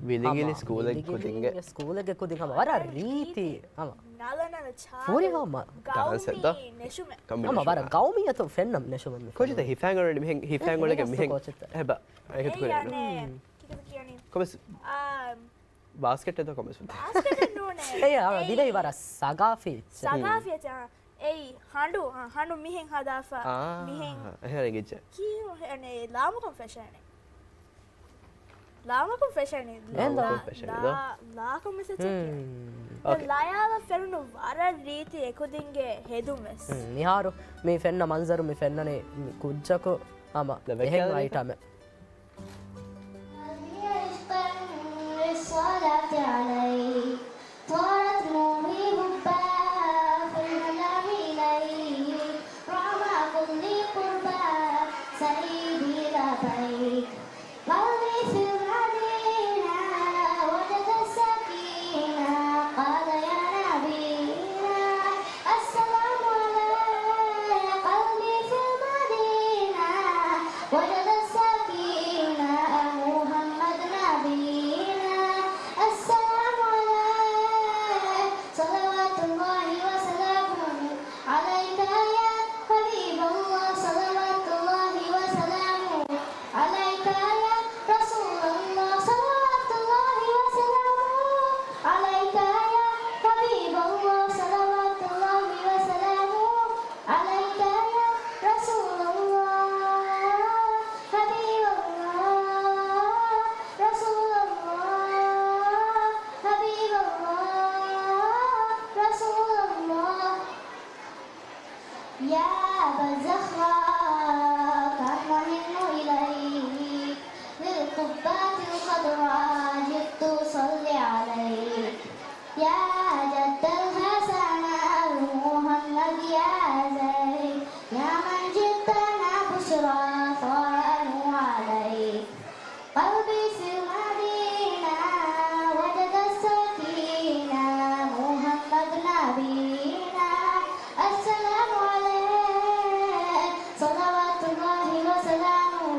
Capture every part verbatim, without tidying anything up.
ވިލިގިލި ހަމަ ސްކޫލެއް ވިލިގިލި ކުދިންގެ. ސްކޫލެއްގެ ކުދިން ހަމަ ވަރަށް ރީތި ހަމަ. ނަލަނަލަ ފުރިހަމަ ގައުމީ ނެށުމެއް. ހަމަ ވަރަށް ގައުމިއްޔަތު ފެންނަ ނެށުމެއް މި ކޯޗެއްތަ ފެނުނީ. ހިފާން އޮޅެން މިހެން ހިފާން އޮޅެގެން މިހެން ކޯޗެއްތަ؟ އެބަ އެހެން އެ ކުރޭ ނޫން. އަނެ، ކިކަ ކިޔަނީ؟ ކޮމެސް. އާ، ބާސްކެޓް އެތޯ ކޮމެސް ފުދޭ. ބާސްކެޓް ނޫނޭ. އެ އާ، ދިވެހި ވަރަށް ސަގާފީ އެއްޗެއް. ސަގާފީ އެއްޗެއް. އެއީ ހަނޑު، އާ، ހަނޑު މިހެން ހަދާފަ. އާ، މިހެން. އެހެން އެނގިއްޖެ. ކީއް އަނެ ލާމަކުން ފެށޭނެ. ލާމަކުން ފެށޭނެ. ލާމަކުން ލާ، ފެށޭނެ ދޯ. ލާ، ލާކުން މިސެޖެއް ކިޔަނީ. އޯކޭ. ލަޔާލަށް ފެނުނު ވަރަށް ރީތި އެކުދިންގެ ހެދުން ވެސް. މިހާރު މި ފެންނަ މަންޒަރު މި ފެންނަނީ ކުއްޖަކު ހަމަ އެހެން އައިޓަމެއް. الصلاة عليه طارت نوري حبا في المنام إليك رغم كل قربا سيدي لبيك قلبي في المدينة وجد السكينة قال يا نبينا السلام عليك قلبي في المدينة وجد السكينة محمد نبينا السلام عليك صلوات الله وسلامه عليك يا حبيب الله صلوات الله وسلامه عليك يا رسول الله صلوات الله وسلامه عليك يا حبيب الله صلوات الله وسلامه عليك يا رسول الله حبيب الله رسول الله حبيب الله رسول الله يا أبا الزهراء كم أحن إليك للقبة الخضراء جئت أصلي عليك يا جد الحسن محمد يا زين يا من جئتنا بشرى صار نور عليك قلبي في المدينة وجد السكينة محمد نبينا السلام عليك صلوات الله وسلامه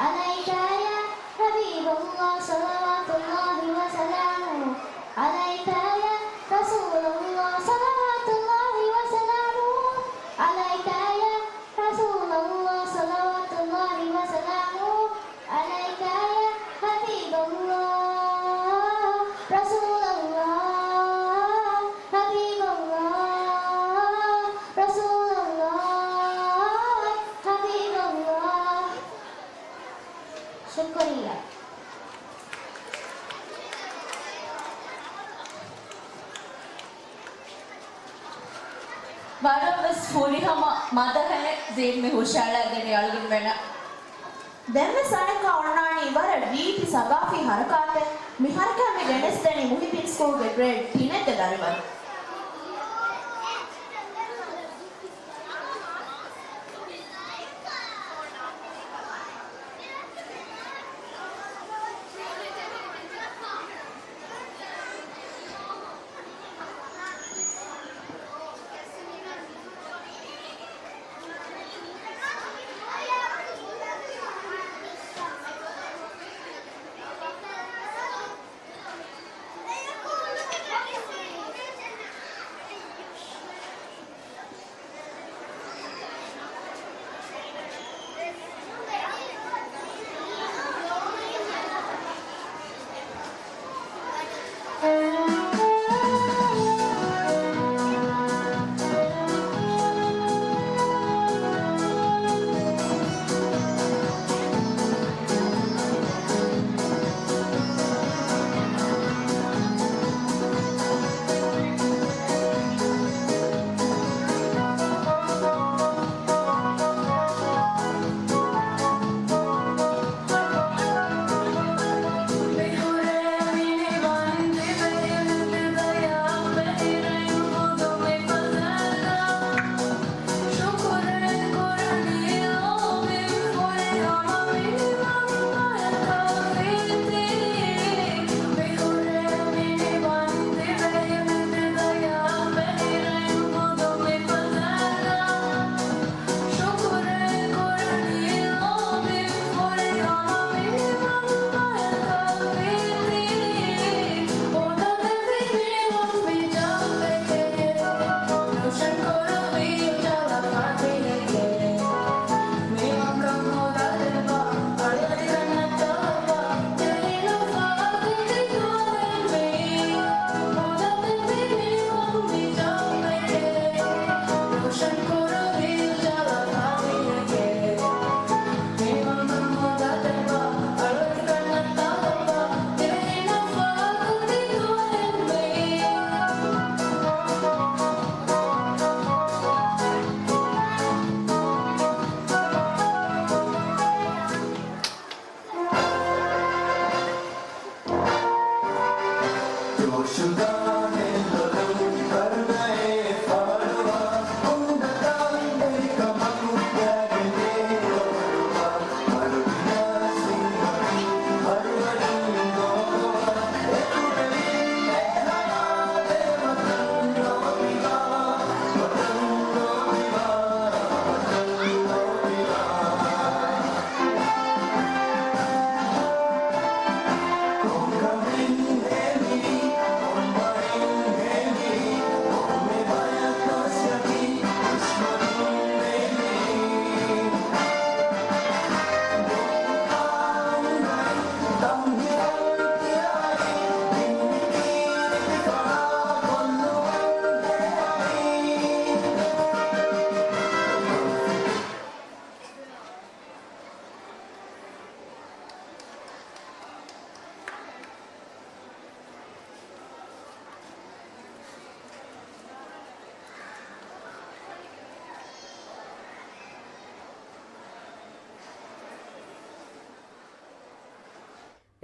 عليك يا حبيب الله صلوات الله وسلامه عليك يا رسول الله صلوات الله وسلامه عليك يا رسول الله صلوات الله وسلامه عليك يا حبيب الله رسول الله حبيب الله رسول الله حبيب الله شكريا ވަރަށް ވެސް ފުރިހަމަ މަދަޙައެއް ޒީން މި ހުށައަޅައިދެނީ އަޅުގަނޑުމެންނަށް. ދެންވެސް އަނެއްކާ އޮންނާނީ ވަރަށް ރީތި ސަގާފީ ހަރަކާތެއް. މި ހަރަކާތް މި ގެނެސްދެނީ މުހިއްދީން ސްކޫލްގެ ގްރޭޑް ޓެން އެއްގެ ދަރިވަރު.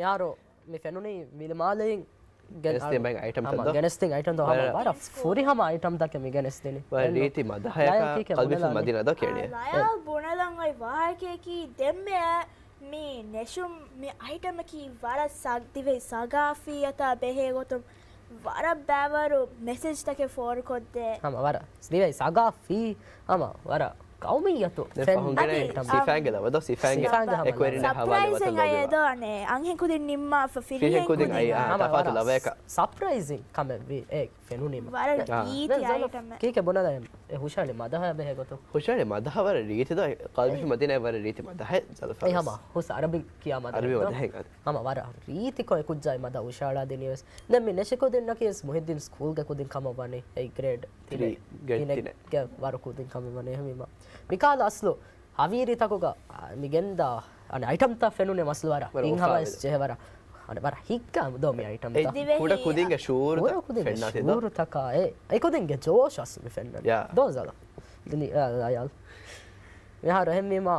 މިހާރު މި ފެނުނީ ވިލިމާލެއިން ގެނެސްދިން އައިޓަމް ހަމަ ތައް ދޯ؟ ގެނެސްދިން އައިޓަމް ތައް ހަމަ ވަރަށް ފުރިހަމަ އައިޓަމް ތަކެއް މި ގެނެސްދިނީ. ވަރަށް ރީތި މަދަހަޔަކަށް ކަލްބިފު މަދީނާ ދޯ ކިޔަނީ. ލަޔާ ބުނެލަން އޮތް ވާހަކަޔަކީ ދެންމެ މި ނެށުން މި އައިޓަމަކީ ވަރަށް ސަ-، ދިވެހި ސަގާފީއަތާ ބެހޭ ގޮތުން ވަރަށް ބައިވަރު މެސެޖްތަކެއް ފޯރުކޮށްދޭ. ހަމަ ވަރަށް ދިވެހި ސަގާފީ ހަމަ ވަރަށް ޤައުމިއްޔަތު ދެން ފެން ފަހުން ގެނައި އަދި، ސިފާގެ ލަވަ ދޯ، ސިފާގެ ސިފާގެ ހަމަ އެކުވެރިންނާ ހަވާލުވެ އަދި ތަން ސަޕްރައިޒިން ލަވަ އައި ދޯ. ދޯ އަނެ އަންހެން ކުދިން ނިންމާފަ ފިރިހެން ފިރިހެން ކުދިން ކުދިން އައި، އާ، ހަމަ ތަފާތު ވަރަށް ލަވަޔަކަށް. ސަޕްރައިޒިން ކަމެއް ވީ އެ ފެނުނީމަ. ވަރަށް ދެން ރީތި ޒަލް އައިޓަމެއް. ކީކޭ ބުނަލަ އެ ހުށަހެޅި މަދަހަ ބެހޭ ގޮތުން؟ ހުށަހެޅި މަދަހަ ވަރަށް ރީތި ދޯ، ޤަލްބިފި މަދީނާ ވަރަށް ރީތި މަދަހަ ޒަލް އެ ފަރަސް. ހަމަ ހުސް އަރަބި ކިޔާ މަދަހަ އަރަބި ދޯ؟ މަދަހަ. ހަމަ ވަރަށް ރީތިކޮށް އެ ކުއްޖާ މަދަ ހުށަހަޅާ ދިނީވެސް. ދެން މި ނެށި ކުދިންނަކީ ވެސް މުހިއްދީން ސްކޫލްގެ ކުދިން ކަމަށް ވަނީ އެ ގްރޭޑް ތިނެއް، ތިނެއް، ތިނެއްގެ ވަރު ކުދިން ކަމަށް ވަނީ އެހެންވީމަ. މިކަހަލަ އަސްލު ހަވީރިތަކުގަ، އާ، މި ގެންދާ އަނެއް އައިޓަމްތައް ފެނުނެ މަސްލު ވަރަށް ވަރަށް ހިތްހަވައިސް އުފާވެދެ. ޖެހޭ ވަރަށް. އަނެއް ވަރަށް ހިތްގަ ދޯ މި އައިޓަމްތައް. ދިވެހި ކުޑަ ކުދިންގެ ޝުޢޫރުތައް ކުޑަ ކުދިންގެ ފެންނާތީ ދޯ. ޝުޢޫރުތަކާ އެ، އެ ކުދިންގެ ޖޯޝް އަސްލު މި ފެންނަނީ. ޔާ. ދޯ ޒަލަ. ދިނި، އާ، އާ، އާ. މިހާރު އެހެންވީމާ،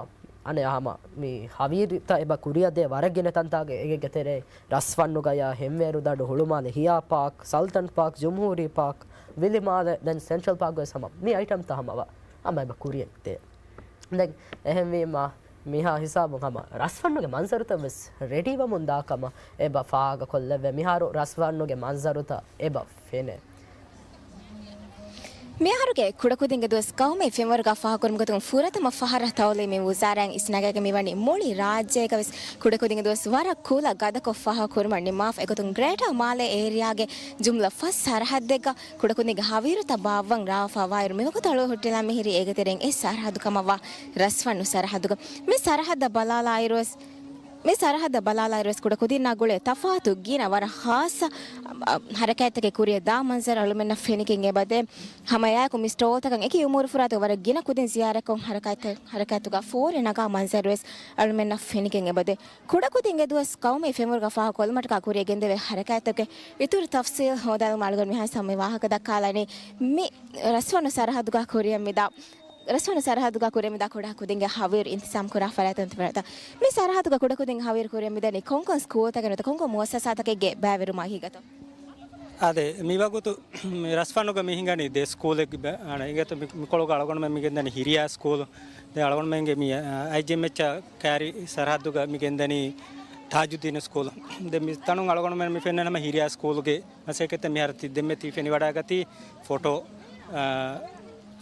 އަނެއް ހަމަ މި ހަވީރިތައް އެބަ ކުރިއަށް ދޭ ވަރަށް ގިނަ ތަންތާގެ އޭގެ ތެރޭ ރަސްފަންނުގަޔާ ހެންވޭރުދަނޑު ހުޅުމާލެ ހިޔާ ޕާކް، ސަލްތަން ޕާކް، ޖުމްހޫރީ ޕާކް، ވިލިމާލެ، ދެން ސެންޓްރަލް ޕާކް ވެސް ހަމަ މި އައިޓަމްތައް ހަމަ ވަ، ހަމަ އެބަ ކުރިއަށް ދޭ. ދެން އެހެންވީމާ، މިހާ ހިސާބުން ހަމަ ރަސްފަންނުގެ މަންޒަރުތައް ވެސް ރެޑީވަމުން ދާ ކަމަށް އެބަ ފާހަގަކޮށްލެއްވޭ. މިހާރު ރަސްފަންނުގެ މަންޒަރުތައް އެބަ ފެނޭ. މިހާރުގެ ކުޑަކުދިންގެ ދުވަސް ޤައުމީ ފެންވަރުގަ ފާހަގަކުރުމުގެ ގޮތުން ފުރަތަމަ ފަހަރަށް ތައުލީމީ ވުޒާރާއިން އިސްނަގައިގެން މިވަނީ މުޅި ރާއްޖޭގަ ވެސް ކުޑަކުދިންގެ ދުވަސް ވަރަށް ކުލަ ގަދަކޮށް ފާހަގަކުރުމަށް ނިންމާފަ. އެގޮތުން ގްރޭޓާ މާލޭ އޭރިއާގެ ޖުމްލަ ފަސް ސަރަހައްދެއްގަ ކުޑަކުދިންގެ ހަވީރުތައް ބާއްވަން ރާވާފަ ވާއިރު، މިވަގުތު އަޅުގަނޑު ހުއްޓިލާ މިހިރީ އޭގެ ތެރެއިން އެއް ސަރަހައްދު ކަމަށްވާ ރަސްފަންނު ސަރަހައްދުގަ. މި ސަރަހައްދަށް ބަލާލާއިރުވެސް، މި ސަރަހައްދަށް ބަލާލާއިރުވެސް ކުޑަކުދިންނާ ގުޅޭ ތަފާތު ގިނަ ވަރަށް ޚާއްޞަ، އަ، ހަރަކާތްތަކެއް ކުރިއަށް ދާ މަންޒަރު އަޅުމެންނަށް ފެނިގެން އެބަދޭ. ހަމައެއާއެކު މި ސްޓޯލްތަކަށް އެކި އުމޫރުފުރާތު ވަރަށް ގިނަ ކުދިން ޒިޔާރަތްކޮށް ހަރަކާތްތައް، ހަރަކާތުގަ ފޯރި ނަގާ މަންޒަރުވެސް އަޅުމެންނަށް ފެނިގެން އެބަދޭ. ކުޑަކުދިންގެ ދުވަސް ޤައުމީ ފެންވަރުގަ ފާހަގަކޮށްލުމަށްޓަކާ ކުރިއަށް ގެންދެވޭ ހަރަކާތްތަކުގެ އިތުރު ތަފްސީލް ހޯދާލުމަށް އަޅުގަނޑު މިހާ ހަމަ ވާހަކަ ދައްކާލަނީ މި ރަސްފަންނު ސަރަހައްދުގަ ކުރިއަށް މިދާ ރަސްފަންނު ސަރަހައްދުގަ ކުރިއަށް މިދާ ކުޑަކުދިންގެ ހަވީރު އިންތިޒާމް ކުރާ ފަރާތުން ތިބެންތަ؟ މި ސަރަހައްދުގަ ކުޑަކުދިން ހަވީރު ކުރިއަށް މިދަނީ ކޮންކޮން ސްކޫލްތަކެއް ނުވަތަ ކޮންކޮން މުއައްސަސާތަކެއްގެ ބައިވެރިވުމާ ހިގަތޯ؟ އާދެ، މިވަގުތު މި ރަސްފަންނުގަ މި ހިނގަނީ ދެ ސްކޫލެއް ބަ-، އަނެއް އިނގޭތޯ މި-، މިކޮޅުގަ އަޅުގަނޑުމެން މި ގެންދަނީ ހިރިޔާ ސްކޫލު. ދެން އަޅުގަނޑުމެންގެ މި، އައިޖީއެމްއެޗްއާ ކާރި ސަރަހައްދުގަ މި ގެންދަނީ ތާޖުއްދީނު ސްކޫލު. ދެން މި ތަނުން އަޅުގަނޑުމެން މި ފެންނަނީ ހަމަ ހިރިޔާ ސްކޫލުގެ މަސައްކަތްތައް މިހާރު ތި-، ދެންމެ ތި ފެނިވަޑައިގަތީ ފޮޓޯ، އާ،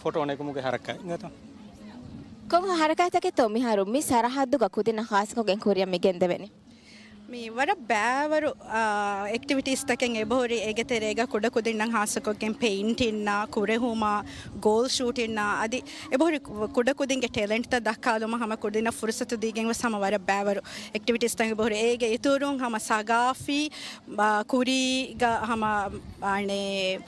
ފޮޓޯ ނެގުމުގެ ހަރަކާތް އިނގޭތޯ. ކޮން ހަރަކާތްތަކެއްތޯ މިހާރު މި ސަރަހައްދުގަ ކުދިންނަށް ޚާއްޞަކޮށްގެން ކުރިއަށް މި ގެންދެވެނީ؟ މި ވަރަށް ބައިވަރު، އާ، އެކްޓިވިޓީސްތަކެއް އެބަހުރި. އޭގެ ތެރޭގަ ކުޑަކުދިންނަށް ޚާއްޞަކޮށްގެން ޕެއިންޓިންއާ، ކުރެހުމާ، ގޯލް ޝޫޓިންއާ، އަދި އެބަހުރި ކު-، ކުޑަކުދިންގެ ޓެލެންޓްތައް ދައްކާލުމަށް ހަމަ ކުދިންނަށް ފުރުސަތު ދީގެން ވެސް ހަމަ ވަރަށް ބައިވަރު އެކްޓިވިޓީސްތައް އެބަހުރި. އޭގެ އިތުރުން ހަމަ ސަގާފީ، އާ، ކުރީގަ ހަމަ، އަނެއް،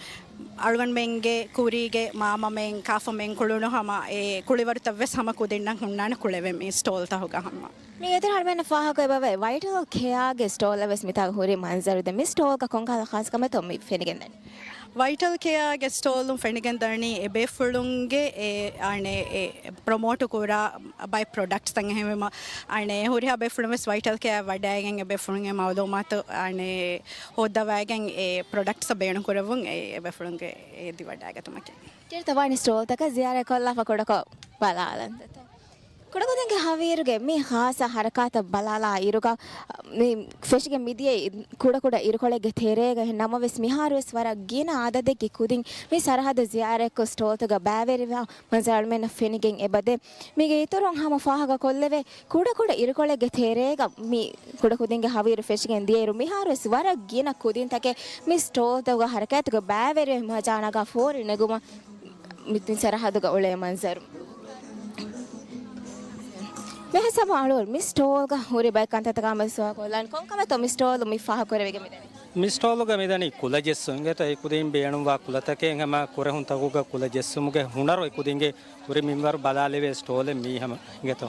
އަޅުގަނޑުމެންގެ ކުރީގެ މާމަމެން، ކާފަމެން ކުޅުނު ހަމަ އެ ކުޅިވަރުތައް ވެސް ހަމަ ކުދިންނަށް ހުންނާނެ ކުޅެވެން މި ސްޓޯލްތަކުގަ ހަމަ. މި އިތުރު އަޅުމެންނަށް ފާހަގަ އެބަވޭ، ވައިޓަލް ކެއާގެ ސްޓޯލްއަށް ވެސް މިތާގަ ހުރި މަންޒަރު. ދެން މި ސްޓޯލްގަ ކޮންކަހަލަ ޚާއްޞަކަމެއްތޯ މި ފެނިގެންދަނީ؟ ވައިޓަލް ކެއާގެ ސްޓޯލުން ފެނިގެން ދަނީ އެ ބޭފުޅުންގެ އެ، އަނެ، އެ ޕްރޮމޯޓު ކުރާ ބައެއް ޕްރޮޑަކްޓްސްތައް އެހެންވީމަ، އަނެ، ހުރިހާ ބޭފުޅުން ވެސް ވައިޓަލް ކެއާ ވަޑައިގެން އެ ބޭފުޅުންގެ މައުލޫމާތު، އަނެ، ހޯއްދަވައިގެން އެ ޕްރޮޑަކްޓްސް ބޭނުން ކުރެވުން އެ، އެ ބޭފުޅުންގެ އެ ދިވަޑައިގަތުމަކީ. ކިރިތަ ވަނީ ސްޓޯލްތަކަށް ޒިޔާރަތް ކޮށްލާފަ ކުޑަކޮށް ބަލާލަންތަ؟ ކުޑަކުދިންގެ ހަވީރުގެ މި ޚާއްޞަ ހަރަކާތަށް ބަލާލާ އިރުގަ، މި ފެށިގެން މިދިޔައީ ކުޑަކުޑަ އިރުކޮޅެއްގެ ތެރޭގަ. އެހެން ނަމަވެސް، މިހާރުވެސް ވަރަށް ގިނަ އަދަދެއްގެ ކުދިން މި ސަރަހައްދު ޒިޔާރަތްކޮށް ސްޓޯލްތަކަށް ބައިވެރިވާ މަންޒަރު އަޅުމެންނަށް ފެނިގެން އެބަދޭ. މީގެ އިތުރުން ހަމަ ފާހަގަކޮށްލެވޭ، ކުޑަކުޑަ އިރުކޮޅެއްގެ ތެރޭގަ މި ކުޑަކުދިންގެ ހަވީރު ފެށިގެން ދިޔައިރު، މިހާރުވެސް ވަރަށް ގިނަ ކުދިންތަކެއް މި ސްޓޯލްތަކުގަ ހަރަކާތުގަ ބައިވެރިވެ މަޖާ ނަގާ ފޯރި ނެގުމަށް މި ސަރަހައްދުގަ އުޅޭ މަންޒަރު. މިހާ ސަމާ އަޅުވަރު މި ސްޓޯލްގަ ހުރި ބައެއް ކަންތައްތަކާ މަސްވާ ކޮށްލާން. ކޮންކަމެއްތޯ މި ސްޓޯލު މި ފާހަ ކުރެވިގެ މިދަނީ؟ މި ސްޓޯލުގަ މިދަނީ ކުލަ ޖެއްސުން އިނގޭތޯ. އެ ކުދިން ބޭނުންވާ ކުލަތަކެއް ހަމަ ކުރެހުންތަކުގަ ކުލަ ޖެއްސުމުގެ ހުނަރު އެ ކުދިންގެ ހުރި މިންވަރު ބަލާލެވޭ ސްޓޯލެއް މީ ހަމަ އިނގޭތޯ.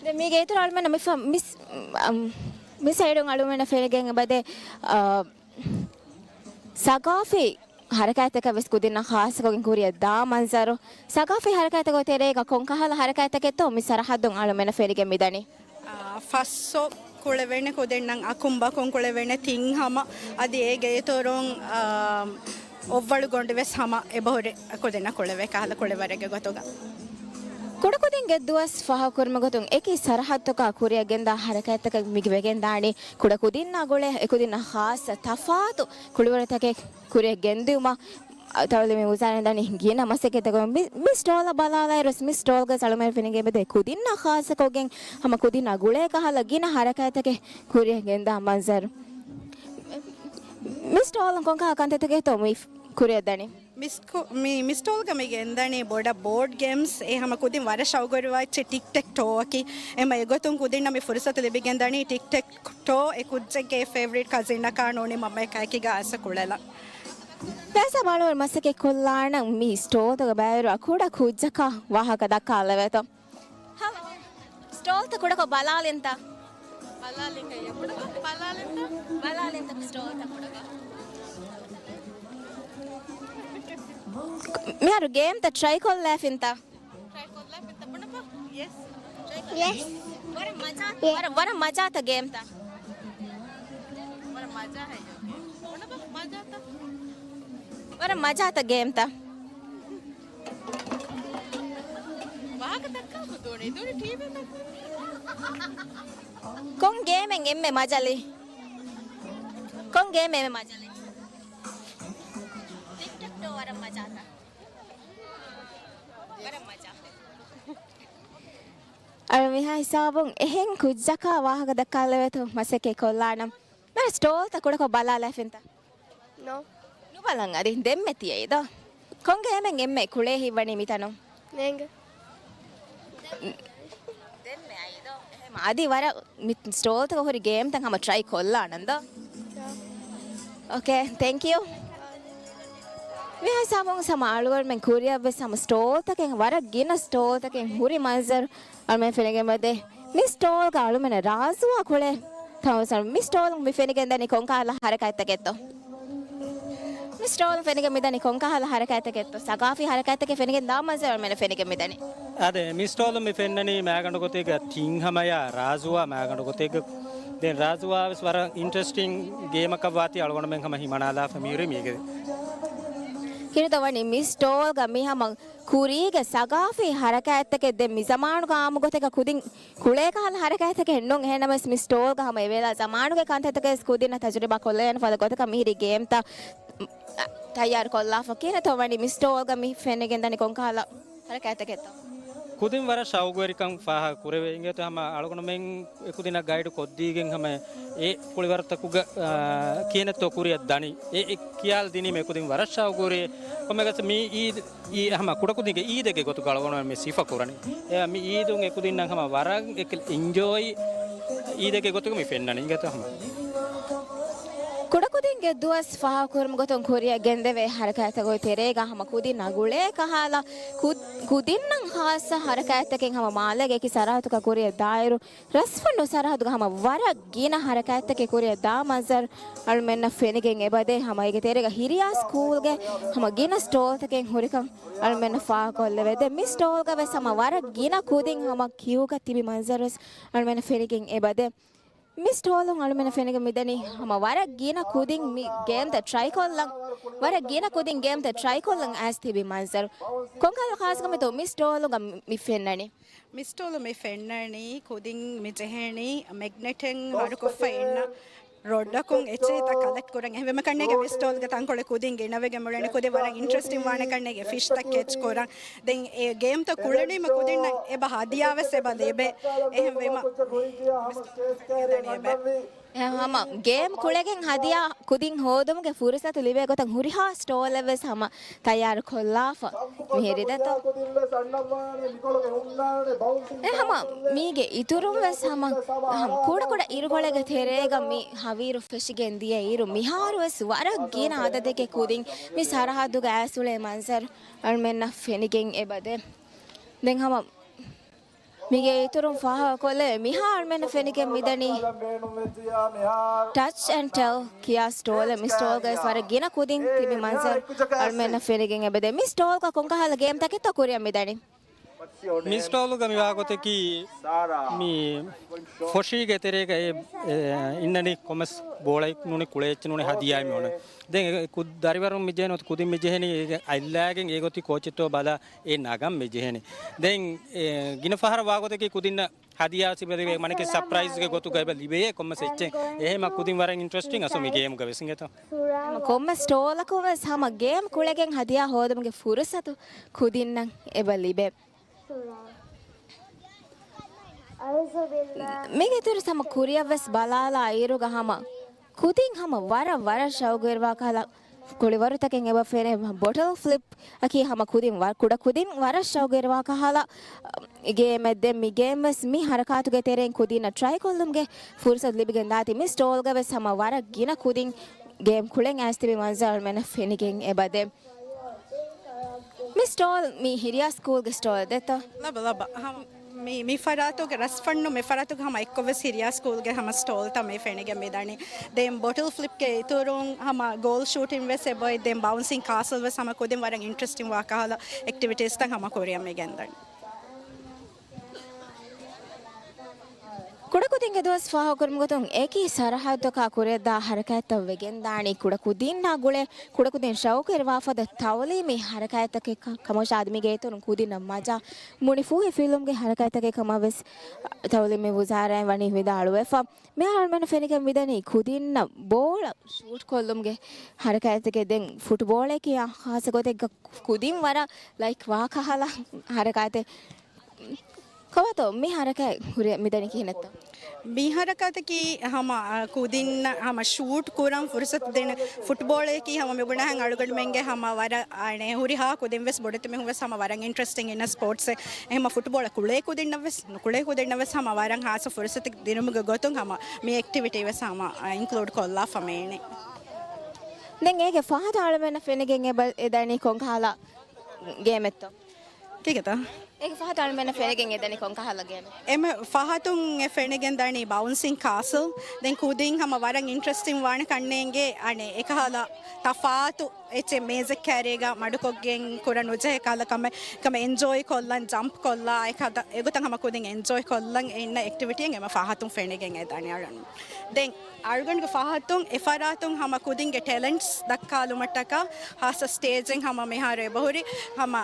ދެން މީގެ އިތުރު އަޅުމެންނަށް މި ފަ-، މިސް-، އަމް، މި ސައިޑުން އަޅުމެންނަށް ފެނިގެން އެބަދޭ، އާ، ސަގާފީ ހަރަކާތްތަކަށް ވެސް ކުދިންނަށް ޚާއްޞަކޮށްގެން ކުރިއަށް ދާ މަންޒަރު. ސަގާފީ ހަރަކާތްތަކުގެ ތެރޭގަ ކޮންކަހަލަ ހަރަކާތްތަކެއްތޯ މި ސަރަހައްދުން އަޅުމެންނަށް ފެނިގެން މިދަނީ؟ އާ، ފައްސޮ ކުޅެވޭނެ ކުދިންނަށް، އަކުންބަކުން ކުޅެވޭނެ ތިން ހަމަ، އަދި އޭގެ އިތުރުން، އާ، އޮއްވަޅު ގޮނޑި ވެސް ހަމަ އެބަހުރި ކުދިންނަށް ކުޅެވޭ ކަހަލަ ކުޅެވަރެއްގެ ގޮތުގަ. ކުޑަކުދިންގެ ދުވަސް ފާހަގަކުރުމުގެ ގޮތުން އެކި ސަރަހައްދުތަކާ ކުރިއަށް ގެންދާ ހަރަކާތްތަކެއް މި ވެގެންދާނީ ކުޑަކުދިންނާ ގުޅޭ އެކުދިންނަށް ޚާއްޞަ ތަފާތު ކުޅިވަރުތަކެއް ކުރިއަށް ގެންދިއުމަށް. ތައުލީމީ ވުޒާރާއިން ދަނީ ގިނަ މަސައްކަތްތަކުން މި، މި ސްޓޯލަށް ބަލާލާއިރުވެސް މި ސްޓޯލްގަ އަޅުމެން ފެނިގެން އެބަދޭ ކުދިންނާ ޚާއްޞަކޮށްގެން ހަމަ ކުދިންނާ ގުޅޭ ކަހަލަ ގިނަ ހަރަކާތްތަކެއް ކުރިއަށް ގެންދާ މަންޒަރު. މި ސްޓޯލުން ކޮންކަހަލަ ކަންތައްތަކެއްތޯ މި ކުރިއަށް ދަނީ؟ މިސްކު-، މި، މި ސްޓޯލްގަ މި ގެންދަނީ ބޮޑަށް ބޯޑް ގޭމްސް، އެ ހަމަ ކުދިން ވަރަށް ޝައުގުވެރިވާ އެއްޗެއް ޓިކް ޓެކް ޓޯއަކީ. އެމަ އެގޮތުން ކުދިންނަށް މި ފުރުސަތު ލިބިގެންދަނީ ޓިކް ޓެކް ޓޯ އެ ކުއްޖެއްގެ އެ ފޭވަރިޓް ކަޒިނަކާ ނޫނީ މަންމައެއް ކާކީގެ އައިސް ކުޅެލަން. ފޭސާ މާޅޮން މަސައްކަތް ކޮށްލާނަން މި ސްޓޯލްތަކަށް ބައިވެރިވާ ކުޑަ ކުއްޖަކާ ވާހަކަ ދައްކާލެވޭތޯ. ހަލޯ. ސްޓޯލްތައް ކުޑަކޮށް ބަލާލިންތަ؟ ބަލާލިން ކައްޔަ ކުޑަކޮށް ބަލާލިންތަ؟ ބަލާލިންތަ ސްޓޯލްތައް ކުޑަކޮށް. މިހާރު ގޭމްތައް ޓްރައި ކޮށްލާފިންތަ؟ ޓްރައި ކޮށްލާފިންތަ ބުނަބަ؟ ޔެސް. ޔެސް. ވަރަށް މަޖާ، ޔެސް. ވަރަށް، ވަރަށް މަޖާތަ ގޭމްތައް؟ ވަރަށް މަޖާ ހައްޔޯ. ބުނަބަ މަޖާތަ؟ ވަރަށް މަޖާތަ ގޭމްތައް؟ ވާހަކަ ދައްކާކު ދޫނި، ދޫނި ޓީވީ ދައްކާ. ކޮން ގޭމެއް އެންމެ މަޖަލީ؟ ކޮން ގޭމެއް އެންމެ މަޖަލީ؟ ޓިކް ޓެކް ޓޯ ވަރަށް މަޖާތަ؟ ވަރަށް މަޖާ. އަޅު މިހާ ހިސާބުން އެހެން ކުއްޖަކާ ވާހަކަ ދައްކާލެވޭތޯ މަސައްކަތް ކޮށްލާނަން. މި ސްޓޯލްތައް ކުޑަކޮށް ބަލާލައިފިންތަ؟ ނޯ. ނުބަލަން އަދި ދެންމެ ތިޔައީ ދޯ. ކޮން ގޭމެއް އެންމެ ކުޅޭ ހިތްވަނީ މިތަނުން؟ ނޭނގެ. ދެންމެ އައީ ދޯ. އެހެމަ އަދި ވަރަށް މި ސްޓޯލްތަކަށް ހުރި ގޭމްތައް ހަމަ ޓްރައި ކޮށްލާނަން ދޯ. އޯކޭ، ތެންކް ޔޫ. މިހާ ސަމުން ސަމަ އަޅުގަނޑުމެން ކުރިއަށްވެސް ހަމަ ސްޓޯލްތަކެއް ވަރަށް ގިނަ ސްޓޯލްތަކެއް ހުރި މަންޒަރު އަޅުމެން ފެނިގެން މަދެ. މި ސްޓޯލްގަ އަޅުމެން ރާޒުވާ ކުޅޭ ތަމަސް މި ސްޓޯލުން މި ފެނިގެން ދަނީ ކޮންކަހަލަ ހަރަކާތްތަކެއްތޯ؟ މި ސްޓޯލުން ފެނިގެން މިދަނީ ކޮންކަހަލަ ހަރަކާތްތަކެއްތޯ؟ ސަގާފީ ހަރަކާތްތަކެއް ފެނިގެން ދާ މަންޒަރު އަޅުމެން ފެނިގެން މިދަނީ. އާދެ، މި ސްޓޯލުން މި ފެންނަނީ މައިގަނޑު ގޮތެއްގަ ތިން ހަމަޔާ ރާޒުވާ މައިގަނޑު ގޮތެއްގަ. ދެން ރާޒުވާ ވެސް ވަރަށް އިންޓްރެސްޓިން ގޭމަކަށް ވާތީ އަޅުގަނޑުމެން ހަމަ ހިމަނާލާފަ މިހުރީ މީގެ. ކިރިތަ ވަނީ މި ސްޓޯލްގަ މި ހަމަ ކުރީގެ ސަގާފީ ހަރަކާތްތަކެއް ދެން މި ޒަމާނުގަ އާއްމު ގޮތެއްގަ ކުދިން ކުޅޭ ކަހަލަ ހަރަކާތްތަކެއް ނޫން. އެހެންނަމަވެސް މި ސްޓޯލްގަ ހަމަ އެވޭލާ ޒަމާނުގެ ކަންތައްތަކެއް ކުދިންނަށް ތަޖުރިބާ ކޮށްލެވޭނެ ފަދަ ގޮތަކަށް މިހިރީ ގޭމްތައް ތައްޔާރު ކޮށްލާފަ. ކިހިނެއްތޯ ވަނީ މި ސްޓޯލްގަ މި ފެނިގެން ދަނީ ކޮންކަހަލަ ހަރަކާތްތަކެއްތޯ؟ ކުދިން ވަރަށް ޝައުގުވެރިކަން ފާހަގަ ކުރެވޭ އިނގޭތޯ ހަމަ އަޅުގަނޑުމެން އެކުދިންނަށް ގައިޑު ކޮށްދީގެން ހަމަ އެ ކުޅިވަރުތަކުގަ، އާ، ކިހިނެއްތޯ ކުރިއަށް ދަނީ. އެ، އެ ޚިޔާލު ދިނީމަ އެކުދިން ވަރަށް ޝައުގުވެރި. ކޮންމެއަކަސް މި އީދު، އީ ހަމަ ކުޑަކުދިންގެ އީދެއްގެ ގޮތުގަ އަޅުގަނޑުމެން މި ސިފަ ކުރަނީ. އެ، މި އީދުން އެކުދިންނަށް ހަމަ ވަރަށް އެކަލަ އިންޖޯއި އީދެއްގެ ގޮތުގަ މި ފެންނަނީ އިނގޭތޯ ހަމަ. ކުޑަކުދިންގެ ދުވަސް ފާހަގަކުރުމުގެ ގޮތުން ކުރިއަށް ގެންދެވޭ ހަރަކާތްތަކުގެ ތެރޭގަ ހަމަ ކުދިންނާ ގުޅޭ ކަހަލަ، ކުދިންނަށް ޚާއްޞަ ހަރަކާތްތަކެއް ހަމަ މާލޭގެ އެކި ސަރަހައްދުގަ ކުރިއަށް ދާއިރު، ރަސްފަންނު ސަރަހައްދުގަ ހަމަ ވަރަށް ގިނަ ހަރަކާތްތަކެއް ކުރިއަށް ދާ މަންޒަރު އަޅުމެންނަށް ފެނިގެން އެބަދޭ. ހަމަ އޭގެ ތެރޭގަ ހިރިޔާ ސްކޫލްގެ ހަމަ ގިނަ ސްޓޯލްތަކެއް ހުރިކަން އަޅުމެންނަށް ފާހަގަކޮށްލެވޭ. ދެން މި ސްޓޯލްގަ ވެސް ހަމަ ވަރަށް ގިނަ ކުދިން ހަމަ ކިއުގަ ތިބި މަންޒަރު ވެސް އަޅުމެންނަށް ފެނިގެން އެބަދޭ. މި ސްޓޯލުން އަޅުމެންނަށް ފެނިގެން މިދަނީ ހަމަ ވަރަށް ގިނަ ކުދިން މި ގޭމްތައް ޓްރައިކޮށްލަން، ވަރަށް ގިނަ ކުދިން ގޭމްތައް ޓްރައިކޮށްލަން އައިސް ތިބި މަންޒަރު. ކޮންކަހަލަ ޚާއްޞަކަމެއްތޯ މި ސްޓޯލުގަ މި ފެންނަނީ؟ މި ސްޓޯލު މި ފެންނަނީ ކުދިން މި ޖެހެނީ މެގްނެޓެއް ހަރުކޮށްފަ އިންނަ ރޮޑަކުން އެއްޗެހިތައް ކަލެކްޓް ކުރަން. އެހެންވީމަ ކަންނޭނގެ މި ސްޓޯލްގެ ތަންކޮޅެއް ކުދިން ގިނަވެގެން މިއުޅެނީ. ކުދިން ވަރަށް އިންޓްރެސްޓިން ވާނެ ކަންނޭނގެ ފިޝްތައް ކެޗް ކުރަން. ދެން އެ ގޭމްތައް ކުޅެނީމަ ކުދިންނަށް އެބަ ހަދިޔާ ވެސް އެބަ ލިބޭ. އެހެންވީމަ އެ ހަމަ ގޭމް ކުޅެގެން ހަދިޔާ ކުދިން ހޯދުމުގެ ފުރުސަތު ލިބޭ ގޮތަށް ހުރިހާ ސްޓޯލެއް ވެސް ހަމަ ތައްޔާރު ކޮށްލާފަ މިހިރި ދެތޯ. އެ ހަމަ މީގެ އިތުރުން ވެސް ހަމަ، ހަމަ ކުޑަ ކުޑަ އިރުކޮޅެއްގެ ތެރޭގަ މި ހަވީރު ފެށިގެން ދިޔަ އިރު، މިހާރު ވެސް ވަރަށް ގިނަ އަދަދެއްގެ ކުދިން މި ސަރަހައްދުގަ އައިސް އުޅޭ މަންޒަރު އަޅުމެންނަށް ފެނިގެން އެބަދޭ. ދެން ހަމަ މީގެ އިތުރުން ފާހަގަކޮށްލެވޭ، މިހާރު އަޅުމެންނަށް ފެނިގެން މިދަނީ ޓަޗް އެންޑް ޓެލް ކިޔާ ސްޓޯލެއް. މި ސްޓޯލްގައި ވަރަށް ގިނަ ކުދިން ތިބި މަންޒަރު އަޅުމެންނަށް ފެނިގެން އެބަދޭ. މި ސްޓޯލްގަ ކޮންކަހަލަ ގޭމްތަކެއްތޯ ކުރިއަށް މިދަނީ؟ މި ސްޓޯލްގަ މިވާގޮތަކީ މި ފޮށީގެ ތެރޭގަ އެ، އެ، އިންނަނީ ކޮންމެސް ބޯޅައެއް ނޫނީ ކުޅައެއްޗެއް ނޫނީ ހަދިޔާއެއް މި އޮންނަ. ދެން އެ ކު-، ދަރިވަރުން މި ޖެހެނީ ކުދިން މި ޖެހެނީ އެ އަތްލާގެން އެ ގޮތީ ކޯޗެއްތޯ ބަލާ އެ ނަގަން މި ޖެހެނީ. ދެން އެ ގިނަ ފަހަރަށް ވާގޮތަކީ ކުދިންނަށް ހަދިޔާ ސިބަލިވޭ މަނެކެ ސަޕްރައިޒްގެ ގޮތުގަ އެބަ ލިބޭ ކޮންމެސް އެއްޗެއް. އެހެމަ ކުދިން ވަރަށް އިންޓްރެސްޓިން އަސް މި ގޭމްގަ ވެސް އިނގޭތޯ. ކޮންމެ ސްޓޯލަކުން ވެސް ހަމަ ގޭމް ކުޅެގެން ހަދިޔާ ހޯދުމުގެ ފުރުސަތު ކުދިންނަށް އެބަ ލިބޭ. މީގެ އިތުރު ހަމަ ކުރިއަށް ވެސް ބަލާލާ އިރުގަ ހަމަ ކުދިން ހަމަ ވަރަށް، ވަރަށް ޝައުގުވެރިވާ ކަހަލަ ކުޅިވަރުތަކެއް އެބަ ފެނޭ. ބޮޓަލް ފްލިޕް އަކީ ހަމަ ކުދިން ވަ-، ކުޑަ ކުދިން ވަރަށް ޝައުގުވެރިވާ ކަހަލަ ގޭމެއް. ދެން މި ގޭމް ވެސް މި ހަރަކާތުގެ ތެރެއިން ކުދިންނަށް ޓްރައި ކޮށްލުމުގެ ފުރުސަތު ލިބިގެން ދާތީ. މި ސްޓޯލްގަ ވެސް ހަމަ ވަރަށް ގިނަ ކުދިން ގޭމް ކުޅެން އައިސް ތިބި މަންޒަރު އަޅުމެންނަށް ފެނިގެން އެބަދޭ. މި ސްޓޯލް މި ހިރިޔާ ސްކޫލްގެ ސްޓޯލް ދެތޯ؟ ލަބަ، ލަބަ. ހަމަ މި، މި ފަރާތުގެ ރަސްފަންނު މި ފަރާތުގެ ހަމަ އެއްކޮށް ވެސް ހިރިޔާ ސްކޫލްގެ ހަމަ ސްޓޯލްތައް މި ފެނިގެން މިދަނީ. ދެން ބޮޓަލް ފްލިޕްގެ އިތުރުން ހަމަ ގޯލް ޝޫޓިން ވެސް އެބައޮތް. ދެން ބައުންސިން ކާސަލް ވެސް ހަމަ ކުދިން ވަރަށް އިންޓްރެސްޓިން ވާ ކަހަލަ އެކްޓިވިޓީސްތައް ހަމަ ކުރިއަށް މި ގެންދަނީ. ކުޑަކުދިންގެ ދުވަސް ފާހަގަކުރުމުގެ ގޮތުން އެކި ސަރަހައްދަކާ ކުރިއަށްދާ ހަރަކާތްތައް ވެގެންދާނީ ކުޑަކުދިންނާ ގުޅޭ، ކުޑަކުދިން ޝައުޤުވެރިވާފަދަ ތައުލީމީ ހަރަކާތްތަކެއް ކަ-، ކަމަށާ އަދި މީގެ އިތުރުން ކުދިންނަށް މަޖާ މުނި ފޫހިފިލުމުގެ ހަރަކާތްތަކެއް ކަމަށް ވެސް ތައުލީމީ ވުޒާރާއިން ވަނީ ވިދާޅުވެފަ. މިހާރު އަޅުމެންނަށް ފެނިގެން މިދަނީ ކުދިންނަށް ބޯޅަ ޝޫޓް ކޮށްލުމުގެ ހަރަކާތްތަކެއް. ދެން ފުޓްބޯޅައަކީ ޚާއްޞަ ގޮތެއްގަ ކުދިން ވަރަށް ލައިކް ވާ ކަހަލަ ހަރަކާތެއް. ކޮބާތޯ މި ހަރަކާތް ހުރި މިދަނީ ކިހިނެއްތޯ؟ މި ހަރަކާތަކީ ހަމަ، އަ، ކުދިންނަށް ހަމަ ޝޫޓް ކުރަން ފުރުސަތު ދޭނެ. ފުޓްބޯޅައަކީ ހަމަ މިބުނާހެން އަޅުގަނޑުމެންގެ ހަމަ ވަރަށް، އަނެ، ހުރިހާ ކުދިން ވެސް ބޮޑެތި މީހުން ވެސް ހަމަ ވަރަށް އިންޓްރެސްޓިން އިންނަ ސްޕޯޓްސެއް. އެހެމަ ފުޓްބޯޅަ ކުޅޭ ކުދިންނަށް ވެސް، ނުކުޅޭ ކުދިންނަށް ވެސް ހަމަ ވަރަށް ހާއްސަ ފުރުސަތެއް ދިނުމުގެ ގޮތުން ހަމަ މި އެކްޓިވިޓީ ވެސް ހަމަ، އަ، އިންކްލޫޑް ކޮށްލާފަ މިއިނީ. ދެން އޭގެ ފަހަތު އަޅުމެންނަށް ފެނިގެން އެބަ-، އެދަނީ ކޮންކަހަލަ ގޭމެއްތޯ؟ ކީކޭތަ؟ އޭގެ ފަހަތު އަޅުމެންނަށް ފެނިގެން އެދަނީ ކޮންކަހަލަ ގޭމެއް؟ އެންމެ ފަހަތުން އެ ފެނިގެން ދަނީ ބައުންސިން ކާސަލް. ދެން ކުދިން ހަމަ ވަރަށް އިންޓްރެސްޓިން ވާނެ ކަންނޭނގެ އަނެއް އެކަހަލަ ތަފާތު އެއްޗެއް މޭޒެއް ކައިރީގަ މަޑުކޮށްގެން ކުރަން ނުޖެހޭ ކަހަލަ ކަމެއް، ކަމެއް އެންޖޯއި ކޮށްލަން، ޖަމްޕް ކޮށްލާ، އެކަހަލަ އެގޮތަށް ހަމަ ކުދިން އެންޖޯއި ކޮށްލަން އެ އިންނަ އެކްޓިވިޓީއެއް އެންމެ ފަހަތުން ފެނިގެން އެދަނީ އަޅުން. ދެން އަޅުގަނޑުގެ ފަހަތުން އެފަރާތުން ހަމަ ކުދިންގެ ޓެލެންޓްސް ދައްކާލުމަށްޓަކާ ހާއްސަ ސްޓޭޖެއް ހަމަ މިހާރު އެބަހުރި. ހަމަ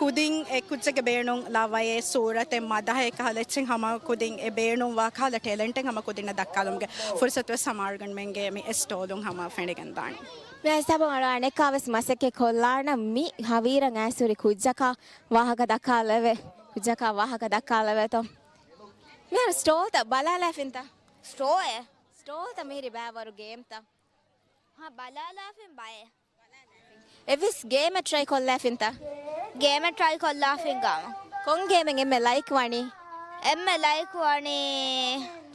ކުދިން އެ ކުއްޖެއްގެ ބޭނުން ލަވައެއް، ސޫރަތެއް، މަދަހެއް ކަހަލަ އެއްޗެއް ހަމަ ކުދިން އެ ބޭނުން ވާ ކަހަލަ ޓެލެންޓެއް ހަމަ ކުދިންނަށް ދައްކާލުމުގެ ފުރުސަތު ވެސް ހަމަ އަޅުގަނޑުމެންގެ މި ސްޓޯލުން ހަމަ ފެނިގެން ދާނެ. މި ހިސާބުން އަޅު އަނެއްކާ ވެސް މަސައްކަތް ކޮށްލާނަން މި ހަވީރަށް އައިސް ހުރި ކުއްޖަކާ ވާހަކަ ދައްކާލެވޭ. ކުއްޖަކާ ވާހަކަ ދައްކާލެވޭތޯ. މިހާރު ސްޓޯލްތައް ބަލާލާފިންތަ؟ ސްޓޯއެއް؟ ސްޓޯލްތައް މިހިރީ ބައެއް ވަރު ގޭމްތައް. ހާ، ބަލާލާފިން ބައެއް. އެއްވެސް ގޭމެއް ޓްރައި ކޮށްލާފިންތަ؟ ގޭމެއް ޓްރައި ކޮށްލާފިން ގާމަ. ކޮން ގޭމެއް އެންމެ ލައިކް ވަނީ؟ އެންމެ ލައިކް ވަނީ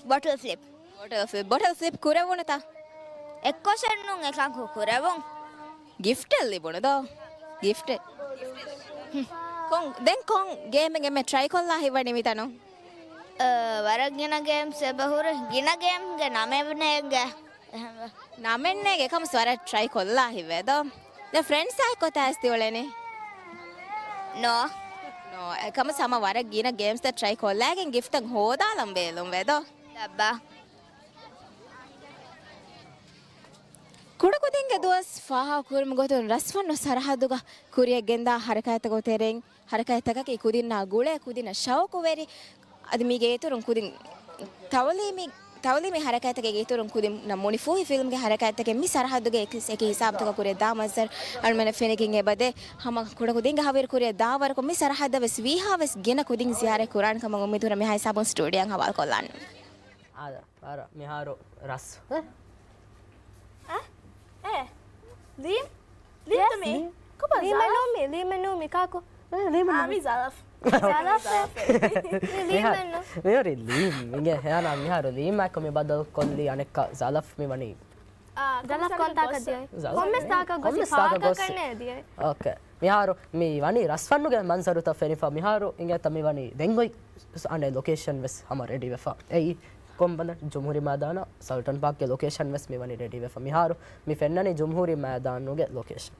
ބޮޓަލް ފްލިޕް. ބޮޓަލް ފްލިޕް. ބޮޓަލް ފްލިޕް ކުރެވުނުތަ؟ އެއްކޮށެއްނު އެކަން ކު-، ކުރެވުން. ގިފްޓެއް ލިބުނު ދޯ؟ ގިފްޓެއް. ކޮން، ދެން ކޮން ގޭމެއް އެންމެ ޓްރައި ކޮށްލާ ހިތްވަނީ މިތަނުން؟ އަ، ވަރަށް ގިނަ ގޭމްސް އެބަ ހުރި. ގިނަ ގޭމްގެ ނަމެއް ނޭނގެ. އެހެންވެ. ނަމެއް ނޭނގެ ކަމަސް ވަރަށް ޓްރައި ކޮށްލާ ހިތްވޭ ދޯ؟ ދެން ފްރެންޑްސް އާއި ކޮތާ އައިސް ތި އުޅެނީ؟ ނޯ. ނޯ. އެކަމަސް ހަމަ ވަރަށް ގިނަ ގޭމްސްތައް ޓްރައި ކޮށްލައިގެން ގިފްޓްތައް ހޯދާލަން ބޭލުންވޭ ދޯ؟ ލައްބާ. ކުޑަކުދިންގެ ދުވަސް ފާހަގަކުރުމުގެ ގޮތުން ރަސްފަންނު ސަރަހައްދުގަ ކުރިއަށް ގެންދާ ހަރަކާތްތަކުގެ ތެރެއިން ހަރަކާތްތަކަކީ ކުދިންނާ ގުޅޭ ކުދިންނަށް ޝައުޤުވެރި، އަދި މީގެ އިތުރުން ކުދިން ތައުލީމީ، ތައުލީމީ ހަރަކާތްތަކެއްގެ އިތުރުން ކުދިންނަށް މުނިފޫހި ފިލްމްގެ ހަރަކާތްތަކެއް މި ސަރަހައްދުގެ އެކި، އެކި ހިސާބުތަކަށް ކުރިއަށް ދާ މަންޒަރު އަޅުމެންނަށް ފެނިގެން އެބަދޭ. ހަމަ ކުޑަކުދިންގެ ހަވީރު ކުރިއަށް ދާވަރަކު މި ސަރަހައްދަށް ވެސް ވީހާވެސް ގިނަ ކުދިން ޒިޔާރަތް ކުރާނެ ކަމަށް އުއްމީދު ކުރަން މިހާ ހިސާބުން ސްޓޫޑިއޯއަށް ހަވާލުކޮށްލާން. އާދަ، ވަރަށް މިހާރު ރަސް. އެ؟ އެ؟ އެ؟ ލީމް؟ ލީމް ތަ މީ؟ ކޮބާ ލީމެއް ޒަލަފް؟ ނޫން މީ، ލީމެއް ނޫން މީ ކާކު؟ އެ، ލީމެއް އާ، ނޫން. މީ ޒަލަފް. ޒަލަފް. ޒަލަފް. މީ މިހާ-، ލީމެއް ނޫން. މިހާރު ލީމް. އިނގޭ ހެޔާނާ މިހާރު ލީމް އާއެކު މި ބަދަލު ކޮށްލީ އަނެއްކާ ޒަލަފް މި ވަނީ. އާ، ޒަލަފް ކޮންތާކަށް ދިޔައީ؟ ޒަލަފް. ކޮންމެސް ތާކަށް ގޮސް ކޮންމެސް ތާކަށް ގޮސް. ފާހަގަކޮށް ކަންނޭ ދިޔައީ. އޯކޭ. މިހާރު މި ވަނީ ރަސްފަންނުގެ މަންޒަރުތައް ފެނިފަ. މިހާރު އިނގޭތަ މި ވަނީ ދެން އޮތް އަނެއް ލޮކޭޝަން ވެސް ހަމަ ރެޑީ ވެފަ. އެއީ ކޮންބަނދަ ޖުމްހޫރީ މައިދާނާ ސަލްޓަން ޕާކްގެ ލޮކޭޝަން ވެސް މި ވަނީ ރެޑީ ވެފަ. މިހާރު މި ފެންނަނީ ޖުމްހޫރީ މައިދާނުގެ ލޮކޭޝަން.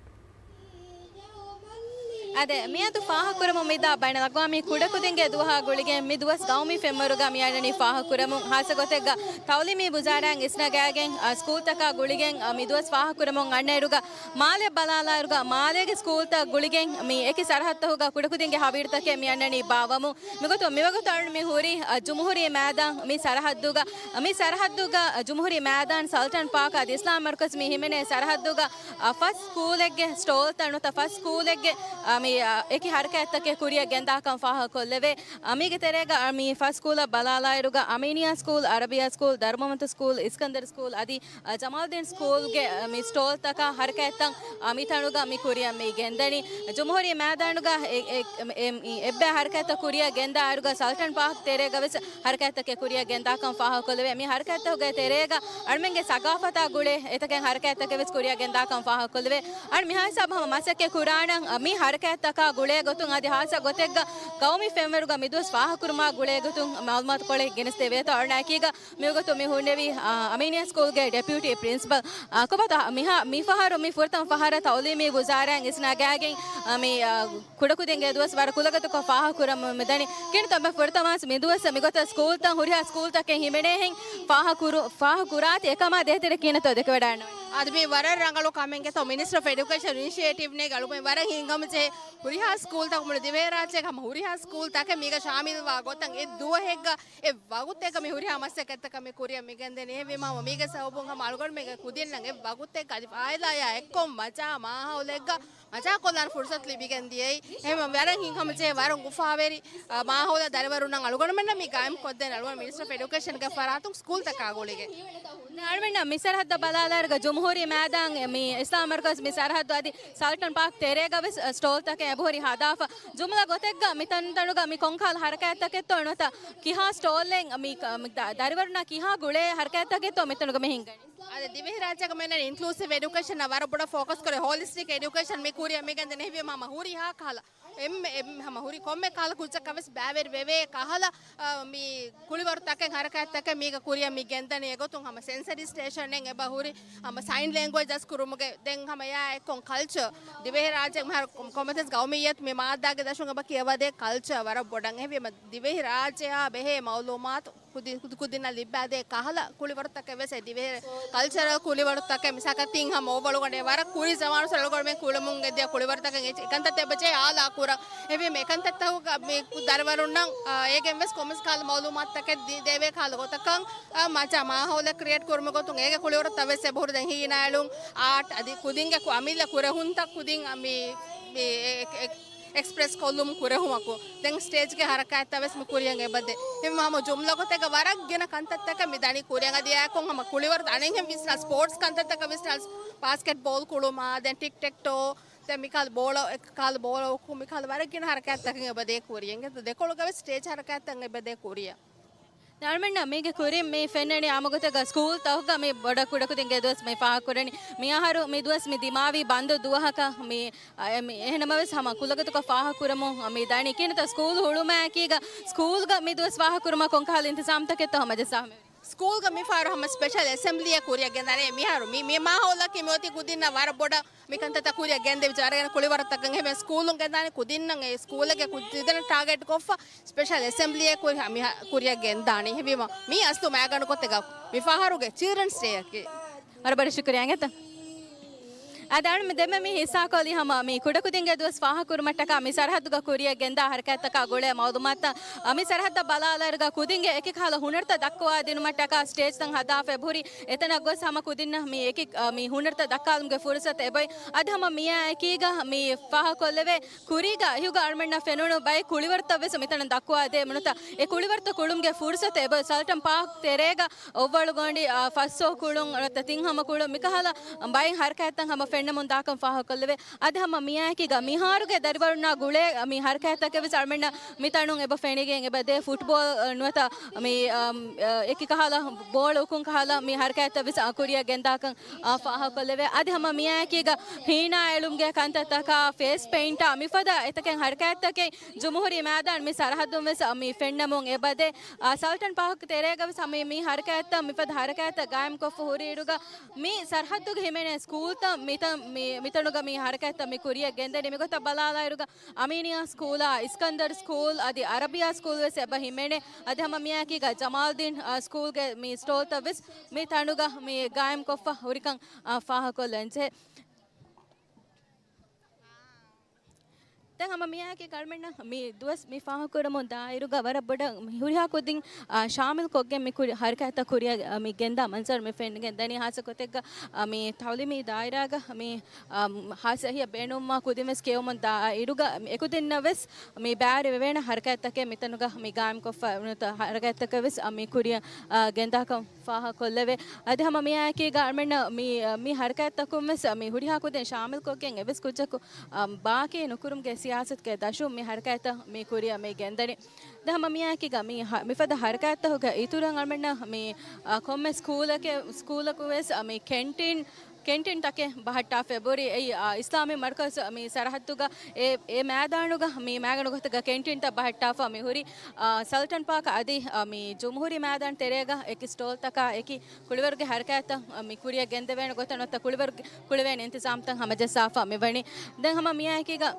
އާދެ، މިއަދު ފާހަގަކުރަމުން މިދާ ބައިނަލްއަގްވާމީ ކުޑަކުދިންގެ ދުވަހާ ގުޅިގެން މި ދުވަސް ގައުމީ ފެންވަރުގަ މި އަންނަނީ ފާހަގަކުރަމުން. ހާއްސަ ގޮތެއްގަ ތައުލީމީ ވުޒާރާއިން އިސްނަގާގެން، އަ، ސްކޫލްތަކާ ގުޅިގެން، އަ، މި ދުވަސް ފާހަގަކުރަމުން އަންނައިރުގަ މާލެ ބަލާލާއިރުގަ މާލޭގެ ސްކޫލްތައް ގުޅިގެން މި އެކި ސަރަހައްދުތަކުގަ ކުޑަކުދިންގެ ހަވީރުތަކެއް މި އަންނަނީ ބާއްވަމުން. މިގޮތުން މިވަގުތު އަޅުން މި ހުރީ، އަ، ޖުމްހޫރީ މައިދާން މި ސަރަހައްދުގަ، މި ސަރަހައްދުގަ ޖުމްހޫރީ މައިދާން ސަލްޓަން ޕާކް އަދި އިސްލާމް މަރުކަޒް މި ހިމެނޭ ސަރަހައްދުގަ، އަ، ފަސް ސްކޫލެއްގެ ސްޓޯލްތައް ނުވަތަ ފަސް ސްކޫލެއްގެ، އަ، މި، އަ، އެކި ހަރަކާތްތަކެއް ކުރިއަށް ގެންދާކަން ފާހަގަކޮށްލެވޭ. އަ، މީގެ ތެރޭގަ، އަ، މި ފަސް ސްކޫލަށް ބަލާލާއިރުގަ އަމީނިއްޔާ ސްކޫލް، އަރަބިއްޔާ ސްކޫލް، ދަރުމަވަންތަ ސްކޫލް، އިސްކަންދަރު ސްކޫލް އަދި އަ، ޖަމާލްދީން ސްކޫލްގެ، އަ، މި ސްޓޯލްތަކާ ހަރަކާތްތައް، އަ، މިތަނުގަ މި ކުރިއަށް މި ގެންދަނީ. ޖުމްހޫރީ މައިދާނުގަ އެ، އެ، އެ، އެ، އެއްބައި ހަރަކާތްތައް ކުރިއަށް ގެންދާއިރުގަ ސަލްޓަން ޕާކް ތެރޭގަ ވެސް ހަރަކާތްތަކެއް ކުރިއަށް ގެންދާކަން ފާހަގަކޮށްލެވޭ. މި ހަރަކާތްތަކުގެ ތެރޭގަ އަޅުމެންގެ ސަގާފަތާ ގުޅޭ އެތަކެއް ހަރަކާތްތަކެއް ވެސް ކުރިއަށް ގެންދާކަން ފާހަގަކޮށްލެވޭ. އަޅު މިހާ ހިސާބު ހަމަ މަސައްކަތް ކުރާނަން، އަ، މި ހަރަކާތްތަކާ ގުޅޭ ގޮތުން އަދި ހާއްސަ ގޮތެއްގަ ގައުމީ ފެންވަރުގަ މިދުވަސް ފާހަގަކުރުމާ ގުޅޭ ގޮތުން މައުލޫމާތުކޮޅެއް ގެނެސްދެވޭތޯ. އަޅުން އެކީގަ މިވަގުތު މި ހުންނެވީ، އާ، އަމީނިއްޔާ ސްކޫލްގެ ޑެޕިއުޓީ ޕްރިންސިޕަލް. އާ، ކޮބާތޯ މިހާ، މިފަހަރު މި ފުރަތަމަ ފަހަރަށް ތައުލީމީ ވުޒާރާއިން އިސްނަގާގެން، އާ، މި، އާ، ކުޑަކުދިންގެ ދުވަސް ވަރަށް ކުލަގަދަކޮށް ފާހަގަކުރަމުން މިދަނީ. ކިންތަ މި ފުރަތަމަ މިދުވަސް މިގޮތަށް ސްކޫލްތައް ހުރިހާ ސްކޫލްތަކެއް ހިމެނޭހެން ފާހަގަކުރު-، ފާހަގަކުރާތި އެކަމާ ދޭތެރެ ކިހިނެއްތޯ ދެކެވަޑައިންނަވަނީ. އަދި މީ ވަރަށް ރަނގަޅު ކަމެއްގެތޯ މިނިސްޓްރީ އޮފް އެޑިއުކޭޝަން އިނިޝިއޭޓިވް ނޭގެ އަޅުގަނޑު ވަރަށް ހިތްހަމަޖެހޭ ހުރިހާ ސްކޫލްތަކުން ދިވެހިރާއްޖޭގެ ހަމަ ހުރިހާ ސްކޫލްތަކެއް މީގަ ޝާމިލްވާ ގޮތަށް އެ ދުވަހެއްގަ އެ ވަގުތެއްގަ މި ހުރިހާ މަސައްކަތްތަކަށް މި ކުރިއަށް މިގެންދެނީ. އެހެންވީމަ ހަމަ މީގެ ސަބަބުން ހަމަ އަޅުގަނޑުމެންގެ ކުދިންނަށް އެ ވަގުތެއްގަ އަދި ފާއިދާޔާ އެއްކޮށް މަޖާ މާހައުލެއްގަ މަޖާކޮށްލާން ފުރުސަތު ލިބިގެން ދިޔައީ. އެހެންވެ ވަރަށް ހިތްހަމަޖެހޭ ވަރަށް އުފާވެރި، އަ، މާހައުލެއް ދަރިވަރުންނަށް އަޅުގަނޑުމެންނަށް މި ގާއިމްކޮށްދޭނެ އަޅުގަނޑު މިނިސްޓްރީ އޮފް އެޑިއުކޭޝަންގެ ފަރާތުން ސްކޫލްތަކާ ގުޅިގެން. އަޅުގަނޑަށް މި ސަރަހައްދަށް ބަލާލާއިރުގަ ޖުމްހޫރީ މައިދާން މި އިސްލާމް މަރުކަޒް މި ސަރަހައްދު އަދި ސަލްޓަން ޕާކް ތެރޭގަ ވެސް ސްޓޯލްތަކެއް އެބަހުރި ހަދާފަ. ޖުމްލަ ގޮތެއްގަ މި ތަންތަނުގަ މި ކޮންކަހަލަ ހަރަކާތްތަކެއްތޯ ނުވަތަ ކިހާ ސްޓޯލެއް މި ކަ-، މި ދަ-، ދަރިވަރުންނާ ކިހާ ގުޅޭ ހަރަކާތްތަކެއްތޯ މިތަނުގަ މި ހިނގަނީ؟ އަދި ދިވެހިރާއްޖޭގަ މިއަންނަނީ އިންކްލޫސިވް އެޑިއުކޭޝަންއަށް ވަރަށް ބޮޑަށް ފޯކަސް ކުރި ހޯލިސްޓިކް އެޑިއުކޭޝަން މި ކުރިއަށް މިގެންދެނީ. އެހެންވީމަ ހަމަ ހުރިހާ ކަހަލަ އެންމެ، އެންމެ ހަމަ ހުރި ކޮންމެ ކަހަލަ ކުއްޖަކަށް ވެސް ބައިވެރި ވެވޭ ކަހަލަ، އަ، މި ކުޅިވަރު ތަކެއް ހަރަކާތްތަކެއް މީގަ ކުރިއަށް މި ގެންދަނީ. އެގޮތުން ހަމަ ސެންސަރީ ސްޓޭޝަނެއް އެބަ ހުރި، ހަމަ ސައިން ލެންގުއޭޖް ދަސްކުރުމުގެ ދެން ހަމަ އެއާ އެއްކޮށް ކަލްޗަރ، ދިވެހިރާއްޖެ މިހާރު ކޮ-، ކޮންމެތަސް ގައުމިއްޔަތު މި މާއްދާގެ ދަށުން އެބަ ކިޔަވަދޭ ކަލްޗަރ ވަރަށް ބޮޑަށް. އެހެންވީމަ ދިވެހިރާއްޖެއާ ބެހޭ މައުލޫމާތު ކުދި-، ކުދި-، ކުދިންނަށް ލިއްބާދޭ ކަހަލަ ކުޅިވަރުތަކެއް ވެސް އެ ދިވެހި ކަލްޗަރަލް ކުޅިވަރުތަކެއް މިސާލަކަށް ތިން ހަމަ އޮވަޅުގަނޑެއް ވަރަށް ކުރި ޒަމާނު ސަޅުގަނޑުމެން ކުޅެމުން ގެންދިޔަ ކުޅިވަރުތަކެއް އެ-، އެކަންތައްތައް އެބަޖެހޭ އާލާ ކުރަން. އެހެންވީމަ އެކަންތައްތަކުގަ މި ދަރިވަރުންނަށް، އާ، އޭގެން ވެސް ކޮންމެސް ކަހަލަ މައުލޫމާތުތަކެއް ދީ-، ދެވޭ ކަހަލަ ގޮތަކަށް، އާ، މަޖާ މާހައުލެއް ކްރިއޭޓް ކުރުމުގެ ގޮތުން އޭގެ ކުޅިވަރުތައް ވެސް އެބަހުރި. ދެން ހީނާއެޅުން، އާޓް އަދި ކުދިންގެ ކު-، އަމިއްލަ ކުރެހުންތައް ކުދިން މި، މި އެ-، އެ-، އެ-، އެކްސްޕްރެސް ކޮށްލުމުން ކުރެހުމަކު، ދެން ސްޓޭޖްގެ ހަރަކާތްތައް ވެސް މި ކުރިއަށް އެބަދޭ. އެހެންވީމަ ހަމަ ޖުމްލަ ގޮތެއްގަ ވަރަށް ގިނަ ކަންތައްތަކެއް މި ދަނީ ކުރިއަށް. އަދި އެއާއެކު ހަމަ ކުޅިވަރު އަނެއްހެން ވިސްނާ ސްޕޯޓްސް ކަންތައްތަކަށް ވިސްނާ، ބާސްކެޓް ބޯލް ކުޅުމާ، ދެން ޓިކް ޓެކް ޓޯ، ދެން މިކަހަލަ ބޯޅަ، އެކަހަލަ ބޯޅަ އުކު، މިކަހަލަ ވަރަށް ގިނަ ހަރަކާތްތަކެއް އެބަދޭ ކުރިއަށް. ދެކޮޅުގަ ވެސް ސްޓޭޖް ހަރަކާތްތައް އެބަދޭ ކުރިއަށް. އަޅުމެންނަށް މީގެ ކުރިން މި ފެންނަނީ އާމުގޮތެއްގަ ސްކޫލް ތަކުގަ މި ބޮޑަށް ކުޑަކުދިންގެ ދުވަސް މި ފާހަގަކުރަނީ. މިއަހަރު މި ދުވަސް މި ދިމާވީ ބަންދު ދުވަހަކަށް މި، އަ، އެ، މި އެހެންނަމަވެސް ހަމަ ކުލަގަތުގަ ފާހަގަކުރަމުން މި ދަނީ. ކިހިނެއްތަ ސްކޫލް ހުޅުމާއެކީގަ ސްކޫލްގަ މި ދުވަސް ފާހަގަކުރުމަށް ކޮންކަހަލަ އިންތިޒާމްތަކެއްތޯ ހަމަޖައްސާ މި؟ ސްކޫލްގަ މިފަހަރު ހަމަ ސްޕެޝަލް އެސެމްބްލީއެއް ކުރިއަށް ގެންދާނެ. މިހާރު މި، މި މާހައުލަކީ މިއޮތީ ކުދިންނަށް ވަރަށް ބޮޑަށް މިކަންތައްތައް ކުރިއަށް ގެންދެވިއްޖެ ވަރަށް ކުޅިވަރުތަކަށް. އެހެންވެ ސްކޫލުން ގެންދާނެ ކުދިންނަށް އެ ސްކޫލެއްގެ ކުދިންނަށް ޓާގެޓް ކޮށްފަ ސްޕެޝަލް އެސެމްބްލީއެއް ކުރި މިހާ ކުރިއަށް ގެންދާނެ. އެހެންވީމަ މީ އަސްލު މައިގަނޑު ކޮށްދޭ މި ފަހަރުގެ ޗިލްޑްރަންސް ޑޭއަކީ. ވަރަށް ބޮޑަށް ޝުކުރިއްޔާ އިނގޭތަ؟ އަދި އަޅުމެން ދެންމެ މި ހިއްސާކޮށްލީ ހަމަ މި ކުޑަކުދިންގެ ދުވަސް ފާހަގަކުރުމަށްޓަކާ މި ސަރަހައްދުގަ ކުރިއަށް ގެންދާ ހަރަކާތްތަކާ ގުޅޭ މައުލޫމާތުތައް. އަ، މި ސަރަހައްދަށް ބަލާލާއިރުގަ ކުދިންގެ އެކި ކަހަލަ ހުނަރުތައް ދައްކަވާދިނުމަށްޓަކާ ސްޓޭޖްތައް ހަދާފަ އެބަހުރި. އެތަނަށް ގޮސް ހަމަ ކުދިންނަށް މި އެކި، އަ، މި ހުނަރުތައް ދައްކާލުމުގެ ފުރުސަތު އެބައޮތް. އަދި ހަމަ މިއާއެކީގަ މި ފާހަގަކޮށްލެވޭ ކުރީގަ އިހުގަ އަޅުމެންނަށް ފެނުނު ބައެއް ކުޅިވަރުތައް ވެސް މިތަނަށް ދައްކުވާދޭ ނުވަތަ އެ ކުޅިވަރުތައް ކުޅުމުގެ ފުރުސަތު އެބައޮތް. ސަލްޓަން ޕާކް ތެރޭގަ އޮއްވަޅުގޮނޑި، އަ، ފަސްސޯ ކުޅުން ނުވަތަ ތިން ހަމަ ކުޅުން މިކަހަލަ ބައެއް ހަރަކާތްތައް ހަމަ ފެންނަމުން ދާކަން ފާހަގަކޮށްލެވޭ. އަދި ހަމަ މިއާއެކީގަ މިހާރުގެ ދަރިވަރުންނާ ގުޅޭ މި ހަރަކާތްތަކެއް ވެސް އަޅުމެންނަށް މި ތަނުން އެބަ ފެނިގެން އެބަ ދޭ. ފުޓްބޯލް، އަ، ނުވަތަ މި، އަ، އެކި ކަހަލަ ބޯޅަ އުކުން ކަހަލަ މި ހަރަކާތްތައް ވެސް، އަ، ކުރިއަށް ގެންދާކަން، އަ، ފާހަގަކޮށްލެވޭ. އަދި ހަމަ މިއާއެކީގަ ހީނާ އެޅުމުގެ ކަންތައްތަކާ، ފޭސް ޕެއިންޓާ މިފަދަ އެތަކެއް ހަރަކާތްތަކެއް ޖުމްހޫރީ މައިދާން މި ސަރަހައްދުން ވެސް، އަ، މި ފެންނަމުން އެބަދޭ. އަ، ސަލްޓަން ޕާކް ތެރޭގަ ވެސް މި، މި ހަރަކާތްތައް މިފަދަ ހަރަކާތްތައް ގާއިމްކޮށްފަ ހުރިއިރުގަ މި ސަރަހައްދުގަ ހިމެނޭ ސްކޫލްތައް މިތަން، މި، މިތަނުގަ މި ހަރަކާތްތައް މި ކުރިއަށް ގެންދަނީ. މިގޮތަށް ބަލާލާއިރުގަ އަމީނިއާ ސްކޫލާ، އިސްކަންދަރު ސްކޫލް އަދި އަރަބިއާ ސްކޫލް ވެސް އެބަ ހިމެނޭ. އަދި ހަމަ މިއާއެކީގަ ޖަމާލްދީން، އާ، ސްކޫލްގެ މި ސްޓޯލްތައް ވެސް މި ތަނުގަ މި ގާއިމްކޮށްފަ ހުރިކަން، އާ، ފާހަގަކޮށްލަންޖެހޭ. ދެން ހަމަ މިއާއެކީ އަޅުމެންނަށް މި ދުވަސް މި ފާހަގަކުރަމުން ދާއިރުގަ ވަރަށް ބޮޑަށް މި ހުރިހާ ކުދިން، އާ، ޝާމިލް ކޮށްގެން މި ކުރި ހަރަކާތްތައް ކުރިއަށް، އާ، މި ގެންދާ މަންޒަރު މި ފެނިގެން ދަނީ. ހާއްސަ ގޮތެއްގަ، އާ، މި ތައުލީމީ ދާއިރާގަ މި، އާ، ހާއްސަ އެހީއަށް ބޭނުންވާ ކުދިން ވެސް ކިޔަވަމުން ދާއިރުގަ އެކުދިންނަށް ވެސް މި ބައިވެރިވެވޭނެ ހަރަކާތްތަކެއް މިތަނުގަ މި ގާއިމްކޮށްފަ ހަރަކާތްތަކެއް ވެސް، އާ، މި ކުރިއަށް، އާ، ގެންދާކަން ފާހަގަކޮށްލެވޭ. އަދި ހަމަ މިއާއެކީގަ އަޅުމެންނަށް މި، މި ހަރަކާތްތަކުން ވެސް މި ހުރިހާ ކުދިން ޝާމިލްކޮށްގެން އެއްވެސް ކުއްޖަކު، އަ، ބާކީ ނުކުރުމުގެ ސިޔާސަތުގެ ދަށުން މި ހަރަކާތްތައް މި ކުރިއަށް މި ގެންދަނީ. ދެން ހަމަ މިއާއެކީގަ މި ހަ-، މިފަދަ ހަރަކާތްތަކުގެ އިތުރަށް އަޅުމެންނަށް މި، އަ، ކޮންމެސް ސްކޫލަކެ-، ސްކޫލަކު ވެސް، އަ، މި ކެންޓީން، ކެންޓީންތަކެއް ބަހައްޓާފަ އެބަހުރި. އެއީ، އަ، އިސްލާމީ މަރުކަޒު މި ސަރަހައްދުގަ އެ، އެ މައިދާނުގަ މި މައިގަނޑު ގޮތުގަ ކެންޓީންތައް ބަހައްޓާފަ މި ހުރި، އަ، ސަލްޓަން ޕާކް އަދި، އަ، މި ޖުމްހޫރީ މައިދާން ތެރޭގަ އެކި ސްޓޯލްތަކާ އެކި ކުޅިވަރުގެ ހަރަކާތްތައް، އަ، މި ކުރިއަށް ގެންދެވޭނެ ގޮތަށް ނުވަތަ ކުޅިވަރުގެ ކުޅެވޭނެ އިންތިޒާމްތައް ހަމަޖައްސާފަ މިވަނީ. ދެން ހަމަ މިއާއެކީގަ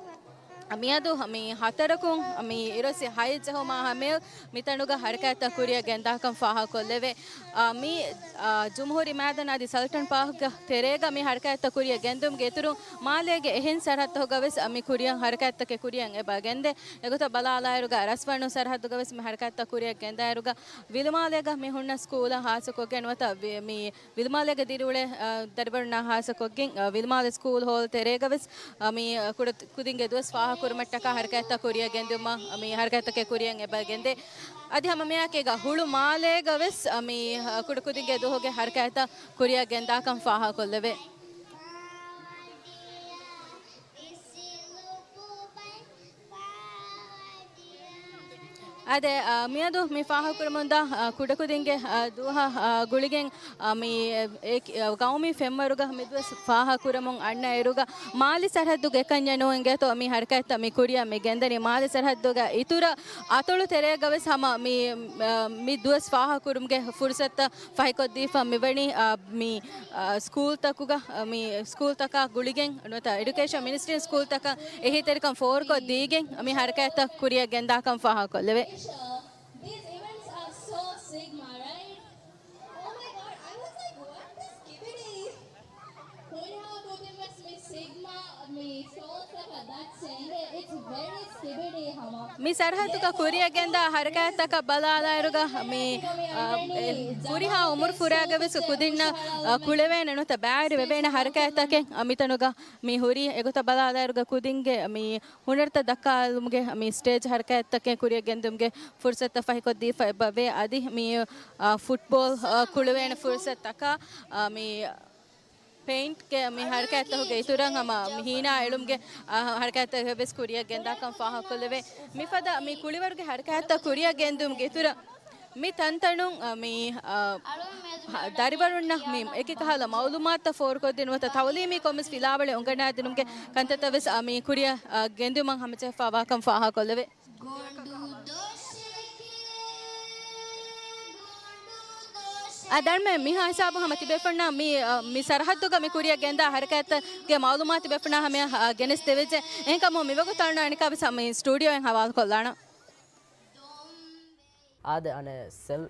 މިއަދު މި ހަތަރަކުން މި އިރުއޮއްސި ހައެއް ޖެހުމާ ހަމަޔަށް މިތަނުގަ ހަރަކާތްތައް ކުރިއަށް ގެންދާކަން ފާހަގަކޮށްލެވޭ. އާ، މި، އާ، ޖުމްހޫރީ މައިދާން އަދި ސަލްޓަން ޕާކްގެ ތެރޭގަ މި ހަރަކާތްތައް ކުރިއަށް ގެންދުމުގެ އިތުރުން މާލޭގެ އެހެން ސަރަހައްދުތަކުގަ ވެސް މި ކުރިއަށް ހަރަކާތްތަކެއް ކުރިއަށް އެބަ ގެންދޭ. އެގޮތަށް ބަލާލާއިރުގަ ރަސްވަނު ސަރަހައްދުގަ ވެސް މި ހަރަކާތްތައް ކުރިއަށް ގެންދާއިރުގަ ވިލުމާލޭގަ މި ހުންނަ ސްކޫލަށް ހާއްސަކޮށްގެން ނުވަތަ ވި-، މި ވިލުމާލޭގަ ދިރިއުޅޭ، އަ، ދަރިވަރުންނާ ހާއްސަކޮށްގެން، އަ، ވިލުމާލެ ސްކޫލް ހޯލް ތެރޭގަ ވެސް، އަ، މި، އަ، ކުޑަ ކުދިންގެ ދުވަސް ފާހަގަކުރުމަށްޓަކާ ހަރަކާތްތައް ކުރިއަށް ގެންދުމަށް، އަ، މި ހަރަކާތްތަކެއް ކުރިއަށް އެބަ ގެންދޭ. އަދި ހަމަ މިއާއެކީގަ ހުޅު މާލޭގަ ވެސް، އަ، މި، އަ، ކުޑަ ކުދިންގެ ދުވަހުގެ ހަރަކާތްތައް ކުރިއަށް ގެންދާކަން ފާހަގަކޮށްލެވޭ. އާދެ، އާ، މިއަދު މި ފާހަގަކުރަމުންދާ، އާ، ކުޑަކުދިންގެ، އާ، ދުވަހާ، އާ، ގުޅިގެން، އާ، މި، އެ، އެ، ގައުމީ ފެންވަރުގަ މި ދުވަސް ފާހަގަކުރަމުން އަންނަ އިރުގަ މާލެ ސަރަހައްދުގެ ކަންޏެއް ނޫން އިނގޭތޯ މި ހަރަކާތްތައް މި ކުރިއަށް މި ގެންދަނީ. މާލެ ސަރަހައްދުގެ އިތުރަށް އަތޮޅު ތެރޭގަ ވެސް ހަމަ މި، އާ، މި ދުވަސް ފާހަގަކުރުމުގެ ފުރުސަތުތައް ފަހިކޮށްދީފަ މިވަނީ، އާ، މި އާ، ސްކޫލްތަކުގަ، މި ސްކޫލްތަކާ ގުޅިގެން ނުވަތަ އެޑިއުކޭޝަން މިނިސްޓްރީން ސްކޫލްތަކަށް އެހީތެރިކަން ފޯރުކޮށްދީގެން މި ހަރަކާތްތައް ކުރިއަށް ގެންދާކަން ފާހަގަކޮށްލެވޭ. These events are so Sigma, right? Oh my God, I was like, "What the skibidi?" ހުރިހާ ކުދިންވެސް މި ސިގްމާ މި ސްޓޯލްތަކަށް ދައްޗޭ އިނގޭ. It's very ސިބިޑީ ހަމަ. މި ސަރަހައްދުގަ ކުރިއަށް ގެންދާ ހަރަކާތްތަކަށް ބަލާލާއިރުގަ މި، އާ، އެ، ހުރިހާ އުމުރު ފުރާގަ ވެސް ކުދިންނަށް، އާ، ކުޅެވޭނެ ނުވަތަ ބައިވެރި ވެވޭނެ ހަރަކާތްތަކެއް، އާ، މިތަނުގަ މި ހުރީ. އެގޮތަށް ބަލާލާއިރުގަ ކުދިންގެ މި ހުނަރުތައް ދައްކާލުމުގެ މި ސްޓޭޖް ހަރަކާތްތަކެއް ކުރިއަށް ގެންދުމުގެ ފުރުސަތުތައް ފަހިކޮށްދީފަ އެބަވޭ. އަދި މި، އާ، ފުޓްބޯލް، އާ، ކުޅެވޭނެ ފުރުސަތުތަކާ، އާ، މި ޕެއިންޓްގެ މި ހަރަކާތްތަކުގެ އިތުރަށް ހަމަ މި ހީނާ އެޅުމުގެ، އާ، ހަރަކާތްތަކެއް ވެސް ކުރިއަށް ގެންދާކަން ފާހަގަކޮށްލެވޭ. މިފަދަ މި ކުޅިވަރުގެ ހަރަކާތްތައް ކުރިއަށް ގެންދުމުގެ އިތުރަށް މި ތަންތަނުން، އަ، މި، އަ، ހަ، ދަރިވަރުންނަށް މި އެކި ކަހަލަ މައުލޫމާތުތައް ފޯރުކޮށްދިނުމަށް ތައުލީމީ ކޮންމެސް ފިލާވަޅެއް އުނގަންނާދިނުމުގެ ކަންތައްތައް ވެސް، އަ، މި ކުރިއަށް، އަ، ގެންދިއުމަށް ހަމަޖެހިފައިވާކަން ފާހަގަކޮށްލެވޭ. އަ، ދަންމެ މިހާ ހިސާބު ހަމަ ތިބޭފުންނަށް މި، އަ، މި ސަރަހައްދުގަ މި ކުރިއަށް ގެންދާ ހަރަކާތްތަކުގެ މައުލޫމާތު ތިބޭފުންނާ ހަމަޔަށް، އަ، ގެނެސް ދެވިއްޖެ. އެހެންކަމުން މިވަގުތު އަޅުން އަނެއްކާ ވެސް މި ސްޓޫޑިއޯއިން ހަވާލުކޮށްލާނަން. އާދެ، އަނެއް ސެލް،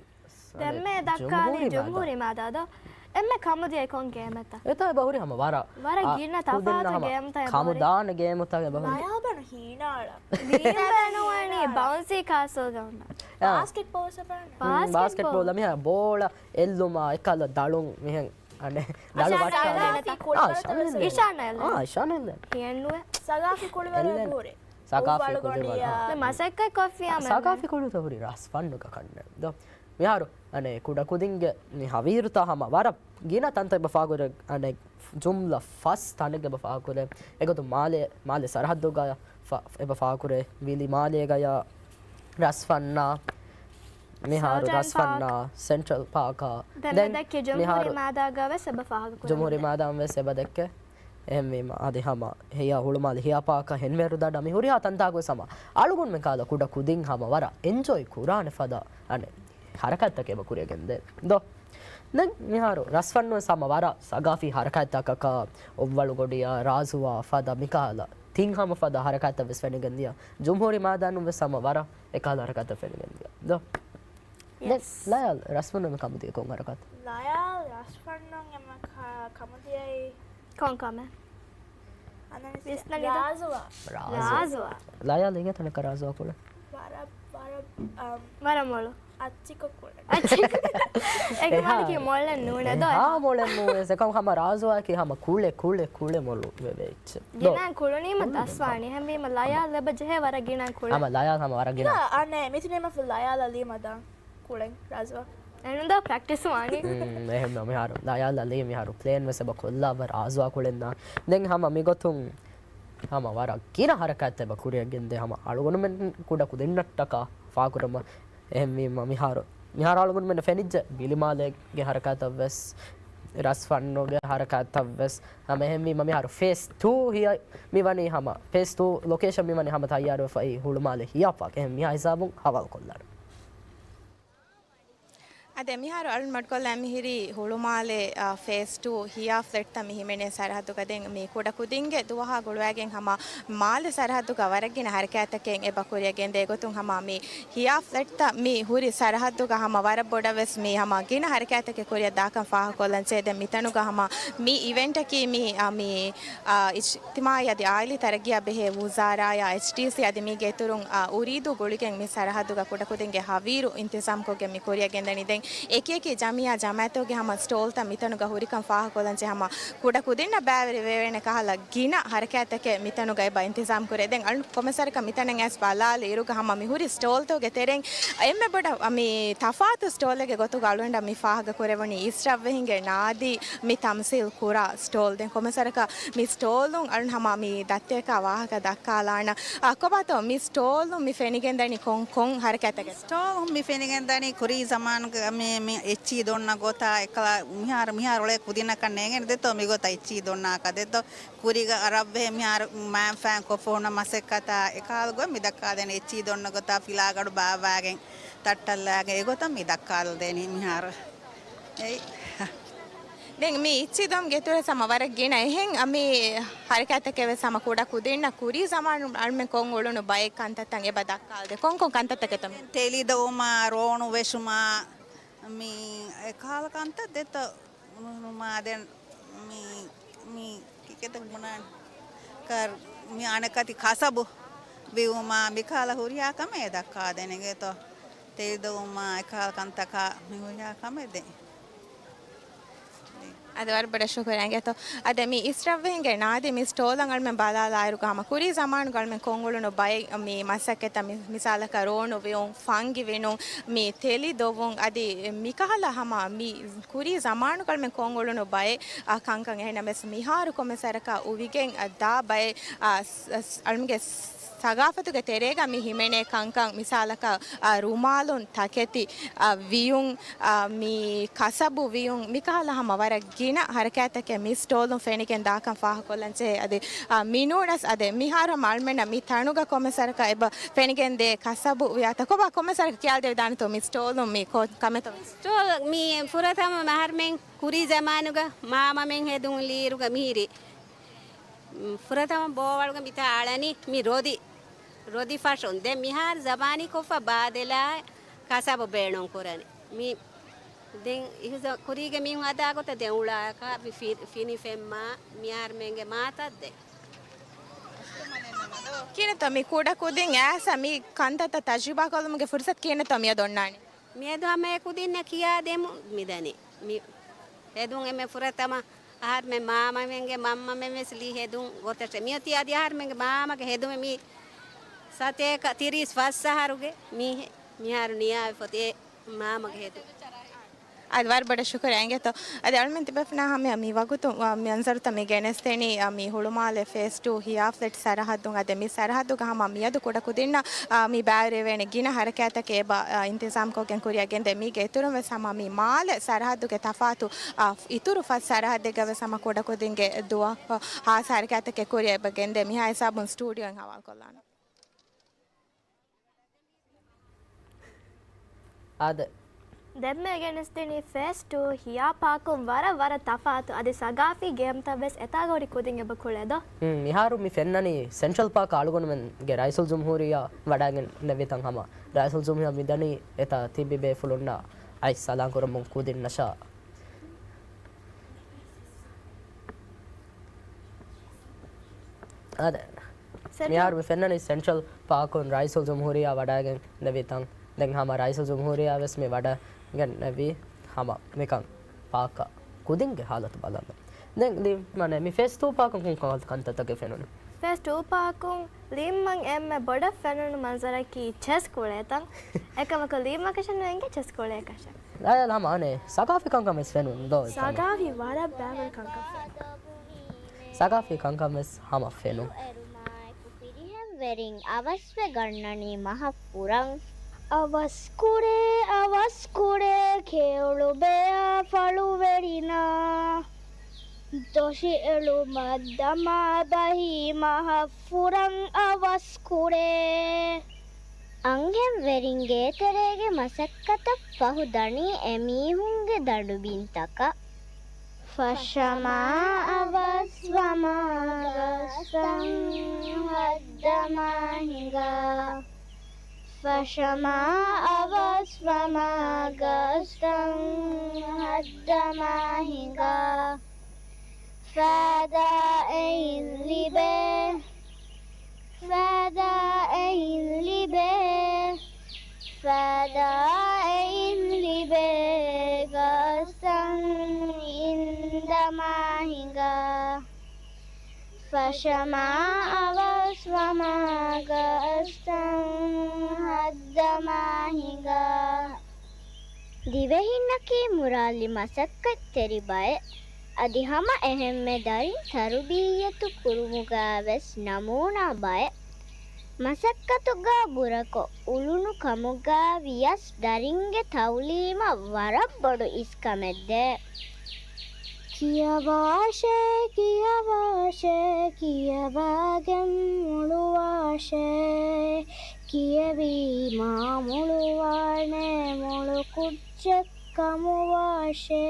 ދެންމެ ދައްކާލީ ޖުމްހޫރީ މާދާ. ޖުމްހޫރީ މާދާ ދޯ؟ އެންމެ ކަމުދިޔައި ކޮން ގޭމެއްތަ؟ އެތާ އެބަ ހުރި ހަމަ ވަރަށް، ވަރަށް އާ، ގިނަ ކުދިންނަށް ތަފާތު ހަމަ ގޭމްތައް އެބަ ހުރި. ކަމުދާނެ ގޭމުތައް އެބަ ހުރި. ލަޔާބަނު ހީނާޅަ. މީން ބޭނުންވަނީ ބައުންސީ ކާސްލް ގައުން. އާ. ބާސްކެޓް ބޯލްސް ބޭނުން. ބާސްކެޓް ބޯލް. ބާސްކެޓް ބޯލް މިހާ ބޯޅަ އެއްލުމާ އެކަލަ ދަޅުން މިހެން އަނެއް ދަޅު ވައްޓާލި. ސަގާފީ ކުޅިވަރު އާ، އިޝާން އެއްލެން. އިޝާން އެއްލެން. އާ، އިޝާން އެއްލެން. ހިޔެއްނުވޭ. ސަގާފީ ކުޅިވަރު އެއްލެން. ބޯރެ. ސަގާފީ ކުޅިވަރު. މި މަސައްކަތް ކޮށްފިޔާ މެން. ސަގާފީ ކުޅިވަރު ހުރި ރަސް ފަންނުގަ ކަންނެ. ދޯ. މިހާރު އަނެއް ކުޑަކުދިންގެ މި ހަވީރުތާ ހަމަ ވަރަށް ގިނަ ތަންތައް އެބަ ފާގުރެ އަނެއް ޖުމްލަ ފަސް ތަނެއްގަ އެބަ ފާގުރެ. އެގޮތުން މާލެ، މާލެ ސަރަހައްދުގަ ފަ-، އެބަ ފާގުރެ ވިލި މާލޭގަޔަށް ރަސް ފަންނާ. މިހާރު ސައުދާން ރަސް ފަންނާ ޕާކް. ސެންޓްރަލް ޕާކާ. ދެން ދެން މި ދެއްކި ޖުމްހޫރީ މިހާރު މާދާގަ ވެސް އެބަ ފާހަގަ ކުރަމުން. ޖުމްހޫރީ މާދާ ވެސް އެބަ ދެއްކެ. އެހެންވީމަ އަދި ހަމަ ހެޔާ ހުޅުމާލެ ހިޔާ ޕާކަށް ހެންވޭރު ދަޑަށް މި ހުރިހާ ތަންތާގަ ވެސް ހަމަ އަޅުގަނޑުމެން ކަހަލަ ކުޑަ ކުދިން ހަމަ ވަރަށް އެންޖޯއި ކުރާނެ ފަދަ އަނެއް ހަރަކާތްތަކެއް އެބަ ކުރިއަށް ގެންދޭ. ދޯ. ދެން މިހާރު ރަސްފަންނު ވެސް ހަމަ ވަރަށް ސަގާފީ ހަރަކާތްތަކަކަށް އޮއްވަޅުގޮޑިއަށް ރާޒުވާ ފަދަ މިކަހަލަ ތިން ހަމަ ފަދަ ހަރަކާތްތައް ވެސް ފެނިގެން ދިޔަ. ޖުމްހޫރީ މާދާނުން ވެސް ހަމަ ވަރަށް އެކަހަލަ ހަރަކާތްތައް ފެނިގެން ދިޔަ. ދޯ. ދެން ޔެސް. ލަޔާލް ރަސްފަންނު އެންމެ ކަމުދިޔަ ކޮން ހަރަކާތް؟ ލަޔާލް ރަސްފަންނުން އެންމެ ކަ-، ކަމުދިޔައީ ކޮން ކަމެއް؟ ވިސްނަނީ ދޯ؟ ރާޒުވާ. ރާޒުވާ. ރާޒުވާ. ލަޔާލް އިނގޭތަ ކަ ރާޒުވާ ކުޅެ؟ ވަރަށް، ވަރަށް، އަމް، ވަރަށް މޮޅު. އައްޗިކޮށް ކުޅެ. އައްޗިކޮށް. އެކަމަކީ މޮޅެއް ނޫނޭ ދޯ. އެހާ މޮޅެއް ނޫނޭ. އެކަމް ހަމަ ރާޒުވާއަކީ ހަމަ ކުޅެ، ކުޅެ، ކުޅެ މޮޅު ވެވޭ އެއްޗެއް. ދޯ. ގިނައިން ކުޅުނީމަ ދަސްވާނީ. އެހެންވީމަ ލަޔާލް އެބަ ޖެހޭ ވަރަށް ގިނައިން ކުޅެ. ހަމަ ލަޔާލް ހަމަ ވަރަށް ގިނަ. އަނެއް މިތިނީމަ ލަޔާލް އަލީމަ ދާން. ކުޅެން ރާޒުވާ. އެނުން ދޯ ޕްރެކްޓިސް ވާނީ. އުން، އެހެން މިހާރު ލަޔާލް އަލީ މިހާރު ޕްލޭން ވެސް އެބަ ކޮށްލާ ރާޒުވާ ކުޅެން ދާން. ދެން ހަމަ މިގޮތުން ހަމަ ވަރަށް ގިނަ ހަރަކާތްތައް އެބަ ކުރިއަށް ގެންދޭ ހަމަ އަޅުގަނޑުމެން ކުޑަ ކުދިންނަށްޓަކާ ފާކުރަމަ. އެހެންވީމަ މިހާރު، މިހާރު އަޅުގަނޑުމެން ފެނިއްޖެ ބިލިމާލޭގެ ހަރަކާތަށް ވެސް، ރަސްފަންނުގެ ހަރަކާތަށް ވެސް. ހަމަ އެހެންވީމަ މިހާރު ފޭސް ޓޫ ހިޔަ މިވަނީ ހަމަ ފޭސް ޓޫ ލޮކޭޝަން މިވަނީ ހަމަ ތައްޔާރުވެފައި ހުޅުމާލެ ހިޔާ ޕާކް. އެހެން މިހާ ހިސާބުން ހަވާލު ކޮށްލާނެ. އަދި މިހާރު އަޅުން މަޑުކޮށްލާ މިހިރީ ހުޅުމާލެ، އާ، ފޭސް ޓޫ ހިޔާ ފްލެޓްތައް މި ހިމެނޭ ސަރަހައްދުގަ. ދެން މި ކުޑަ ކުދިންގެ ދުވަހާ ގުޅުވާގެން ހަމަ މާލެ ސަރަހައްދުގަ ވަރަށް ގިނަ ހަރަކާތްތަކެއް އެބަ ކުރިއަށް ގެންދޭ. އެގޮތުން ހަމަ މި ހިޔާ ފްލެޓްތައް މި ހުރި ސަރަހައްދުގަ ހަމަ ވަރަށް ބޮޑަށް ވެސް މި ހަމަ ގިނަ ހަރަކާތްތަކެއް ކުރިއަށް ދާކަން ފާހަގަކޮށްލަން ޖެހޭ. ދެން މިތަނުގަ ހަމަ މި އިވެންޓަކީ މި، އާ، މި، އާ، އިޖް ތިމާއީ އަދި އާއިލީ ތަރައްގީއާ ބެހޭ ވުޒާރާއާ އެޗްޑީސީ އަދި މީގެ އިތުރުން، އާ، އުރީދޫ ގުޅިގެން މި ސަރަހައްދުގަ ކުޑަކުދިންގެ ހަވީރު އިންތިޒާމްކޮށްގެން މި ކުރިއަށް ގެންދަނީ. ދެން އެކިއެކި ޖަމިއްޔާ ޖަމާއަތުގެ ހަމަ ސްޓޯލްތައް މިތަނުގަ ހުރިކަން ފާހަގަކޮށްލަން ޖެހޭ ހަމަ ކުޑަކުދިންނަށް ބައިވެރިވެވޭނެ ކަހަލަ ގިނަ ހަރަކާތްތަކެއް މިތަނުގަ އެބަ އިންތިޒާމް ކުރޭ. ދެން އަޅުން ކޮމެސަރަކަށް މިތަނަށް އައިސް ބަލާލި އިރުގަ ހަމަ މި ހުރި ސްޓޯލްތަކުގެ ތެރެއިން އެންމެ ބޮޑަށް މި ތަފާތު ސްޓޯލެއްގެ ގޮތުގަ އަޅުގަނޑަށް މި ފާހަގަ ކުރެވުނީ އިސްރަށްވެހިންގެ ނާދީ މި ތަމްސީލް ކުރާ ސްޓޯލް. ދެން ކޮމެސަރަކަށް މި ސްޓޯލުން އަޅުން ހަމަ މި ދައްތައަކާ ވާހަކަ ދައްކާލާނަން. އަ، ކޮބާތޯ މި ސްޓޯލުން މި ފެނިގެންދަނީ ކޮން ކޮން ހަރަކާތްތަކެއްތޯ؟ ސްޓޯލުން މި ފެނިގެންދަނީ ކުރީ ޒަމާނުގެ މި، މި އެއްޗިހި ދޮންނަ ގޮތާ އެކަލާ މިހާރު، މިހާރު އުޅޭ ކުދިންނަކަށް ނޭނގެން ދެއްތޯ މިގޮތަށް އެއްޗިހި ދޮންނަ އަކަށް ދެއްތޯ؟ ކުރީގަ އަރަބްވެހެ މިހާރު މާތް ފައިން ކޮށްފަ ހުންނަ މަސައްކަތާ އެކަހަލަ ގޮތް މި ދައްކާދޭނެ. އެއްޗިހި ދޮންނަ ގޮތާ ފިލާގަޑު ބާއްވާގެން ތައްޓަށްލާގެން އެގޮތަށް މި ދައްކާލަދޭނީ މިހާރު. އެއީ. ދެން މި އިއްޗި ދޮން ގެތުރެ ހަމަ ވަރަށް ގިނަ އެހެން މި ހަރަކާތްތަކެއް ވެސް ހަމަ ކުޑަ ކުދިންނަށް ކުރީ ޒަމާނު އަޅުމެން ކޮށް އުޅުނު ބައެއް ކަންތައްތައް އެބަ ދައްކާލަދޭ. ކޮން ކޮން ކަންތައްތަކެއްތޯ މި؟ ތެލި ދޮވުމާ، ރޯނު ވެށުމާ، މި އެކަހަލަ ކަންތައް ދެއްތޯ. މާ ދެން މި، މި ކިކެތަ ބުނާނެ؟ ކަރ، މި އަނެކަތި ކަސަބު ވިއުމާ، މިކަހަލަ ހުރިހާ ކަމެއް ދައްކާދޭނެ ގެތޯ. ތެލި ދޮވުމާ، އެކަހަލަ ކަންތަކާ މި ހުރިހާ ކަމެއް ދެން. އަދި ވަރަށް ބޮޑަށް ޝުކުރިއްޔާ އިނގޭތޯ. އަދި މި އިސްރަށްވެހިންގެ ނާދީ މި ސްޓޯލަށް އަޅުމެން ބަލާލާއިރުގަ ހަމަ ކުރީ ޒަމާނުގަ އަޅުމެން ކޮށް އުޅުނު ބައެއް މި މަސައްކަތްތައް މި، މިސާލަކަށް ރޯނު ވިއުން، ފަންގި ވިނުން، މި ތެލި ދޮވުން، އަދި މިކަހަލަ ހަމަ މި ކުރީ ޒަމާނުގަ އަޅުމެން ކޮށް އުޅުނު ބައެއް، އާ، ކަންކަން. އެހެންނަމަވެސް މިހާރު ކޮމެސަރަކަށް އުވިގެން، އާ، ދާ ބައެއް، އާ، ސް-، ސް-، އަޅުމެންގެ ސް-، ސަގާފަތުގެ ތެރޭގަ މި ހިމެނޭ ކަންކަން، މިސާލަކަށް، އަ، ރުމާލުން، ތަކެތި، އަ، ވިޔުން، އަ، މި ކަސަބު ވިޔުން، މިކަހަލަ ހަމަ ވަރަށް ގިނަ ހަރަކާތްތަކެއް މި ސްޓޯލުން ފެނިގެން ދާކަން ފާހަގަކޮށްލަން ޖެހޭ. އަދި، އަ، މިނޫނަސް އަދެ މިހާރު ހަމަ އަޅުމެންނަށް މި ތަނުގަ ކޮންމެސް ވަރަކަށް އެބަ ފެނިގެންދޭ ކަސަބު ވިޔާތަ ކޮބާ ކޮންމެސް ވަރަކަށް ކިޔާދެވިދާނެތޯ މި ސްޓޯލުން މި ކޮން ކަމެއްތޯ؟ ސްޓޯލް މި ފުރަތަމަ އަހަރުމެން ކުރީ ޒަމާނުގަ މާމަމެން ހެދުން ލީރުގަ މިހިރި ފުރަތަމަ ބޯވަޅުގަ މިތާ އަޅަނީ މި ރޮދި، ރޮދި ފަށުން. ދެން މިހާރު ޒަމާނީ ކޮށްފަ ބާދެލާ ކަސަބު ބޭނުން ކުރަނީ. މި ދެން އިހުޒަ ކުރީގެ މީހުން ހަދާ ގޮތަށް ދެން އުޅާކާ މި ފި، ފިނި ފެންމާ މި އަހަރުމެންގެ މާތައް ދެން. ކިހިނެއްތޯ މި ކުޑަ ކުދިން އައިސް މި ކަންތައްތައް ތަޖުރިބާ ކޮށްލުމުގެ ފުރުސަތު ކިހިނެއްތޯ މިއަދު އޮންނާނީ؟ މިއަދު ހަމަ އެ ކުދިންނަށް ކިޔާދެމުން މިދަނީ. މި ހެދުން އެންމެ ފުރަތަމަ އަހަރުމެން މާމަމެންގެ މަންމަމެން ވެސް ލީ ހެދުން ގޮތަށެ. މިއޮތީ އަދި އަހަރުމެންގެ މާމަގެ ހެދުމެއް މީ ސަތޭކަ ތިރީސް ފަސް އަހަރުގެ މީހެއް މިހާރު ނިޔާވެފަ އޮތީ އެ މާމަގެ ހެދުން. އަދި ވަރަށް ބޮޑަށް ޝުކުރިއްޔާ އިނގޭތޯ. އަދި އަޅުމެން ތިބޭފުޅުންނާ ހަމަޔަށް މި ވަގުތު، އާ، މި މަންޒަރުތައް މި ގެނެސްދެނީ، އާ، މި ހުޅުމާލެ ފޭސް ޓޫ ހިޔާ ފްލެޓް ސަރަހައްދުން. އަދި މި ސަރަހައްދުގަ ހަމަ މިއަދު ކުޑަކުދިންނަށް، އާ، މި ބައިވެރިވެވޭނެ ގިނަ ހަރަކާތްތަކެއް އެބަ، އާ، އިންތިޒާމްކޮށްގެން ކުރިއަށް ގެންދޭ. މީގެ އިތުރުން ވެސް ހަމަ މި މާލެ ސަރަހައްދުގެ ތަފާތު، އާ، އިތުރު ފަސް ސަރަހައްދެއްގަ ވެސް ހަމަ ކުޑަކުދިންގެ ދުވަހު ހާސް ހަރަކާތްތަކެއް ކުރިއަށް އެބަ ގެންދޭ. މިހާ ހިސާބުން ސްޓޫޑިއޯއިން ހަވާލުކޮށްލާނަން. އާދެ. ދެންމެ ގެނެސްދިނީ ފޭސް ޓޫ ހިޔާ ޕާކުން ވަރަށް ވަރަށް ތަފާތު އަދި ސަގާފީ ގޭމްތައް ވެސް އެތާގަ ހުރި ކުދިން އެބަ ކުޅޭ ދޯ؟ ހުން، މިހާރު މި ފެންނަނީ ސެންޓްރަލް ޕާކް އަޅުގަނޑުމެންގެ ރައީސުލްޖުމްހޫރިއްޔާ ވަޑައިގެން ނެވިތަން ހަމަ. ރައީސުލްޖުމްހޫރިއްޔާ މިދަނީ އެތާ ތިބި ބޭފުޅުންނާ އައިސް ސަލާން ކުރަމުން ކުދިންނަށާ. އާދެ. ސެންޓްރަލް މިހާރު މި ފެންނަނީ ސެންޓްރަލް ޕާކުން ރައީސުލްޖުމްހޫރިއްޔާ ވަޑައިގެން ނެވި ތަން. ދެން ހަމަ ރައީސުލްޖުމްހޫރިއްޔާ ވެސް މި ވަޑައިގެން ނެވީ ހަމަ މިކަން ޕާކަށް ކުދިންގެ ހާލަތު ބަލަން. ދެން ލީ، މާނަ، މި ފޭސް ޓޫ ޕާކުން ކޮން ކަންތައްތަކެއް ފެނުނީ؟ ފޭސް ޓޫ ޕާކުން ލީމަށް އެންމެ ބޮޑަށް ފެނުނު މަންޒަރަކީ ޗެސް ކުޅޭ ތަން. އެކަމަކު ލީމަކަށަށް ނުއެނގޭ ޗެސް ކުޅޭކަށެއް. އަޔަލް ހަމަ އަނެއް ސަގާފީ ކަންކަން ވެސް ފެނުން ދޯ؟ ސަގާފީ ވަރަށް ބައިވަރު ކަންކަން ފެނުން. ސަގާފީ ކަންކަން ވެސް ހަމަ ފެނުން. ފިރިހެންވެރިން އަވަސްވެ ގަންނަނީ މަހަށް ފުރަން. އަވަސް ކުރޭ، އަވަސް ކުރޭ، ކެޔޮޅު ބެޔާ ފަޅުވެރިންނާ. ދޮށި އެޅުމަށް ދަމާ ބަހީ މަހަށް ފުރަން އަވަސް ކުރޭ. އަންހެންވެރިން ގޭތެރޭގެ މަސައްކަތަށް ފަހު ދަނީ އެމީހުންގެ ދަނޑުބިންތަކަށް. ފަށަމާ އަވަސްވަމާ ގަސްތައް ހައްދަމާ ހިނގާ. ފަށަމާ އަވަސްވަމާ ގަސްތައް ހައްދަމާ ހިނގާ. ފައިދާ އެއިން ލިބޭ. ފައިދާ އެއިން ލިބޭ. ފައިދާ އެއިން ލިބޭ. ގަސްތައް އިންދަމާ ހިނގާ. ފަށަމާ އަވަސްވަމާ ގަސްތައް ހައްދަމާ ހިނގާ. ދިވެހިންނަކީ މުރާލި މަސައްކަތްތެރި ބައެއް. އަދި ހަމަ އެހެންމެ ދަރިން ތަރުބިއްޔަތު ކުރުމުގަ ވެސް ނަމޫނާ ބައެއް. މަސައްކަތުގަ ބުރަކޮށް އުޅުނު ކަމުގަ ވިޔަސް ދަރިންގެ ތައުލީމަށް ވަރަށް ބޮޑު އިސްކަމެއް ދޭ. ކިޔަވާށޭ، ކިޔަވާށޭ، ކިޔަވާގެން މޮޅުވާށޭ. ކިޔެވީމާ މޮޅުވާނެ މޮޅު ކުއްޖެއް ކަމުވާށޭ.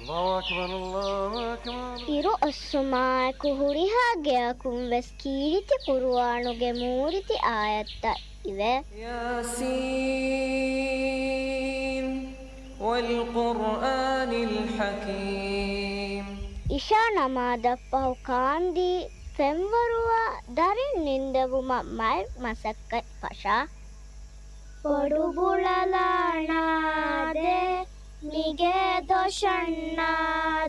الله أكبر، الله أكبر. އިރު އޮއްސުމާއެކު ހުރިހާ ގެއަކުން ވެސް ކީރިތި ޤުރުއާނުގެ މޫރިތި އާޔަތްތައް އިވޭ. يس والقرآن الحكيم. އިޝާ ނަމާދަށްފަހު ކާންދީ ފެންވަރުވާ ދަރިން ނިންދެވުމަށް މައި މަސައްކަތް ފަށާ. ބޮޑު ބުޅަލާނާ ދޭ، މިގޭ ދޮށަންނާ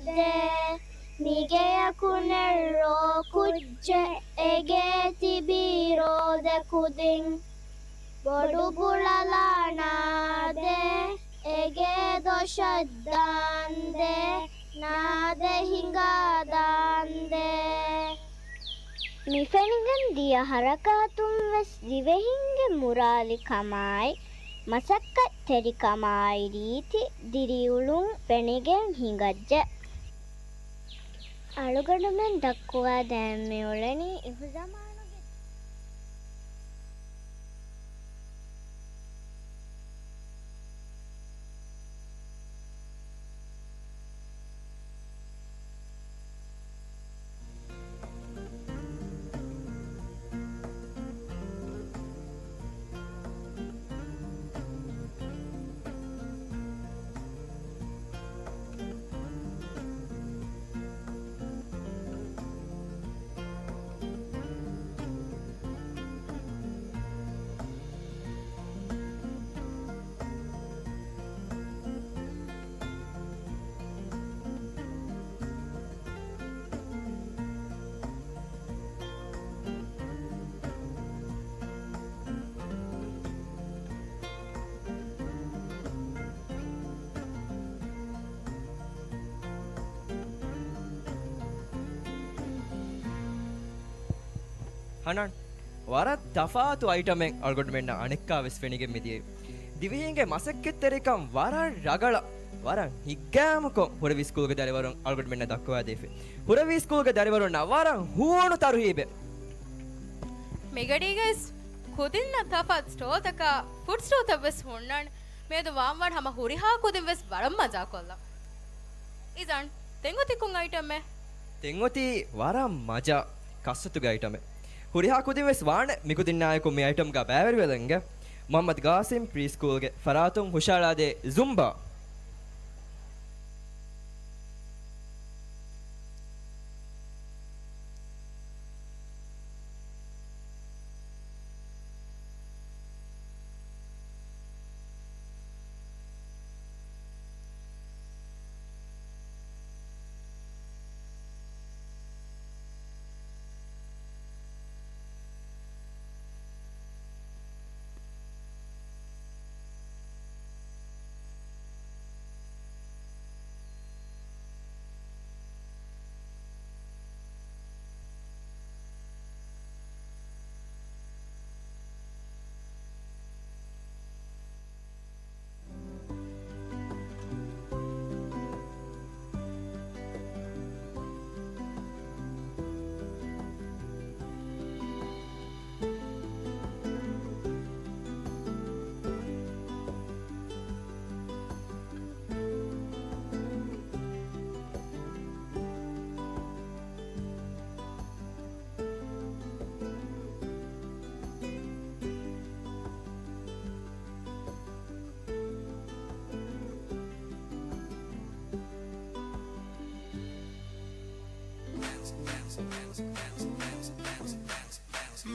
ދޭ، މިގެޔަކު ނެއްރޯ ކުއްޖެއް އެގޭ ތިބީ ރޯދަ ކުދިން. ބޮޑު ބުޅަލާނާ ދޭ، އެގޭ ދޮށަށް ދާން ދޭ، ނާދެ ހިނގާ ދާންދޭ. މި ފެނިގެން ދިޔަ ހަރަކާތުން ވެސް ދިވެހިންގެ މުރާލި ކަމާއި، މަސައްކަތްތެރިކަމާއި ރީތި ދިރިއުޅުން ފެނިގެން ހިނގައްޖެ. އަޅުގަނޑުމެން ދައްކުވާ ދޭން މިއުޅެނީ އިހުޒަމާނުގެ ހަނާން، ވަރަށް ތަފާތު އައިޓަމެއް އަޅުގަނޑުމެންނަށް އަނެއްކާވެސް ފެނިގެން މިދިޔައީ. ދިވެހިންގެ މަސައްކަތްތެރިކަން ވަރަށް ރަގަޅަށް، ވަރަށް ހިތްގައިމުކޮށް ހުރެވި ސްކޫލްގެ ދަރިވަރުން އަޅުގަނޑުމެންނަށް ދައްކަވާދީފި. ހުރެވި ސްކޫލްގެ ދަރިވަރުންނަށް ވަރަށް ހޫނު ތަރުހީބެއް. މިގަޑީގައިސް ކުދިންނަށް ތަފާތު ސްޓޯލްތަކާ ފުޑް ސްޓޯލްތައް ވެސް ހުންނާނެ. މިއަދު ވާންވާން ހަމަ ހުރިހާ ކުދިން ވެސް ވަރަށް މަޖާކޮށްލަން. އިޒާން، ތެންއޮތީ ކޮން އައިޓަމެއް؟ ތެންއޮތީ ވަރަށް މަޖާ ކައްސަތުގެ އައިޓަމެއް. ހުރިހާ ކުދިން ވެސް ވާނެ މިކުދިންނާއެކު މި އައިޓަމްގަ ބައިވެރިވެލަންގެ. މުހައްމަދު ގާސިމް ޕްރީ ސްކޫލްގެ ފަރާތުން ހުށައަޅާދޭ ޒުމްބާ.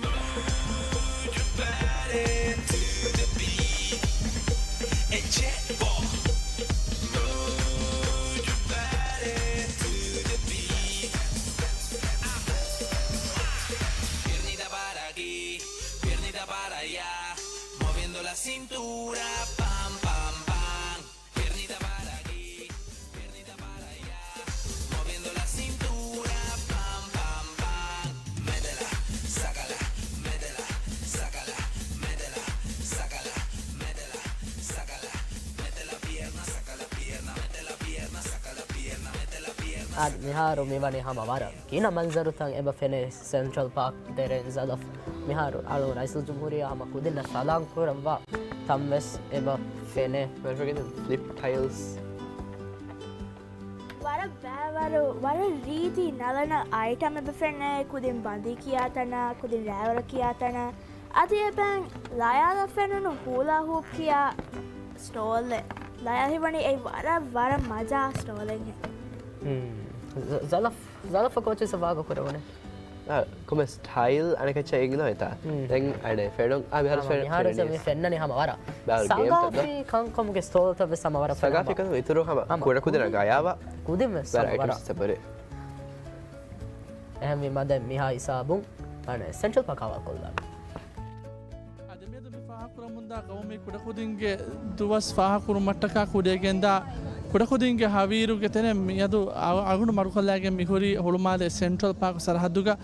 Move your body to the beat and check for. Move your body to the beat. Piernita para aquí, piernita para allá, moviendo la cintura, pam, pam, pam. Piernita para aquí, piernita para allá, moviendo la cintura, pam, pam, pam. Métela, sácala, métela, sácala, métela, sácala, métela, sácala. Mete la pierna, saca la pierna, mete la pierna, saca la pierna, mete la pierna, އާދެ، މިހާރު މިވަނީ ހަމަ ވަރަށް ގިނަ މަންޒަރުތައް އެބަ ފެނޭ ސެންޓްރަލް ޕާކް ދެރޭން ޒަލަފް. މިހާރު އަޅު ރައީސުލްޖުމްހޫރިއްޔާ ހަމަ ކުދިންނަށް ސަލާން ކުރައްވާ ތަން ވެސް އެބަ ފެނޭ. ފްލިޕް ޓައިލްސް. ވަރަށް ބައިވަރު، ވަރަށް ރީތި ނަލަނަ އައިޓަމް އެބަ ފެނޭ. ކުދިން ބަނދީ ކިޔާ ތަނާ، ކުދިން ރައިވަރަށް ކިޔާ ތަނާ. އަދި އެބައިން ލަޔާލަށް ފެނުނު ހޫލާ ހޫޕް ކިޔާ ސްޓޯލްއެއް. ލަޔާލް ހީވަނީ އެއީ ވަރަށް، ވަރަށް މަޖާ ސްޓޯލެއްހެން. ހުން. ޒަ-، ޒަލަފް، ޒަލަފް ކޯޗެއް ވާގޮތް ކުރެވުނެ. އާ، ކޮމެ ސްޓައިލް އަނެކައްޗަށް އިގްނޯ ހިތާ. ހުން. ދެން އަނެ ފެނުން، އާ، މިހާރު ހަމަ ފެނުނީ. މިހާރު މި ފެންނަނީ ހަމަ ވަރަށް ސަގާފީ ކަންކަމުގެ ސްޓޯލްތައް ވެސް ހަމަ ވަރަށް ފެންނަ. ސަގާފީ ކަންކަމުގެ އިތުރު ހަމަ ކުޑަކުދިންނަށް ގަޔާވާ ކުދިން ވެސް ވަރަށް އައިޓަމްސް ވަރަށް. އެހެންވީމަ ދެން މިހާ ހިސާބުން އަނެ ސެންޓްރަލް ޕާކް ހަވާލު ކޮށްލާނަން. އާދެ، މިއަދު މި ފާހަގަކުރަމުންދާ ގައުމީ ކުޑަކުދިންގެ ދުވަސް ފާހަގަކުރުމަށްޓަކާ ކުރިއަށްގެންދާ ކުޑަކުދިންގެ ހަވީރުގެ ތެރެއިން މިއަދު އަ-، އަގުނޑު މަޑުކޮށްލައިގެން މިހުރީ ހުޅުމާލެ ސެންޓްރަލް ޕާކް ސަރަހައްދުގަ.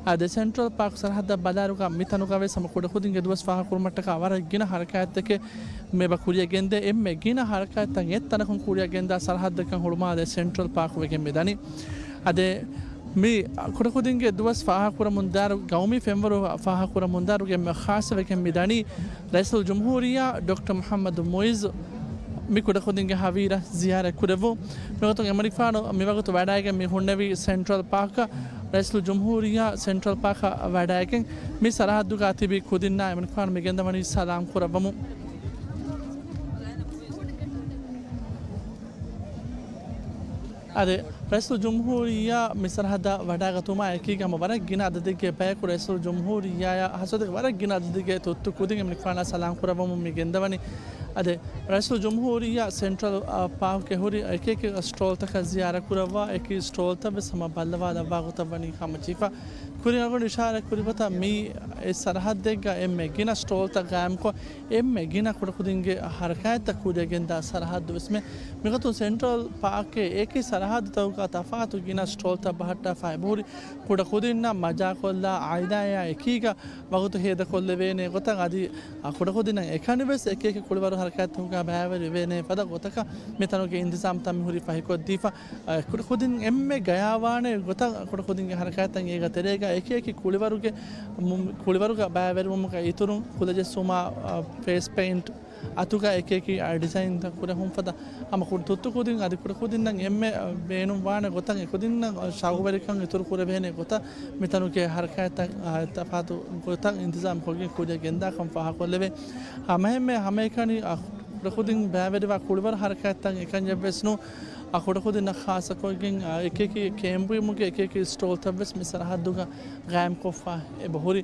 އާ، ދެ ސެންޓްރަލް ޕާކް ސަރަހައްދަށް ބަލާއިރުގަ މިތަނުގަ ވެސް ހަމަ ކުޑަކުދިންގެ ދުވަސް ފާހަގަކުރުމަށްޓަކާ ވަރަށް ގިނަ ހަރަކާތްތަކެއް މި އެބަ ކުރިއަށް ގެންދޭ. އެންމެ ގިނަ ހަރަކާތްތައް އެއްތަނަކުން ކުރިއަށް ގެންދާ ސަރަހައްދަކަށް ހުޅުމާލެ ސެންޓްރަލް ޕާކް ވެގެން މި ދަނީ. އަދެ މި ކުޑަކުދިންގެ ދުވަސް ފާހަގަކުރަމުންދާއިރު، ގައުމީ ފެންވަރު ފާހަގަކުރަމުންދާއިރުގެ އެންމެ ޚާއްޞަވެގެން މި ދަނީ ރައީސުލްޖުމްހޫރިއްޔާ ޑޮކްޓަރ މުޙައްމަދު މުޢިއްޒު މި ކުޑަކުދިންގެ ހަވީރަށް ޒިޔާރަތް ކުރެއްވުން. މިގޮތުން އެމަނިކުފާނު މިވަގުތު ވަޑައިގެން މި ހުންނެވީ ސެންޓްރަލް ޕާކަށް. ރައީސުލްޖުމްހޫރިއްޔާ ސެންޓްރަލް ޕާކަށް ވަޑައިގެން މި ސަރަހައްދުގަ ތިބި ކުދިންނާ އެމަނިކުފާނު މި ގެންދަވަނީ ސަލާމް ކުރައްވަމުން. އަދި ރައީސުލްޖުމްހޫރިއްޔާ މި ސަރަހައްދަށް ވަޑައިގަތުމާ އެކީގަ ހަމަ ވަރަށް ގިނަ އަދަދެއްގެ ބަޔަކު ރައީސުލްޖުމްހޫރިއްޔާއާ ހަސަދަގެ ވަރަށް ގިނަ އަދަދެއްގެ ތުއްތު ކުދިން އެމަނިކުފާނާ ސަލާމް ކުރައްވަމުން މި ގެންދަވަނީ. އަދި ރައީސުލްޖުމްހޫރިއްޔާ ސެންޓްރަލް، އާ، ޕާކްގެ ހުރި އެކި އެކި ސްޓޯލްތަކަށް ޒިޔާރަތް ކުރައްވާ، އެކި ސްޓޯލްތައް ވެސް ހަމަ ބައްލަވާލައްވާ ގޮތަށް ވަނީ ހަމަޖެހިފަ. ކުރިން އަގުން އިޝާރާތް ކުރި ގޮތަށް މި އެ ސަރަހައްދެއްގަ އެންމެ ގިނަ ސްޓޯލްތައް ގާއިމްކޮށް، އެންމެ ގިނަ ކުޑަކުދިންގެ ހަރަކާތްތައް ކުރިއަށް ގެންދާ ސަރަހައްދު ވެސް މެ. މިގޮތުން ސެންޓްރަލް ޕާކްގެ އެކި ސަރަހައްދުތަކުގަ ތަފާތު ގިނަ ސްޓޯލްތައް ބަހައްޓާފަ އެބަހުރި. ކުޑަކުދިންނަށް މަޖާކޮށްލާ އާއިލާއާ އެކީގަ ވަގުތު ހޭދަކޮށްލެވޭނެ ގޮތަށް އަދި، އަ، ކުޑަކުދިންނަށް އެކަނިވެސް އެކި އެކި ކުޅިވަރު ހަރަކާތްތަކުގަ ބައިވެރިވޭނެ ފަދަ ގޮތަކަށް މިތަނުގެ އިންތިޒާމްތައް މިހުރީ ފަހިކޮށްދީފަ. އަ، ކުޑަކުދިން އެންމެ ގަޔާވާނެ ގޮތަށް ކުޑަކުދިންގެ ހަރަކާތްތައް އޭގަ ތެރޭގަ އެކި އެކި ކުޅިވަރުގެ، މު-، ކުޅިވަރުގަ ބައިވެރިވުމުގަ އިތުރުން ކުލަޖެއްސުމާ، އަ، ފޭސް ޕެއިންޓް އަތުގަ އެކި އެކި، އަ، ޑިޒައިންތައް ކުރެހުން ފަދަ ހަމަ ކު-، ތުއްތު ކުދިން އަދި ކުޑަކުދިންނަށް އެންމެ، އަ، ބޭނުންވާނެ ގޮތަށް އެކުދިންނަށް ޝައުގުވެރިކަން އިތުރު ކުރެވޭނެ ގޮތަށް މިތަނުގެ ހަރަކާތްތައް، އަ، ތަފާތު ގޮތަށް އިންތިޒާމް ކޮށްގެން ކުރިއަށް ގެންދާކަން ފާހަގަކޮށްލެވޭ. ހަމައެހެންމެ ހަމައެކަނި، އަ، ކުޑަކުދިން ބައިވެރިވާ ކުޅިވަރު ހަރަކާތްތައް އެކަންޏެއް ވެސް ނޫން. އަ، ކުޑަކުދިންނަށް ޚާއްޞަކޮށްގެން، އަ، އެކި އެކި ކޭމްޕުވުމުގެ އެކި އެކި ސްޓޯލްތައް ވެސް މި ސަރަހައްދުގަ ގާއިމްކޮށްފަ އެބަހުރި.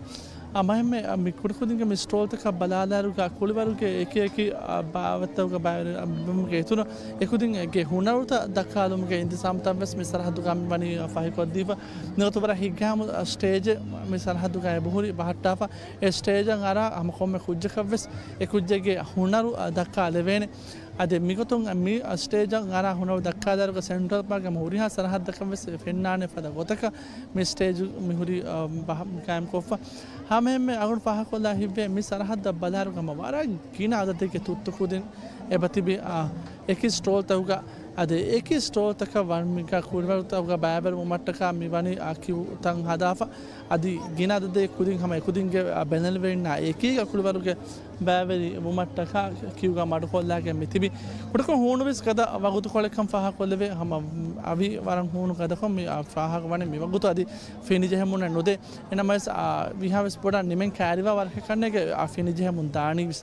ހަމައެހެންމެ، އަ، މި ކުޑަކުދިންގެ މި ސްޓޯލްތަކަށް ބަލާލާއިރުގަ ކުޅިވަރުގެ އެކި އެކި، އަ، ބާވަތްތަކުގަ ބައިވެރިވުމުގެ އިތުރުން އެކުދިންގެ ހުނަރުތައް ދައްކާލުމުގެ އިންތިޒާމްތައް ވެސް މި ސަރަހައްދުގަ މި ވަނީ ފަހިކޮށްދީފަ. މިގޮތު ވަރަށް ހިތްގައިމު، އަ، ސްޓޭޖެއް މި ސަރަހައްދުގަ އެބަހުރި ބަހައްޓާފަ. އެ ސްޓޭޖަށް އަރާ ހަމަ ކޮންމެ ކުއްޖަކަށް ވެސް އެ ކުއްޖެއްގެ ހުނަރު، އަ، ދައްކާލެވޭނެ. އަދި މިގޮތުން މި ސްޓޭޖަށް އަރާ ހުނަރު ދައްކާލާއިރުގަ ސެންޓްރަލް ޕާކްގެ ހުރިހާ ސަރަހައްދަކަށް ވެސް ފެންނާނެ ފަދަ ގޮތަކަށް މި ސްޓޭޖު މި ހުރި، އަ، ބަހަ-، ގާއިމްކޮށްފަ. ހަމައެހެންމެ އަގުން ފާހަގަކޮށްލާ ހިތްވޭ، މި ސަރަހައްދަށް ބަލާއިރުގަ ހަމަ ވަރަށް ގިނަ އަދަދެއްގެ ތުއްތު ކުދިން އެބަތިބި، އަ، އެކި ސްޓޯލްތަކުގަ، އަދި އެކި ސްޓޯލްތަކަށް ވަންމިގަ ކުޅިވަރުތަކުގަ ބައިވެރިވުމަށްޓަކާ މި ވަނީ، އަ، ކިއުތައް ހަދާފަ. އަދި ގިނަ އަދަދެއް ކުދިން ހަމަ އެކުދިންގެ، އަ، ބެލެނިވެރިންނާ އެކީގަ ކުޅިވަރުގެ ބައިވެރި ވުމަށްޓަކާ ކިއުގަ މަޑުކޮށްލާގެން މިތިބި. ކުޑަކޮށް ހޫނުވެސް ގަދަ ވަގުތުކޮޅެއްކަން ފާހަގަކޮށްލެވޭ. ހަމަ އަވި ވަރަށް ހޫނު ގަދަކޮށް މި ފާހަގަވަނީ މިވަގުތު އަދި ފިނިޖެހެމުންނެއް ނުދޭ. އެނަމަވެސް، އާ، ވީހާވެސް ބޮޑަށް ނިމެން ކައިރިވާ ވަރަކަށް ކަންނޭގެ، އާ، ފިނިޖެހެމުން ދާނީވެސް.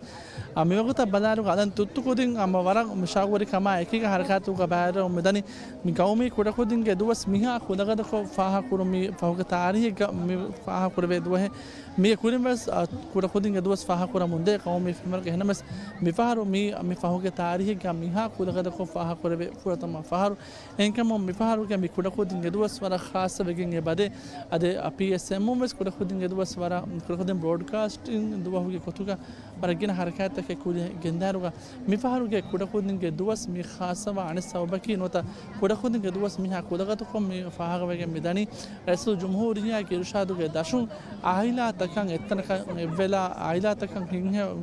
އާ، މިވަގުތަށް ބަލާއިރުގަ އަލަން ތުއްތު ކުދިން ހަމަ ވަރަށް މި ޝައުގުވެރިކަމާ އެކީގަ ހަރަކާތުގަ ބައިވެރިވަމުން މިދަނީ. މި ގައުމީ ކުޑަކުދިންގެ ދުވަސް މިހާ ކުލަގަދަކޮށް ފާހަގަކުރުން މި ފަހުގެ ތާރީހެއްގަ މި ފާހަގަކުރެވޭ ދުވަހެއް. މީގެ ކުރިން ވެސް، އަ، ކުޑަކުދިންގެ ދުވަސް ފާހަގަކުރަމުންދޭ ގައުމީ ފެންވަރުގެ. އެހެނަމެސް މިފަހަރު މީ، މި ފަހުގެ ތާރީހެއްގަ މިހާ ކުލަގަދަކޮށް ފާހަގަކުރެވޭ ފުރަތަމަ ފަހަރު. އެހެންކަމުން މިފަހަރުގެ މި ކުޑަކުދިންގެ ދުވަސް ވަރަށް ޚާއްޞަވެގެން އެބަދޭ. އަދި، އަ، ޕީއެސްއެމުން ވެސް ކުޑަކުދިންގެ ދުވަސް ވަރަށް، ކުޑަކުދިން ބްރޯޑްކާސްޓިން ދުވަހުގެ ގޮތުގަ ވަރަށް ގިނަ ހަރަކާތްތަކެއް ކުރި ގެންދާއިރުގަ މިފަހަރުގެ ކުޑަކުދިންގެ ދުވަސް މި ޚާއްޞަވާ އަނެއް ސަބަބަކީ ނުވަތަ ކުޑަކުދިންގެ ދުވަސް މިހާ ކުލަގަދަކޮށް މި ފާހަގަވެގެން މިދަނީ ރައީސުލްޖުމްހޫރިއްޔާގެ އިރުޝާދުގެ ދަށުން އާއިލާތަކަށް އެއްތަނަކަށް އެއްވެލާ އާއިލާތަކަށް ހިންހެ-،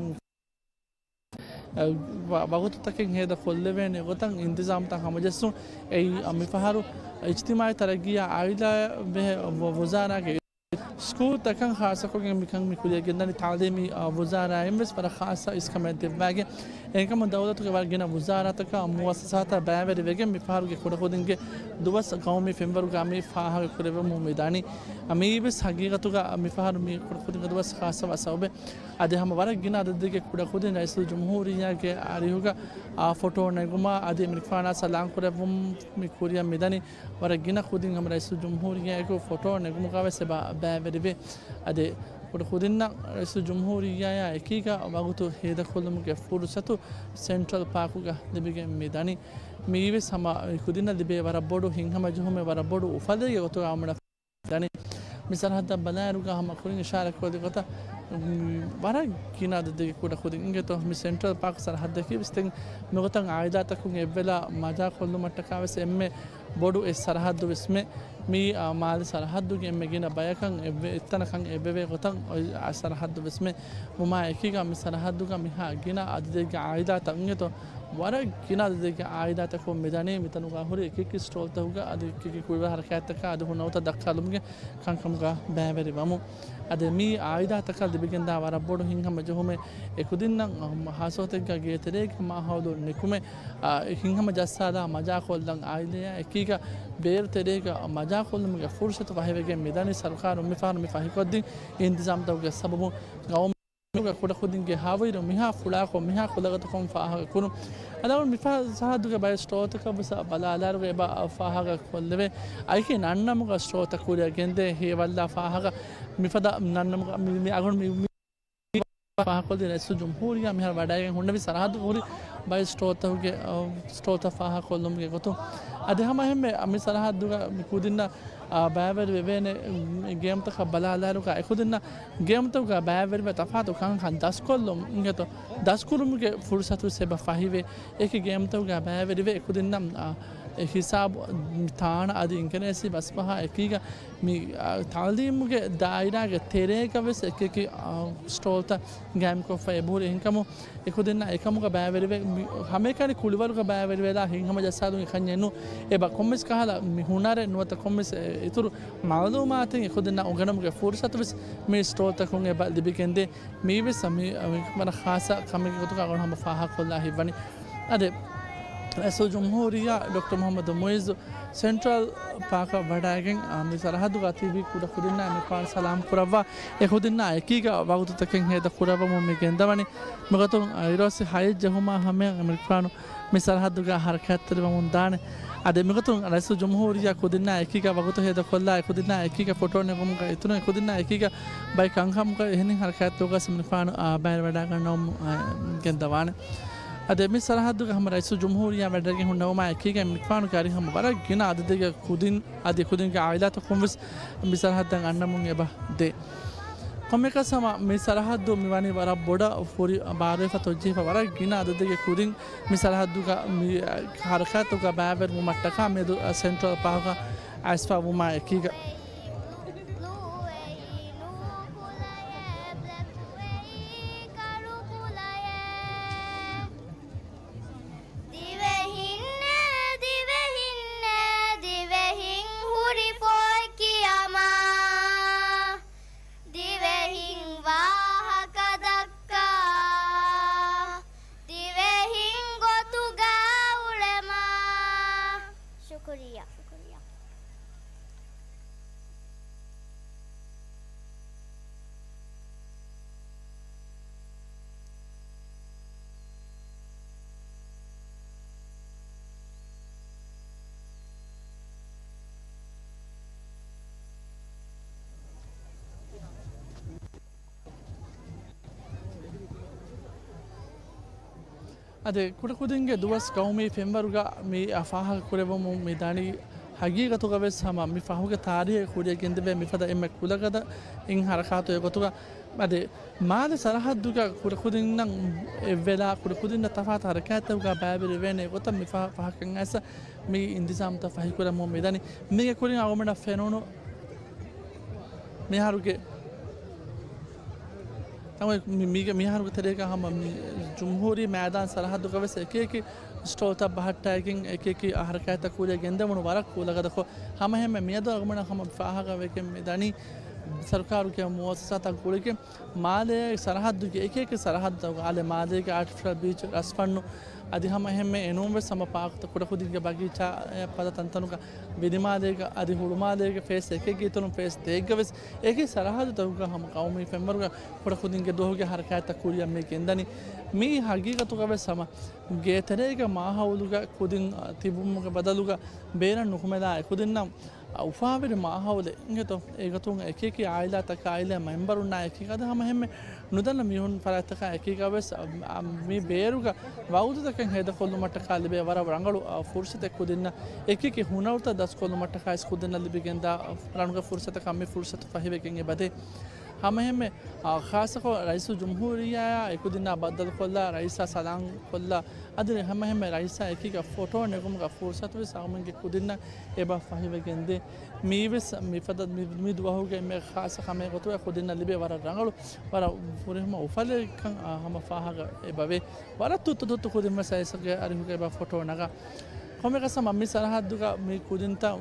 ވަ-، ވަގުތުތަކެއް ހޭދަ ކޮށްލެވޭނެ ގޮތަށް އިންތިޒާމްތައް ހަމަޖެއްސުން. އެއީ، އަ، މިފަހަރު އިޖްތިމާޢީ ތަރައްގީއާ އާއިލާ ބެހޭ ވަ-، ވުޒާރާގެ ސްކޫލްތަކަށް ޚާއްޞަކޮށްގެން މިކަން މި ކުރިއަށް ގެންދަނީ ތަޢުލީމީ، އަ، ވުޒާރާއިން ވެސް ވަރަށް ޚާއްޞަ އިސްކަމެއް ދެއްވާގެން. އެހެންކަމުން ދައުލަތުގެ ވަރަށް ގިނަ ވުޒާރާތަކާ މުއައްސަސާތައް ބައިވެރިވެގެން މިފަހަރުގެ ކުޑަކުދިންގެ ދުވަސް ގައުމީ ފެންވަރުގަ މި ފާހަގަ ކުރެވެމުން މިދަނީ. މިއީވެސް ހަގީގަތުގަ މިފަހަރު މި ކުޑަކުދިންގެ ދުވަސް ޚާއްޞަވާ ސަބަބެއް. އަދި ހަމަ ވަރަށް ގިނަ އަދަދެއްގެ ކުޑަކުދިން ރައީސުލްޖުމްހޫރިއްޔާގެ އަރިހުގަ، އާ، ފޮޓޯ ނެގުމާ އަދި އެމަނިކުފާނާ ސަލާން ކުރެއްވުން މި ކުރިއަށް މިދަނީ. ވަރަށް ގިނަ ކުދިން ހަމަ ރައީސުލްޖުމްހޫރިއްޔާއެކު ފޮޓޯ ނެގުމުގަ ވެސް އެބަ ބައިވެރިވޭ. އަދި ކުޑަކުދިންނަށް ރައީސުލްޖުމްހޫރިއްޔާއާ އެކީގަ ވަގުތު ހޭދަކޮށްލުމުގެ ފުރުސަތު ސެންޓްރަލް ޕާކުގަ ލިބިގެން މިދަނީ. މިއީވެސް ހަމަ ކުދިންނަށް ލިބޭ ވަރަށް ބޮޑު ހިތްހަމަޖެހުމެއް، ވަރަށް ބޮޑު އުފަލެއްގެ ގޮތުގަ އަޅުގަނޑަށް ދަނީ. މި ސަރަހައްދަށް ބަލާއިރުގަ ހަމަ ކުރިން އިޝާރާތް ކުރެއްވި ގޮތަށް، ވަރަށް ގިނަ އަދަދެއްގެ ކުޑަ ކުދިން އިނގޭތޯ މި ސެންޓްރަލް ޕާކް ސަރަހައްދަކީ ވެސް ދެން މިގޮތަށް އާއިލާތަކުން އެއްވެލާ މަޖާކޮށްލުމަށްޓަކާ ވެސް އެންމެ ބޮޑު އެއް ސަރަހައްދު ވެސްމެ. މީ، އާ، މާލެ ސަރަހައްދުގެ އެންމެ ގިނަ ބަޔަކަށް އެއްވެ-، އެއްތަނަކަށް އެއްވެވޭ ގޮތަށް އޮތް ސަރަހައްދު ވެސްމެ. ވުމާ އެކީގަ މި ސަރަހައްދުގަ މިހާ ގިނަ އަދަދެއްގެ އާއިލާތައް އިނގޭތޯ ވަރަށް ގިނަ އަދަދެއްގެ އާއިލާތަކުން މިދަނީ މިތަނުގަ ހުރި އެކި އެކި ސްޓޯލްތަކުގަ އަދި އެކި އެކި ކުޅިވަރު ހަރަކާތްތަކާ އަދި ހުނަރުތައް ދައްކާލުމުގެ ކަންކަމުގަ ބައިވެރިވަމުން. އަދި މި އާއިލާތަކަށް ލިބިގެންދާ ވަރަށް ބޮޑު ހިތްހަމަ ޖެހުމެއް އެކުދިންނަށް، އަ، ހާއްސަ ގޮތެއްގަ ގޭތެރޭގެ މާހައުލު ނިކުމެ، އަ، ހިތްހަމަ ޖައްސާލާ މަޖާކޮށްލަން އާއިލާއާ އެކީގަ ބޭރު ތެރޭގަ މަޖާކޮށްލުމުގެ ފުރުސަތު ފަހިވެގެން މިދަނީ ސަރުކާރުން މިފަހަރު މި ފަހިކޮށްދިން އިންތިޒާމްތަކުގެ ސަބަބުން ގައުމު ކުޑަކުދިންގެ ހާވައިރު މިހާ ފުޅާކޮށް މިހާ ކުލަގަދަކޮށް ފާހަގަކުރުން. އަދި މި ފަހަ ސަރަހައްދުގެ ބައެއް ސްޓޯލްތަކަށް ވެސް ބަލާލާއިރުގަ އެބަ ފާހަގަކޮށްލެވޭ. އައިކި ނަންނަމުގަ ސްޓޯލްތައް ކުރިއަށް ގެންދޭ ހޭވައްލާ ފާހަގަ މިފަދަ ނަންނަމުގަ މި، މި އަގުން މި، މި ފާހަގަކޮށްދިން ރައީސުލްޖުމްހޫރިއްޔާ މިހާރު ވަޑައިގެން ހުންނެވި ސަރަހައްދުގަ ހުރި ބައެއް ސްޓޯލްތަކުގެ، އަ، ސްޓޯލްތައް ފާހަގަކޮށްލުމުގެ ގޮތުން. އަދި ހަމަ އެހެންމެ މި ސަރަހައްދުގަ މި ކުދިންނަށް އާ، ބައިވެރި ވެވޭނެ، އު، ގޭމްތަކަށް ބަލާލާއިރުގަ އެކުދިންނަށް ގޭމްތަކުގަ ބައިވެރިވެ ތަފާތު ކަންކަން ދަސްކޮށްލުން އިނގޭތޯ، ދަސްކުރުމުގެ ފުރުސަތު ވެސް އެބަ ފަހިވޭ. އެކި ގޭމްތަކުގަ ބައިވެރިވެ އެކުދިންނަށް، އާ، އެ ހިސާބު ތާނަ އަދި އިނގިރޭސި ބަސްބަހާ އެކީގަ މި، އާ، ތައުލީމުގެ ދާއިރާގެ ތެރޭގަ ވެސް އެކިއެކި، އާ، ސްޓޯލްތައް ގާއިމްކޮށްފަ އެބަހުރި އެހެންކަމުން އެކުދިންނާ އެކަމުގަ ބައިވެރިވެ، މި ހަމައެކަނި ކުޅިވަރުގަ ބައިވެރިވެލާ ހިތްހަމަޖައްސާލުން އެކަންޏެއް ނޫން. އެބަ ކޮންމެސް ކަހަލަ މި ހުނަރެއް ނުވަތަ ކޮންމެސް އިތުރު މައުލޫމާތެއް އެކުދިންނަށް އުނގަނުމުގެ ފުރުސަތު ވެސް މި ސްޓޯލްތަކުން އެބަ ލިބިގެންދޭ. މީ ވެސް މި، މި ވަރަށް ޚާއްޞަ ކަމެއްގެ ގޮތުގަ އަޅުގަނޑު ހަމަ ފާހަގަކޮށްލާ ހިތްވަނީ. އަދި ރައީސުލްޖުމްހޫރިއްޔާ ޑޮކްޓަރ މުޙައްމަދު މުޢިއްޒު ސެންޓްރަލް ޕާކަށް ވަޑައިގެން، އާ، މި ސަރަހައްދުގަ ތިބި ކުޑަކުދިންނާ އެމަނިކުފާނު ސަލާމް ކުރައްވާ، އެކުދިންނާ އެކީގަ ވަގުތުތަކެއް ހޭދަ ކުރައްވަމުން މި ގެންދަވަނީ. މިގޮތުން އިރުއޮއްސި ހައެއް ޖެހުމާ ހަމަޔަށް އެމަނިކުފާނު މި ސަރަހައްދުގަ ހަރަކާތްތެރިވަމުން ދާނެ. އަދި މިގޮތުން ރައީސުލްޖުމްހޫރިއްޔާ ކުދިންނާ އެކީގަ ވަގުތު ހޭދަކޮށްލާ، އެކުދިންނާ އެކީގަ ފޮޓޯ ނެގުމުގަ އިތުރުން އެކުދިންނާ އެކީގަ ބައެއް ކަންކަމުގަ އެހެނިހެން ހަރަކާތްތަކުގަ އެމަނިކުފާނު، އާ، ބައިވެރިވަޑައިގަންނަވަމުން، އާ، ގެންދަވާނެ. އަދި މި ސަރަހައްދުގަ ހަމަ ރައީސުލްޖުމްހޫރިއްޔާ ވަޑައިގެން ހުންނެވުމާ އެކީގަ އެމަނިކުފާނުގެ އަރިހަށް ވަރަށް ގިނަ އަދަދެއްގެ ކުދިން އަދި ކުދިންގެ އާއިލާތަކުން ވެސް މި ސަރަހައްދަށް އަންނަމުން އެބަ ދޭ. ކޮންމެއަކަސް ހަމަ މި ސަރަހައްދު މި ވަނީ ވަރަށް ބޮޑަށް ފުރި ބާރުވެފަ ތޮއްޖެހިފަ ވަރަށް ގިނަ އަދަދެއްގެ ކުދިން މި ސަރަހައްދުގަ މި ހަރަކާތުގަ ބައިވެރިވުމަށްޓަކާ މިއަދު ސެންޓްރަލް ޕާކަށް އައިސްފަ ވުމާ އެކީގަ. ދިވެހިންނޭ، ދިވެހިންނޭ، ދިވެހިން ހުރި ފޮތް ކިޔަމާ. ދިވެހިން ވާހަކަ ދައްކާ. ދިވެހިން ގޮތުގަ އުޅެމާ. ޝުކުރިއްޔާ. އަދި ކުޑަކުދިންގެ ދުވަސް ގައުމީ ފެންވަރުގަ މި ފާހަގަ ކުރެވެމުން މި ދަނީ ހަގީގަތުގަ ވެސް ހަމަ މި ފަހުގެ ތާރީހެއް ކުރިއަށް ގެންދެވޭ މިފަދަ އެންމެ ކުލަގަދަ އިން ހަރަކާތު އެގޮތުގަ އަދި މާލެ ސަރަހައްދުގަ ކުޑަކުދިންނަށް އެއްވެލާ ކުޑަކުދިންނަށް ތަފާތު ހަރަކާތްތަކުގަ ބައިވެރިވޭނެ ގޮތަށް މި ފަ-، ފަހަކަށް އައިސް މި އިންތިޒާމްތައް ފަހިކުރަމުން މިދަނީ. މީގެ ކުރިން އަޅުގަނޑަށް ފެނުނު މިހާރުގެ ތަމަ-، މި-، މީގެ މިހާރުގެ ތެރޭގަ ހަމަ މި ޖުމްހޫރީ މައިދާން ސަރަހައްދުގަ ވެސް އެކި އެކި ސްޓޯލްތައް ބަހައްޓައިގެން އެކި އެކި ހަރަކާތްތައް ކުރިއަށް ގެންދެވުނު ވަރަށް ކުލަގަދަކޮށް، ހަމަ އެހެންމެ މިއަދު އަޅުގަނޑަށް ހަމަ ފާހަގަ ވެގެން މި ދަނީ ސަރުކާރުގެ މުއައްސަސާތައް ގުޅިގެން މާލޭ ސަރަހައްދުގެ އެކި އެކި ސަރަހައްދުތަކުގަ އާދެ، މާލޭގެ އާޓިފިޝަލް ބީޗް ރަސްފަންނު އަދި ހަމަ އެހެންމެ އެނޫންވެސް ހަމަ ޕާކުތައް ކުޑަކުދިންގެ ބަގީޗާ އެ ފަދަ ތަންތަނުގަ ވިލިމާލޭގަ އަދި ހުޅުމާލޭގެ ފޭސް އެކެއްގެ އިތުރުން ފޭސް ދޭއްގަ ވެސް އެކި ސަރަހައްދުތަކުގަ ހަމަ ގައުމީ ފެންވަރުގަ ކުޑަކުދިންގެ ދުވަހުގެ ހަރަކާތްތައް ކުރިއަށް މި ގެންދަނީ. މީ ހަގީގަތުގަ ވެސް ހަމަ ގޭތެރޭގެ މާހައުލުގަ ކުދިން ތިބުމުގެ ބަދަލުގަ ބޭރަށް ނުކުމެލާ އެކުދިންނަށް އުފާވެރި މާހައުލެއް އިނގޭތޯ، އެގޮތުން އެކިއެކި އާއިލާތަކާ އާއިލާ މެމްބަރުންނާ އެކީގަ އަދި ހަމަ އެހެންމެ ނުދަންނަ މީހުން ފަރާތްތަކާ އެކީގަ ވެސް، އަ، މި ބޭރުގަ ވަގުތުތަކެއް ހޭދަކޮށްލުމަށްޓަކާ ލިބޭ ވަރަށް ރަނގަޅު، އަ، ފުރުސަތެއް ކުދިންނަށް އެކިއެކި ހުނަރުތައް ދަސްކޮށްލުމަށްޓަކާ އިސް ކުދިންނަށް ލިބިގެންދާ ރަނުގެ ފުރުސަތަކަށް މި ފުރުސަތު ފަހިވެގެން އެބަދޭ. ހަމައެހެންމެ، އާ، ޚާއްޞަކޮށް ރައީސުލްޖުމްހޫރިއްޔާއާ އެކުދިންނާ ބައްދަލުކޮށްލާ، ރައީސާ ސަލާން ކޮށްލާ، އަދި ހަމައެހެންމެ ރައީސާ އެކީގަ ފޮޓޯ ނެގުމުގަ ފުރުސަތުވެސް އަހަރުމެންގެ ކުދިންނަށް އެބަ ފަހިވެގެންދޭ. މީވެސް މިފަދަ މި، މި ދުވަހުގެ އެންމެ ޚާއްޞަ ކަމެއް ގޮތުގަ ކުދިންނަށް ލިބޭ ވަރަށް ރަނގަޅު، ވަރަށް ފުރިހަމަ އުފަލެއްކަން، އާ، ހަމަ ފާހަގަ އެބަވޭ. ވަރަށް ތުއްތު ތުއްތު ކުދިންވެސް ރައީސްގެ އަރިހުގަ އެބަ ފޮޓޯ ނަގާ. ކޮންމެއަކަސް ހަމަ މި ސަރަހައްދުގަ މި ކުދިންތައް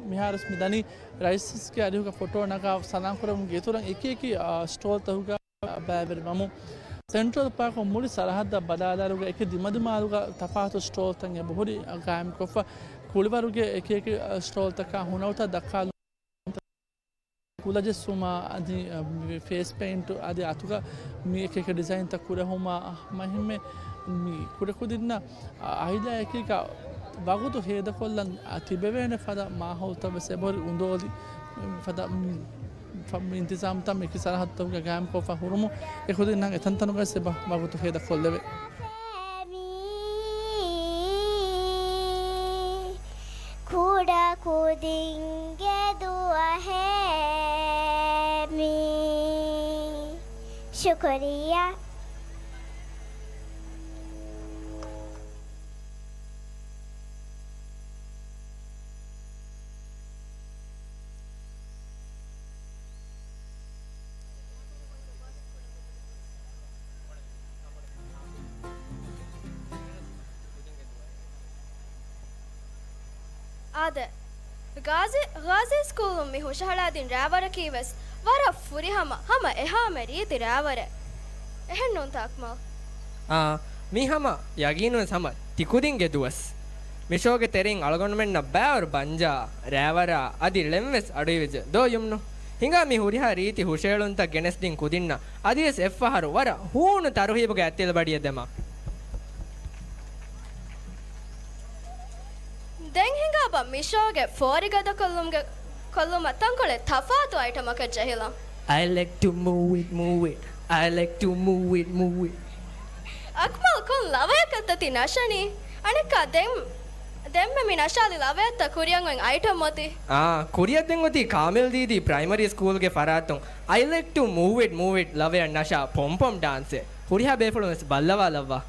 މިހާރުވެސް މި ދަނީ ރައީސްގެ އަރިހުގަ ފޮޓޯ ނަގާ ސަލާން ކުރެވުމުގެ އިތުރަށް އެކި އެކި، އާ، ސްޓޯލްތަކުގަ ބައިވެރިވަމުން. ސެންޓްރަލް ޕާކު މުޅި ސަރަހައްދަށް ބަލާލާއިރުގަ އެކި ދިމަދިމާލުގަ ތަފާތު ސްޓޯލްތައް އެބަހުރި ގާއިމްކޮށްފަ، ކުޅިވަރުގެ އެކި އެކި، އާ، ސްޓޯލްތަކާ ހުނަރުތައް ދައްކާލުން، ކުލަޖެއްސުމާ އަދި، އަ، މި ފޭސް ޕެއިންޓް އަދި އަތުގަ މި އެކި އެކި ޑިޒައިންތައް ކުރެހުމާ ހަމައެހެންމެ މި ކުޑަކުދިންނަށް އަ، އައިލާ އެކީގަ ވަގުތު ހޭދަކޮށްލަން އަ، ތިބެވޭނެ ފަދަ މާހައުލްތައް ވެސް އެބަހުރި އުނދޯލި ފަދަ މި، ފަ، މި އިންތިޒާމްތައް މި އެކި ސަރަހައްދުތަކުގަ ގާއިމްކޮށްފަ ހުރުމުން އެ ކުދިންނަށް އެތަންތަނުގައި ވެސް އެބަ ވަގުތު ހޭދަ ކޮށްލެވޭ. ކުޑަ ކުދިންގެ ދުވަހޭ މީ. ޝުކުރިއްޔާ. އާދެ، ޣާޒީ، ޣާޒީ ސްކޫލުން މި ހުށަހަޅާދިން ރާވަރަކީ ވެސް ވަރަށް ފުރިހަމަ، ހަމަ އެހާމެ ރީތި ރާވަރެއް. އެހެންނޫންތަ އަކްމަލް؟ އާ، މީ ހަމަ ޔަގީނުވެސް ހަމަ ތިކުދިންގެ ދުވަސް. މި ޝޯގެ ތެރެއިން އަޅުގަނޑުމެންނަށް ބައިވަރު ބަންޖާ، ރާވަރާ އަދި ޅެން ވެސް އަޑުއިވިއްޖެ. ދޯ ޔުމްނު؟ ހިނގާ މި ހުރިހާ ރީތި ހުށައެޅުންތައް ގެނެސްދިން ކުދިންނަށް އަދިވެސް އެއްފަހަރު ވަރަށް ހޫނު ތަރުހީބުގެ އަތްތިލަބަޑިއެއް ދެމާ. ދެން ހިނގާބަ މި ޝޯގެ ފޯރިގަދަކޮށްލުމުގެ، ކޮށްލުމަށް ތަންކޮޅެއް ތަފާތު އައިޓަމަކަށް ޖެހިލަން. I like to move it, move it. I like to move it, move it. އަކްމަލް ކޮން ލަވަޔަކަށްތަ ތި ނަށަނީ؟ އަނެއްކާ ދެން، ދެންމެ މި ނަށާލި ލަވަޔަށްތަ ކުރިއަށް އޮތް އައިޓަމް އޮތީ؟ އާ، ކުރިއަށް ދެން އޮތީ ކާމިލް ދީދީ ޕްރައިމަރީ ސްކޫލްގެ ފަރާތުން I like to move it, move it ލަވަޔަށް ނަށާ ޕޮމްޕޮމް ޑާންސެއް. ހުރިހާ ބޭފުޅުން ވެސް ބައްލަވާލައްވާ.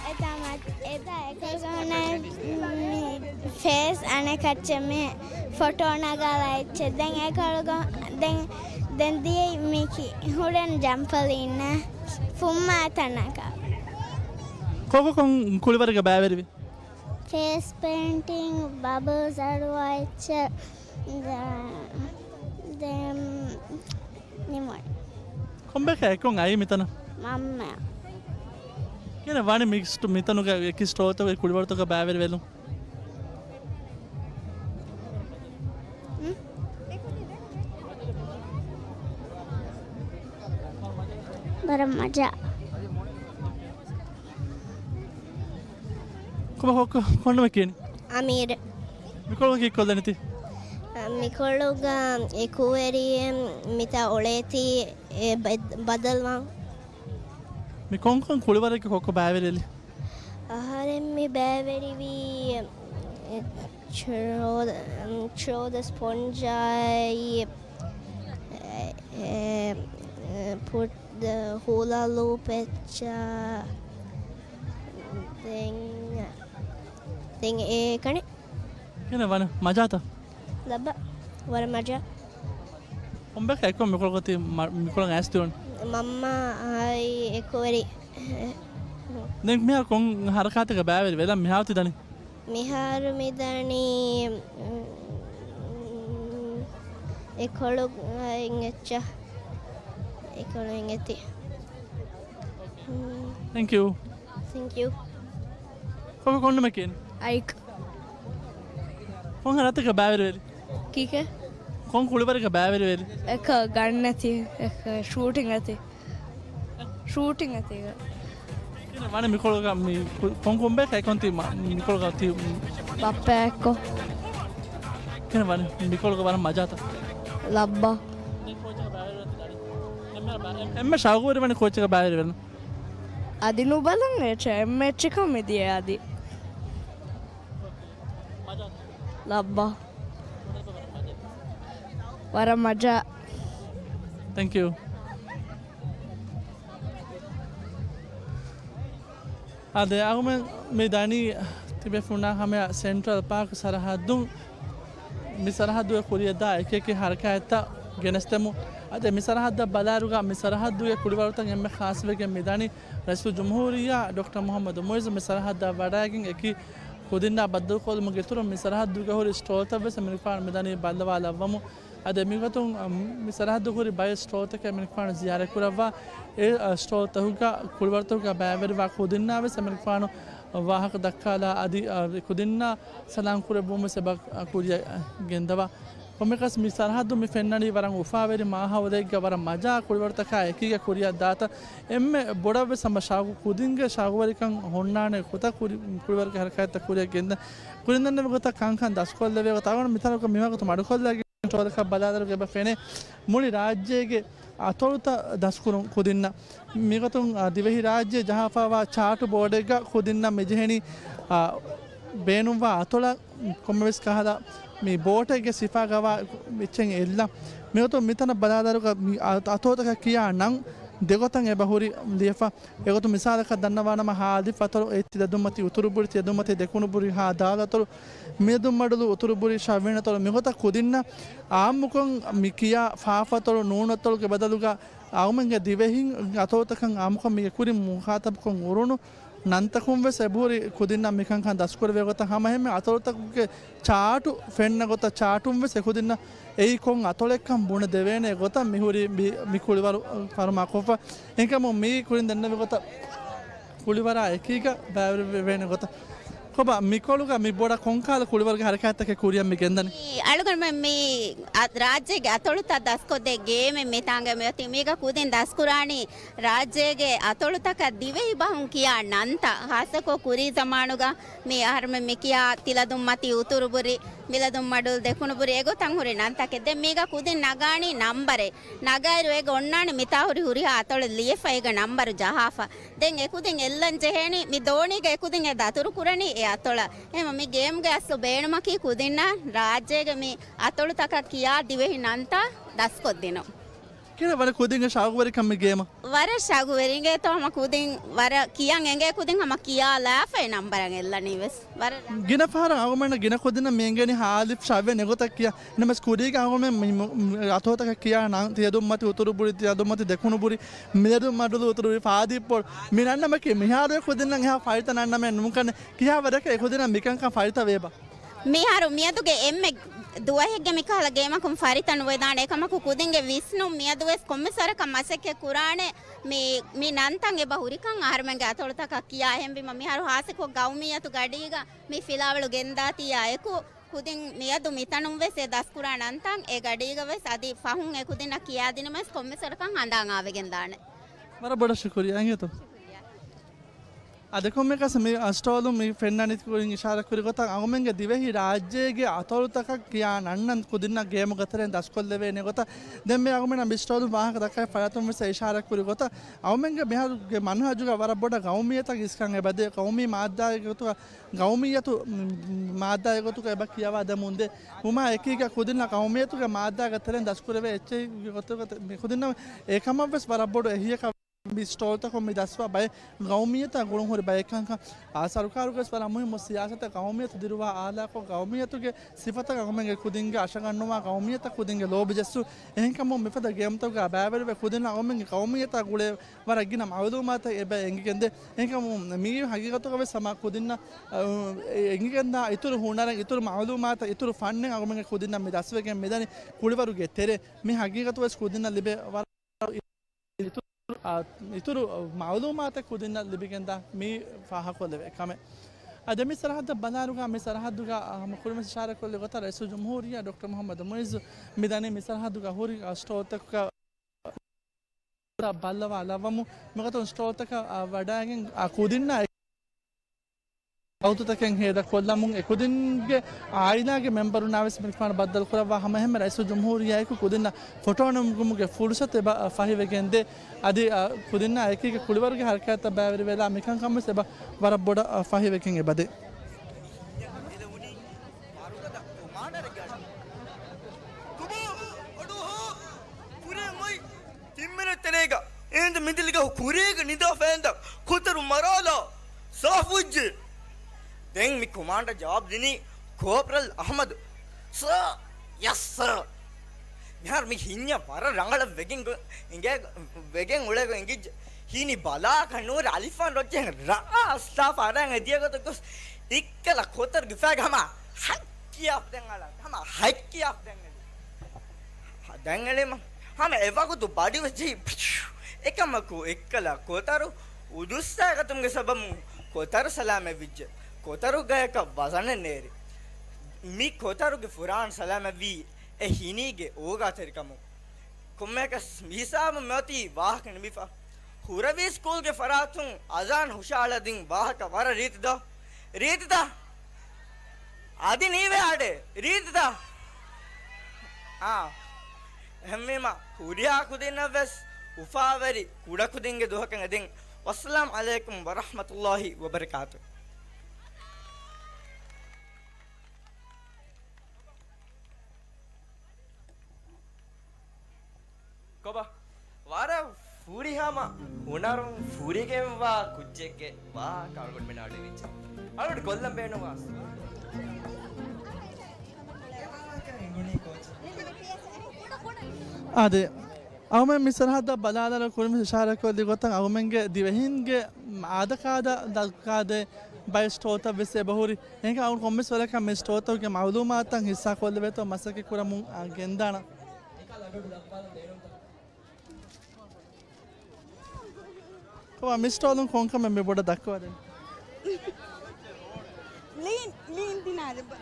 އެތައް އެތައް އެކަލުގަ ހުންނަ މި ފޭސް އަނެކައްޗެއް މި ފޮޓޯ ނަގާލާ އެއްޗެއް. ދެން އެކަލުގަ ދެން، ދެން ދިޔައީ މިކި ހުރެން ޖަމްޕަލީންނަށް ފުއްމާ ތަނަކަށް. ކޮކޮ ކޮން ކުޅިވަރެއްގަ ބައިވެރިވި؟ ފޭސް ޕެއިންޓިން، ބަބަލްސް އަޑުއާ އެއްޗެއް، ދެ-، ދެން ނިމުން. ކޮންބައެއްކަ އެކޮން އައީ މިތަނަށް؟ މަންމަ. ކިހިނެއް ވާނީ މި ސްޓޯ-، މިތަނުގަ އެކި ސްޓޯލްތަކުގެ ކުޅިވަރުތަކުގަ ބައިވެރިވެލުން؟ ހުން؟ ވަރަށް މަޖާ. ކޮބާ ކޮ-، ކޮންނަމެއް ކިޔަނީ؟ އަމީރު. މިކޮޅު ކީއްކޮށްލަނީތީ؟ މިކޮޅުގަ އެކުވެރިއެއް މިތާ އުޅޭތީ އެ ބަ-، ބަދަލުވާން. މި ކޮންކޮން ކުޅިވަރެއްގަ ކޮއްކޮ ބައިވެރިލީ؟ އަހަރެން މި ބައިވެރިވީ، އެ، ޗްރޯދަ-، ޗްރޯދަ ސްޕޮންޖާއި، އެ، އެ، ޕުޓް ދަ ހޫލާ ލޫޕް އެއްޗާ. ދެން، ދެން އޭ ކަނެ. ކިހިނެއް ވަނީ މަޖާތަ؟ ލައްބަ. ވަރަށް މަޖާ. ކޮންބައެއްކަ އެކޮން މިކޮޅަކަށް ތި މަ-، މިކޮޅަށް އައިސް ދިއުން؟ މަންމަ އާއި އެކުވެރި. ދެން މިހާރު ކޮން ހަރަކާތެއްގަ ބައިވެރި ވެލަން މިހާރު ތި ދަނީ؟ މިހާރު މި ދަނީ، މް، އެކޮޅު އެއްޗަށް. އެކޮޅު އެއްޗި. މް. ތެންކް ޔޫ. ތެންކް ޔޫ. ކޮކޮ ކޮންނަމެއް ކިޔަނީ؟ އައިކް. ކޮން ހަރަތަކަށް ބައިވެރިވެރި؟ ކީކޭ؟ ކޮން ކުޅިވަރަކަށް ބައިވެރިވެރި؟ އެކަ ގަން އަތި، އެކަ ޝޫޓިން އަތި. ޝޫޓިން އަތީގަ. ކިހިނެއް ވާނެ މިކޮޅުގަ މި ކު-، ކޮން ކޮންބަޔަކަށް އެކޮން ތި މަ-، މިކޮޅުގަ ތި މް. ބައްޕައާ އެއްކޮށް. ކިހިނެއް ވާނެ މިކޮޅުގަ ވަރަށް މަޖާތަ؟ ލައްބަ. އެންމެ ޝައުގުވެރިވަނީ ކޯޗަކަށް ބައިވެރިވެރިން. އަދި ނުބަލަން އެއްޗެއް، އެއްޗެއް ކަމެއް ދިޔަ އަދި. ލައްބަ. ވަރަށް މަޖާ. ތެންކް ޔޫ. އާދެ، އަހުމެން މި ދަނީ ތިބޭފުޅުންނާ ހަމަޔަށް ސެންޓްރަލް ޕާކް ސަރަހައްދުން. މި ސަރަހައްދުގެ ކުރިއަށްދާ އެކި އެކި ހަރަކާތްތައް ގެނެސްދެމުން. އަދި މި ސަރަހައްދަށް ބަލާއިރުގަ މި ސަރަހައްދުގެ ކުޅިވަރުތައް އެންމެ ޚާއްޞަވެގެން މިދަނީ ރައީސުލްޖުމްހޫރިއްޔާ ޑޮކްޓަރ މުޙައްމަދު މުޢިއްޒު މި ސަރަހައްދަށް ވަޑައިގެން އެކި ކުދިންނާ ބައްދަލުކޮށްލުމުގެ އިތުރުން މި ސަރަހައްދުގަ ހުރި ސްޓޯލްތައްވެސް އެމަނިކުފާނު މިދަނީ ބައްލަވާލައްވަމުން. އަދި މިގޮތުން، އަ، މި ސަރަހައްދު ހުރި ބައެއް ސްޓޯލްތަކެއް އެމަނިކުފާނު ޒިޔާރަތްކުރައްވާ، އެ، އަ، ސްޓޯލްތަކުގަ ކުޅިވަރުތަކުގަ ބައިވެރިވާ ކުދިންނާވެސް އެމަނިކުފާނު ވާހަކަ ދައްކާލާ އަދި، އަ، ކުދިންނާ ސަލާން ކުރެއްވުމުން ވެސް އެބަ، އަ، ކުރިއަށް ގެންދަވާ. ކޮންމެކަސް މި ސަރަހައްދު މި ފެންނަނީ ވަރަށް އުފާވެރި މާހައުލެއްގަ ވަރަށް މަޖާ ކުޅިވަރުތަކާ އެކީގަ ކުރިއަށް ދާތަ އެންމެ ބޮޑަށްވެސް ހަމަ ޝައުގު ކުދިންގެ ޝައުގުވެރިކަން ހުންނާނެ ގޮތަށް ކުރި-، ކުޅިވަރުގެ ހަރަކާތްތައް ކުރިއަށް ގެންދަން. ކުރިން ދެންނެވި ގޮތަށް ކަންކަން ދަސްކޮށްލެވޭ ގޮތަށް އަޅުގަނޑު މިތަނުގަ މިވަގުތު މަޑުކޮށްލައިގެން ސްޓޯލަކަށް ބަލާލިއިރު އެބަ ފެނޭ މުޅި ރާއްޖޭގެ އަތޮޅުތައް ދަސްކުރުން ކުދިންނަށް. މިގޮތުން، އާ، ދިވެހިރާއްޖެ ޖަހާފައިވާ ޗާޓު ބޯޑެއްގަ ކުދިންނަށް މިޖެހެނީ، އާ، ބޭނުންވާ އަތޮޅަށް ކޮންމެވެސް ކަހަލަ މި ބޯޓެއްގެ ސިފާގަވާ އެއްޗެއް އެއްލަން. މިގޮތުން މިތަނަށް ބަލާލާއިރުގަ މި އަ-، އަތޮޅުތަކަށް ކިޔާ ނަން ދެގޮތަށް އެބަ ހުރި ލިޔެފަ. އެގޮތުން މިސާލަކަށް ދަންނަވާނަމަ، ހާލިފް އަތޮޅު އެ ތިލަދުންމަތީ އުތުރުބުރި، ތިލަދުންމަތީ ދެކުނުބުރި، ހާ ދާލު އަތޮޅު، މިލަދުންމަޑުލު އުތުރުބުރި، ޝަވިޔަނި އަތޮޅު، މިގޮތަށް ކުދިންނަށް އާއްމުކޮށް މި ކިޔާ ފާފަ އަތޮޅު، ނޫނު އަތޮޅުގެ ބަދަލުގަ އަހުމެންގެ ދިވެހިން އަތޮޅުތަކަށް އާއްމުކޮށް މީގެ ކުރިން މުޚާތަބްކޮށް އުރުނު ނަންތަކުން ވެސް އެބަހުރި ކުދިންނަށް މިކަންކަން ދަސްކުރެވޭ ގޮތަށް ހަމަ އެހެންމެ އަތޮޅުތަކުގެ ޗާޓު ފެންނަ ގޮތަށް ޗާޓުން ވެސް އެކުދިންނަށް އެއީ ކޮން އަތޮޅެއްކަން ބުނެ ދެވޭނެ ގޮތަށް މިހުރި މި، މި ކުޅިވަރު ފަރުމާ ކޮށްފަ. އެހެންކަމުން މި ކުރިން ދެންނެވި ގޮތަށް ކުޅިވަރާ އެކީގަ ބައިވެރިވެވޭނެ ގޮތަށް. ކޮބާ މިކޮޅުގަ މި ބޮޑަށް ކޮންކަހަލަ ކުޅިވަރުގެ ހަރަކާތްތަކެއް ކުރިއަށް މި ގެންދަނީ؟ މި އަޅުގަނޑުމެން މި އަ-، ރާއްޖޭގެ އަތޮޅުތައް ދަސްކޮށްދޭ ގޭމެއް މިތާނގަ މިއޮތީ. މީގަ ކުދިން ދަސްކުރާނީ ރާއްޖޭގެ އަތޮޅުތަކަށް ދިވެހި ބަހުން ކިޔާ ނަންތައް، ހާއްސަކޮށް ކުރީ ޒަމާނުގަ މި އަހަރުމެން މި ކިޔާ ތިލަދުންމަތީ އުތުރުބުރި، މިލަދުންމަޑުލު ދެކުނުބުރި، އެގޮތަށް ހުރި ނަންތަކެއް. ދެން މީގަ ކުދިން ނަގާނީ ނަންބަރެއް. ނަގާއިރު އޭގަ އޮންނާނެ މިތާ ހުރި ހުރިހާ އަތޮޅެއް ލިޔެފަ އޭގަ ނަންބަރު ޖަހާފަ. ދެން އެކުދިން އެއްލަން ޖެހޭނީ މި ދޯނީގަ އެކުދިން އެ ދަތުރު ކުރަނީ އެ އަތޮޅަށް. އެހެންވީމަ މި ގޭމްގެ އަސްލު ބޭނުމަކީ ކުދިންނަށް ރާއްޖޭގެ މި އަތޮޅުތަކަށް ކިޔާ ދިވެހި ނަންތައް ދަސްކޮށްދިނުން. ކިހިނެއް ވަރަށް ކުދިންގެ ޝައުގުވެރިކަން މި ގޭމަށް؟ ވަރަށް ޝައުގުވެރި އިނގޭތޯ ހަމަ ކުދިން ވަރަށް ކިޔަން އެނގޭ ކުދިން ހަމަ ކިޔާލާފައި ނަންބަރަށް އެއްލަނީ ވެސް. ވަރަށް ގިނަ ފަހަރަށް އަޅުގަނޑު ގިނަ ކުދިންނަށް މި އެނގެނީ ހާލިފް ޝަވިޔަނި އެގޮތަށް ކިޔާ. ނަމަވެސް ކުރީގަ އަޅުގަނޑުމެން މި މު-، އަތޮޅުތަކަށް ކިޔާ ނަން ތިލަދުންމަތި އުތުރުބުރި، ތިލަދުންމަތި ދެކުނުބުރި، މިލަދުންމަޑުލު އުތުރުބުރި، ފާދިއްޕޮޅު މި ނަންނަމަކީ މިހާރު އެ ކުދިންނަށް އެހާ ފައިތަ ނަންނަމެއް ނޫންކަން ކިހާވަރަކަށް އެ ކުދިންނަށް މިކަންކަން ފައިތަ ވޭބާ؟ މިހާރު މިއަދުގެ އެންމެ ދުވަހެއްގެ މިކަހަލަ ގޭމަކުން ފަރިތަ ނުވެދާނެ. އެކަމަކު ކުދިންގެ ވިސްނުން މިއަދުވެސް ކޮންމެސް ވަރަކަށް މަސައްކަތް ކުރާނެ މި، މި ނަންތައް އެބަ ހުރިކަން އަހަރުމެންގެ އަތޮޅުތަކަށް ކިޔާ. އެހެންވީމަ މިހާރު ހާއްސަކޮށް ގައުމިއްޔަތު ގަޑީގަ މި ފިލާވަޅު ގެންދާތީއާ އެކު، ކުދިން މިއަދު މިތަނުން ވެސް އެ ދަސްކުރާ ނަންތައް އެ ގަޑީގަ ވެސް އަދި ފަހުން އެ ކުދިންނަށް ކިޔާދިނުމަސް ކޮންމެސް ވަރަކަށް ހަނދާން އާވެގެން ދާނެ. ވަރަށް ބޮޑަށް ޝުކުރިއްޔާ އިނގޭތޯ. އަދި ކޮންމެކަސް މި ސްޓޯލުން މި ފެންނަނީ ކުރިން އިޝާރާތް ކުރި ގޮތަށް އަހުމެންގެ ދިވެހި ރާއްޖޭގެ އަތޮޅުތަކަށް ކިޔާ ނަންނަން ކުދިންނަށް ގޭމުގެ ތެރެއިން ދަސްކޮށްލެވޭނެ ގޮތަށް ދެން މި އަހުމެންނަށް މި ސްޓޯލުން ވާހަކަ ދައްކާ ފަރާތުން ވެސް އިޝާރާތް ކުރި ގޮތަށް އަހުމެންގެ މިހާރުގެ މަންހަޖުގަ ވަރަށް ބޮޑަށް ގައުމިއްޔަތަށް އިސްކަން އެބަދޭ. ގައުމީ މާއްދާގެ ގޮތުގަ ގައުމިއްޔަތު، މް، މާއްދާގެ ގޮތުގަ އެބަ ކިޔަވާ ދެމުންދޭ. ވުމާ އެކީގަ ކުދިންނަށް ގައުމިއްޔަތުގެ މާއްދާގެ ތެރެއިން ދަސްކުރެވޭ އެއްޗެއްގެ ގޮތުގަ މި ކުދިންނަށް އެކަމަށްވެސް ވަރަށް ބޮޑު އެހީއަކަށް މި ސްޓޯލްތަކުން މި ދަސްވާ ބައެއް ގައުމިއްޔަތާ ގުޅުން ހުރި ބައެއްކަންކަން، އާ، ސަރުކާރުގެވެސް ވަރަށް މުހިއްމު ސިޔާސަތެއް ގައުމިއްޔަތު ދިރުވާ އާލާކޮށް، ގައުމިއްޔަތުގެ ސިފަތައް އަހުމެންގެ ކުދިންގެ އަށަގަންނުވާ، ގައުމިއްޔަތަށް ކުދިންގެ ލޯބި ޖެއްސުން. އެހެންކަމުން މިފަދަ ގޭމްތަކުގަ ބައިވެރިވެ ކުދިންނަށް އަހުމެންގެ ގައުމިއްޔަތާ ގުޅޭ ވަރަށް ގިނަ މައުލޫމާތެއް އެބަ އެނގިގެންދޭ. އެހެންކަމުން މީ ހަގީގަތުގަވެސް ހަމަ ކުދިންނަށް، އަ، އެނގިގެންދާ އިތުރު ހުނަރެއް، އިތުރު މައުލޫމާތެއް، އިތުރު ފަންނެއް އަހުމެންގެ ކުދިންނަށް މި ދަސްވެގެން މިދަނީ ކުޅިވަރުގެ ތެރޭ. މި ހަގީގަތުވެސް ކުދިންނަށް ލިބޭ ވަރަށް އިތުރު، އާ، އިތުރު މައުލޫމާތެއް ކުދިންނަށް ލިބިގެންދާ މީ ފާހަގަކޮށްލެވޭ ކަމެއް. އަދި މި ސަރަހައްދަށް ބަލާލުގަ މި ސަރަހައްދުގަ ހަމަ ކުރިމަސް އިޝާރަތްކޮށްލި ގޮތަށް ރައީސުލްޖުމްހޫރިއްޔާ ޑޮކްޓަރ މުޙައްމަދު މުޢިއްޒު މިދަނީ މި ސަރަހައްދުގަ ހުރި ސްޓޯލްތަކުގަ ބައްލަވާލައްވަމުން މިގޮތުން ސްޓޯލްތަކަށް ވަޑައިގެން ކުދިންނާ ވަގުތުތަކެއް ހޭދަކޮށްލަމުން އެކުދިންގެ އާއިލާގެ މެމްބަރުންނާވެސް މިކަމަށް ބައްދަލުކުރައްވާ ހަމައެހެންމެ ރައީސުލްޖުމްހޫރިއްޔާއެކު ކުދިންނަށް ފޮޓޯ ނަންގުމުގެ ފުރުސަތު އެބަ ފަހިވެގެންދޭ. އަދި ކުދިންނާ އެކީގެ ކުޅިވަރުގެ ހަރަކާތްތައް ބައިވެރިވެލާ މިކަންކަންވެސް އެބަ ވަރަށް ބޮޑަށް ފަހިވެގެން އެބަދޭ. ތިންމެނެއް ތެރޭގަ އޭނދު މިދިލިގަ ކުރީގަ ނިދާ ފޭންދަ ކޮތަރު މަރާލާ ސާފުވެއްޖެ. ދެން މި ކޮމާންޑަރ ޖަވާބު ދިނީ ކޯޕްރަލް އަހްމަދު. ސާ، ޔަސް ސާ. މިހާރު މި ހިންޏަށް ވަރަށް ރަނގަޅަށް ވެގެން ގޮ-، އިނގޭ، ވެގެން އުޅޭގޮތް އެނގިއްޖެ. ހީނި ބަލާކަށް ނޫރު އަލިފާން ރޮއްޗެހެން ރައާ އަސްލާފަ އަރަން އެދިޔަ ގޮތަށް ގޮސް އިއްކަލަ ކޮތަރުގެ ފައިގަ ހަމަ ހައްކިޔާފަ ދެން އަޅާ. ހަމަ ހައްކިޔާފަ ދެން އެޅި. ދެން އެޅީމަ ހަމަ އެވަގުތު ބަޑިވެއްޖެ. އެކަމަކު އެއްކަލަ ކޮތަރު އުދުއްސާގަތުމުގެ ސަބަބުން ކޮތަރު ސަލާމަތްވިއްޖެ. ކޮތަރު ގަޔަކަށް ވަޒަނެއް ނޭރި. މި ކޮތަރުގެ ފުރާނަ ސަލާމަތްވީ އެ ހިނީގެ އޯގާތެރިކަމުން. ކޮންމެއަކަސް މިހިސާބުން މިއޮތީ ވާހަކަ ނިމިފަ. ހުރަވީ ސްކޫލްގެ ފަރާތުން އަޒާން ހުށައަޅާދިން ވާހަކަ ވަރަށް ރީތި ދޯ؟ ރީތިތަ؟ އަދި ނީވެ އާޑެ. ރީތިތަ؟ އާ. އެހެންވީމަ ހުރިހާ ކުދިންނަށްވެސް އުފާވެރި ކުޑަކުދިންގެ ދުވަހަކަށް އެދެން. ވައްސަލާމް ޢަލައިކުމް ވަރަޙްމަތުﷲ ވަބަރަކާތު. ކޮބާ؟ ވަރަށް ފުރިހަމަ ހުނަރުން ފުރިގެންވާ ކުއްޖެއްގެ ވާހަކަ އަޅުގަނޑުމެންނަށް އަޑުއިވިއްޖެ. އަޅުގަނޑު ކޮށްލަން ބޭނުންވާ ސުވާލު. އާދެ، އަހުމެން މި ސަރަހައްދަށް ބަލާލާ ކުރިން އިޝާރާތްކޮށްލި ގޮތަށް އަހުމެންގެ ދިވެހިންގެ އާދަކާދަ ދައްކާދޭ ބައެއް ސްޓޯލްތައް ވެސް އެބަހުރި. އެހެންކަމުން ކޮންމެސް ވަރަކަށް މި ސްޓޯލްތަކުގެ މައުލޫމާތުތައް ހިއްސާކޮށްލެވޭތޯ މަސައްކަތް ކުރަމުން، އާ، ގެންދާނަން. ކޮބާ މި ސްޓޯލުން ކޮންކަމެއް މި ބޮޑަށް ދައްކަވާދޭން؟ ލީން، ލީން ދިނާ ދެއްބަ.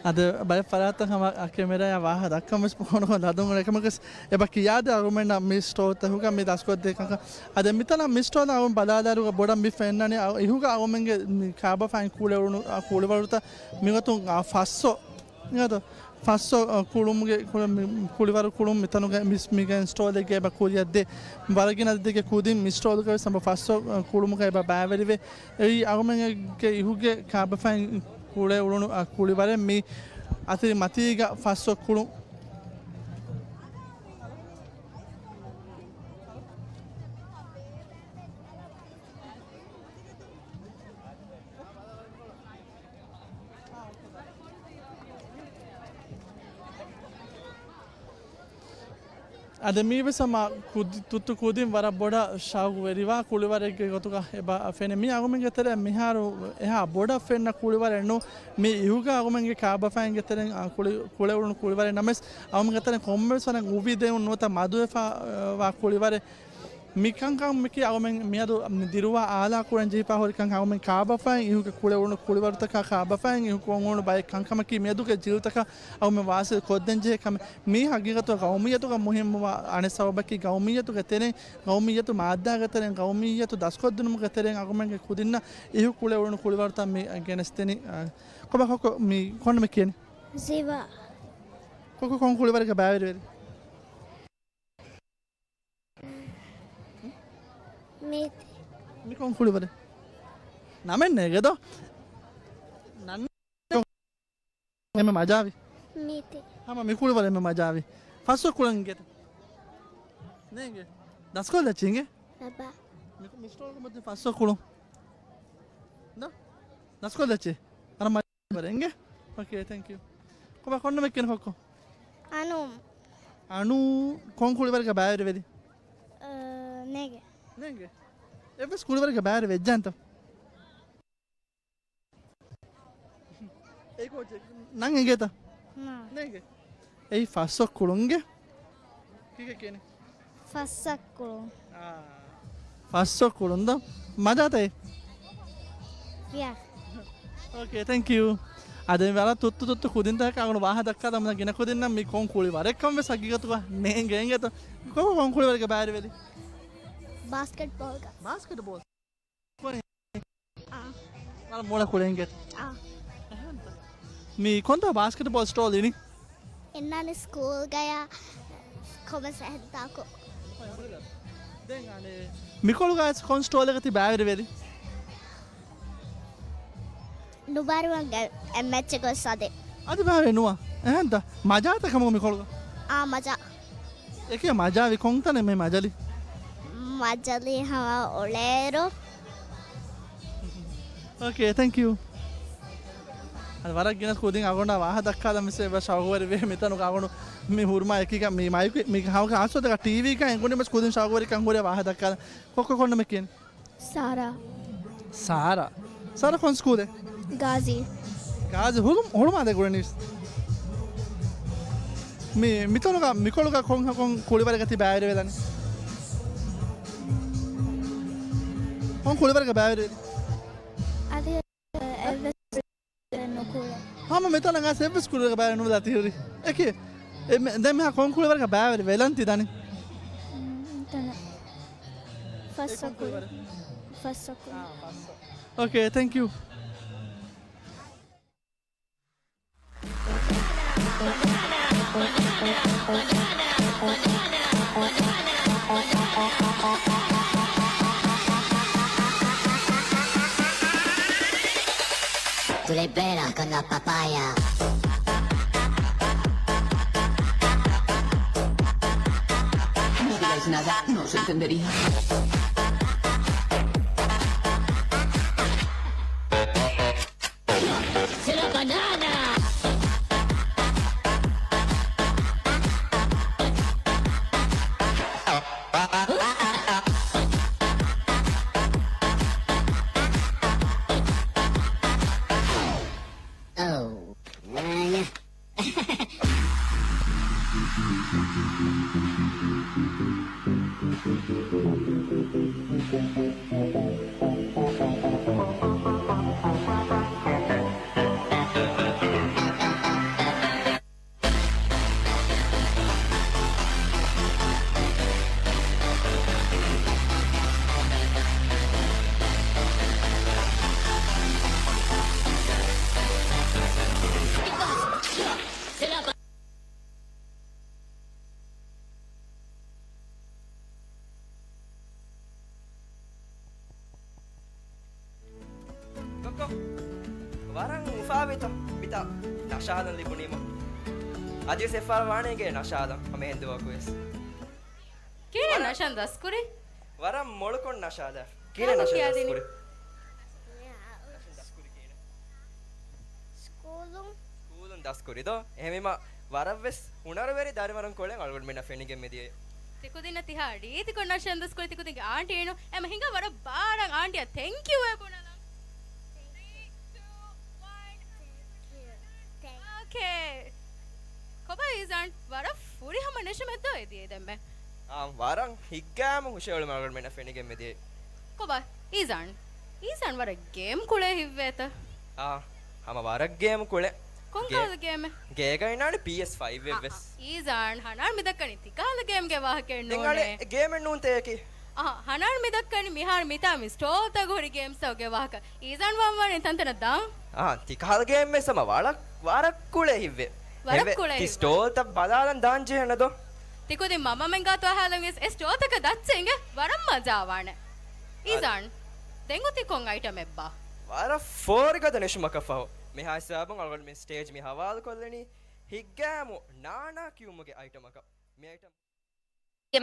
އަދި ބައެއް ފަރާތަށް ހަމަ ކެމެރާއާ ވާހަކަ ދައްކަން ވެސް ކޮންކޮން ލަދުން އުޅޭ ކަމަކަސް އެބަ ކިޔާދޭ އަޅުގަނޑުމެންނަށް މި ސްޓޯލްތަކުގަ މި ދަސްކޮށްދޭ ކަންކަން. އަދި މިތަނަށް މި ސްޓޯލް އަޅުގަނޑު ބަލާލާއިރުގަ ބޮޑަށް މި ފެންނަނީ އަ، އިހުގަ އަޅުގަނޑުމެންގެ މި ކާބަފައިން ކުޅެ އުޅުނު، އަ، ކުޅިވަރުތައް މިގޮތުން، އަ، ފަސްސޮ އިނގޭތޯ؟ ފަސްސޮ، އަ، ކުޅުމުގެ ކުޅެ-، މި-، ކުޅިވަރު ކުޅުން މިތަނުގަ މި-، މިގެން ސްޓޯލެއްގަ އެބަ ކުރިއަށްދޭ. ވަރަށް ގިނަ އަދަދެއްގެ ކުދިން މި ސްޓޯލްގަ ވެސް އެބަ ފަސްސޮ، އަ، ކުޅުމުގަ އެބަ ބައިވެރިވޭ. އެއީ އަޅުގަނޑުމެންގެ އިހުގެ ކާބަފައިން ކުޅެ އުޅުނު، އަ، ކުޅިވަރެއް މި އަތިރި މަތީގަ ފަސްސޮ ކުޅުން. އަދި މީވެސް ހަމަ ކުދި-، ތުއްތު ކުދިން ވަރަށް ބޮޑަށް ޝައުގުވެރިވާ ކުޅިވަރެއްގެ ގޮތުގަ އެބަ ފެނޭ. މީ އަޅުގަނޑުމެންގެ ތެރެއަށް މިހާރު އެހާ ބޮޑަށް ފެންނަ ކުޅިވަރެއް ނޫން. މީ އިހުގަ އަޅުގަނޑުމެންގެ ކާބަފައިންގެ ތެރެއިން، އަ، ކުޅި-، ކުޅެ އުޅުނު ކުޅިވަރެއް ނަމަވެސް، އަޅުގަނޑުމެންގެ ތެރެއިން ކޮންމެވެސް ވަރަކަށް އުވި ދެއުން ނުވަތަ މަދުވެފަ، އަ، ވާ ކުޅިވަރެއް. މިކަންކަމަކީ އަޅުގަނޑުމެން މިއަދު މި ދިރުވާ އާލާ ކުރަން ޖެހިފަ ހުރި ކަން. އަޅުގަނޑުމެން ކާބަފައިން އިހުގެ ކުޅެ އުޅުނު ކުޅިވަރުތަކާ ކާބަފައިން އިހު ކޮށް އުޅުނު ބައެއް ކަންކަމަކީ މިއަދުގެ ޖީލުތަކަށް އަޅުގަނޑުމެން ވާސިލް ކޮށްދޭން ޖެހޭ ކަމެއް. މީ ހަގީގަތުގަ ގައުމިއްޔަތުގަ މުހިއްމުވާ އަނެއް ސަބަބަކީ ގައުމިއްޔަތުގެ ތެރެއިން، ގައުމިއްޔަތު މާއްދާގެ ތެރެއިން، ގައުމިއްޔަތު ދަސްކޮށްދިނުމުގެ ތެރެއިން އަޅުގަނޑުމެންގެ ކުދިންނަށް އިހު ކުޅެ އުޅުނު ކުޅިވަރުތައް މި ގެނެސްދެނީ. ކޮބާ ކޮއްކޮ މި ކޮންމެ ކިޔަނީ؟ ޒިވާ. ކޮއްކޮ ކޮން ކުޅިވަރެއްގަ ބައިވެރިވެރި؟ މީތި. މި ކޮން ކުޅިވަރެއް؟ ނަމެއް ނޭގެ ދޯ؟ ނަން-، އެންމެ މަޖާވި؟ މީތި. ހަމަ މި ކުޅިވަރެއް އެންމެ މަޖާވި. ފަސްސޮ ކުޅަން އިނގޭތަ؟ ނޭނގެ. ދަސްކޮށްލައްޗި އިނގޭ؟ ބަބާ. މި، މި ސްޓޯލްގެ މައްޗަށް ފަސްސޮ ކުޅުން. ދޯ؟ ދަސްކޮށްލައްޗި. އަރަ މަ- ވަރެންގެ. އޯކޭ، ތެންކް ޔޫ. ކޮބާ ކޮން ނަމެއް ކިޔަނީ ކޮއްކޮ؟ އަނޫ. އަނޫ ކޮން ކުޅިވަރެއްގަ ބައިވެރިވެރި؟ އަ، ނޭގެ. ނޭގެ. އެއްވެސް ކުޅިވަރެއްގަ ބައިވެރި ވެއްޖެންތަ؟ އޭ ކޯޗެ، ނަން އެނގޭތަ؟ ނާ. ނޭގެ. އެއީ ފަސްސޮ ކުޅުންގެ. ކީކޭ ކިޔަނީ؟ ފައްސަ ކުޅުން. އާ. ފައްސަ ކުޅުން ދޯ. މަޖާތަ އެ؟ ޔާ. އޯކޭ، ތެންކް ޔޫ. އަދި ވަރަށް ތުއްތު ތުއްތު ކުދިންތަކަކާ އަޅުގަނޑު ވާހަ ދައްކާލަން ގިނަ ކުދިންނަށް މި ކޮން ކުޅިވަރެއްކަން ވެސް ހަގީގަތުގަ ނޭނގޭ އިނގޭތޯ. ކޮން ކޮން ކުޅިވަރެއްގަ ބައިވެރިވެލި؟ ބާސްކެޓްބޯލްގަ. ބާސްކެޓްބޯލް؟ އާ. ވަރަށް މޮޅަށް ކުޅެނގެ. އާ. މި ކޮންތާ ބާސްކެޓްބޯލް ސްޓޯލް އިނީ؟ އިންނާނީ ސްކޫލްގަޔަށް ކޮމަސް އެހެންތާކު. ދެން އަނެއް މިކޮޅުގަ ކޮން ސްޓޯލެއްގަ ތި ބައިވެރިވެލި؟ ނުބައިވެރިވަން އެއްމެއްޗެއް ގޮސް އަދި. އަދި ބައިވެރި ނުވާ. އެހެންތަ؟ މަޖާތަ ކަމަކު މިކޮޅުގަ؟ އާ، މަޖާ. އެކި މަޖާވި ކޮންތަނެއް މި މަޖަލި؟ މަޖަލި ހަމަ އުޅޭއިރު. އޯކޭ، ތެންކް ޔޫ. އަދި ވަރަށް ގިނަ ކުދިން އަޅުގަނޑާ ވާހަ ދައްކާލަން ވެސް އެބަ ޝައުގުވެރިވޭ މިތަނުގަ އަޅުގަނޑު މި ހުރުމާ އެކީގަ މި މައިކު މި ހަމަ ހާސްވަދަގަ ޓީވީގަ އެނގުނީ ވެސް ކުދިން ޝައުގުވެރިކަން ހުރޭ ވާހަ ދައްކާލަން. ކޮއްކޮ ކޮންނަމެކޭން؟ ސާރާ. ސާރާ. ސާރާ ކޮން ސްކޫލެއް؟ ގާޒީ. ގާޒީ ހުޅު-، ހުޅުމާލޭ ގުޅެނީވެސް. މި، މިތަނުގަ، މިކޮޅުގަ ކޮން، ކޮން ކުޅިވަރެއްގަ ތި ބައިވެރިވެލަނީ؟ ކޮން ކުޅިވަރެއްގަ ބައިވެރިވެލީ؟ އަދި އެއްވެސް ނުކުޅެ. ހަމަ މިތަނަށް އައިސް އެއްވެސް ކުޅިވަރެއްގަ ބައިވެރި ނުވެލާ ތި ހުރީ. އެކި، އެ މެ-، ދެން މިހާ ކޮން ކުޅިވަރެއްގަ ބައިވެރި ވެލަން ތި ދަނީ؟ މް، ތަނަ. ފަސް އަކުރު. ފަސް އަކުރު. އޯކޭ، ތެންކް ޔޫ. Tú le pelas con la papaya. No digáis nada, no os entendería. ކޮއްކޮ، ވަރަށް އުފާވޭތަ މިތާ ނަށާލަން ލިބުނީމަ؟ އަދިވެސް އެއްފަހަރު ވާނެ އިނގޭ ނަށާލަން ހަމަ އެހެން ދުވަހަކުވެސް. ކިހިނެއް ވަރަށް ނަށަން ދަސްކުރީ؟ ވަރަށް މޮޅުކޮށް ނަށާލާ. ކިހިނެއް ކާކު ނަށަން ކިޔާދިނީ؟ ދަސްކުރީ؟ ނަށަން ދަސްކުރީ ކިހިނެއް؟ ސްކޫލުން. ސްކޫލުން ދަސްކުރި ދޯ؟ އެހެންވީމަ ވަރަށްވެސް ހުނަރުވެރި ދަރިވަރުން ކޮޅެއް އަޅުގަނޑުމެންނަށް ފެނިގެން މިދިޔައީ. ތިކުދިންނަށް ތިހާ ރީތިކޮށް ނަށަން ދަސްކުރި ތިކުދިންގެ އާންޓީ އިނު. އެމަ ހިނގާ ވަރަށް ބާރަށް އާންޓީއަށް ތެންކް ޔޫ އެބުނަލަން. އޯކޭ. ކޮބާ އީޒާން ވަރަށް ފުރިހަމަ ނެށުމެއް ދޯ އެދިޔައީ ދެންމެ؟ އާ، ވަރަށް ހިތްގައިމު ހުށަހެޅުމެއް އަޅުގަނޑުމެންނަށް ފެނިގެން މިދިޔައީ. ކޮބާ އީޒާން؟ އީޒާން ވަރަށް ގޭމް ކުޅޭ ހިތްވޭތަ؟ އާ، ހަމަ ވަރަށް ގޭމް ކުޅޭ. ކޮން ގޭ-، ކަހަލަ ގޭމެއް؟ ގޭގަ އިންނާނެ ޕީއެސް ފައިވް އާ، އެއްވެސް. އާ، އީޒާން ހަނާން މިދައްކަނީ ތިކަހަލަ ގޭމްގެ ވާހަކައެއް ދެން ނޫނޭ. އަޅެ ގޭމެއް ނޫންތަ އެކި؟ އަހަ، ހަނާން މިދައްކަނީ މިހާރު މިތާ މި ސްޓޯލްތަކު ހުރި ގޭމްސްތަކުގެ ވާހަކަ. އީޒާން ވަންވަނީ ތަންތަނަށް ދާން. އާ، ތިކަހަލަ ގޭމްވެސް ހަމަ ވަރަށް، ވަރަށް ކުޅޭ ހިތްވޭ. ވަރަށް ކުޅޭ ހިތްވޭ. ތި ސްޓޯލްތައް ބަލާލަން ދާން ޖެހޭނެ ދޯ؟ ތިކުދިން މަންމަމެން ގާތު އަހާލަން ވިޔަސް އެ ސްޓޯލްތަކަށް ދައްޗޭ އިނގޭ ވަރަށް މަޖާވާނެ. އާ. އީޒާން، ދެން އޮތީ ކޮން އައިޓަމެއްބާ؟ ވަރަށް ފޯރިގަދަ ނެށުމަކަށް ފަހު. މިހާ ހިސާބުން އަޅުގަނޑު މި ސްޓޭޖް މި ހަވާލުކޮށްލަނީ ހިތްގައިމު ނާނާ ކިޔުމުގެ އައިޓަމަކަށް. މި އައިޓަމް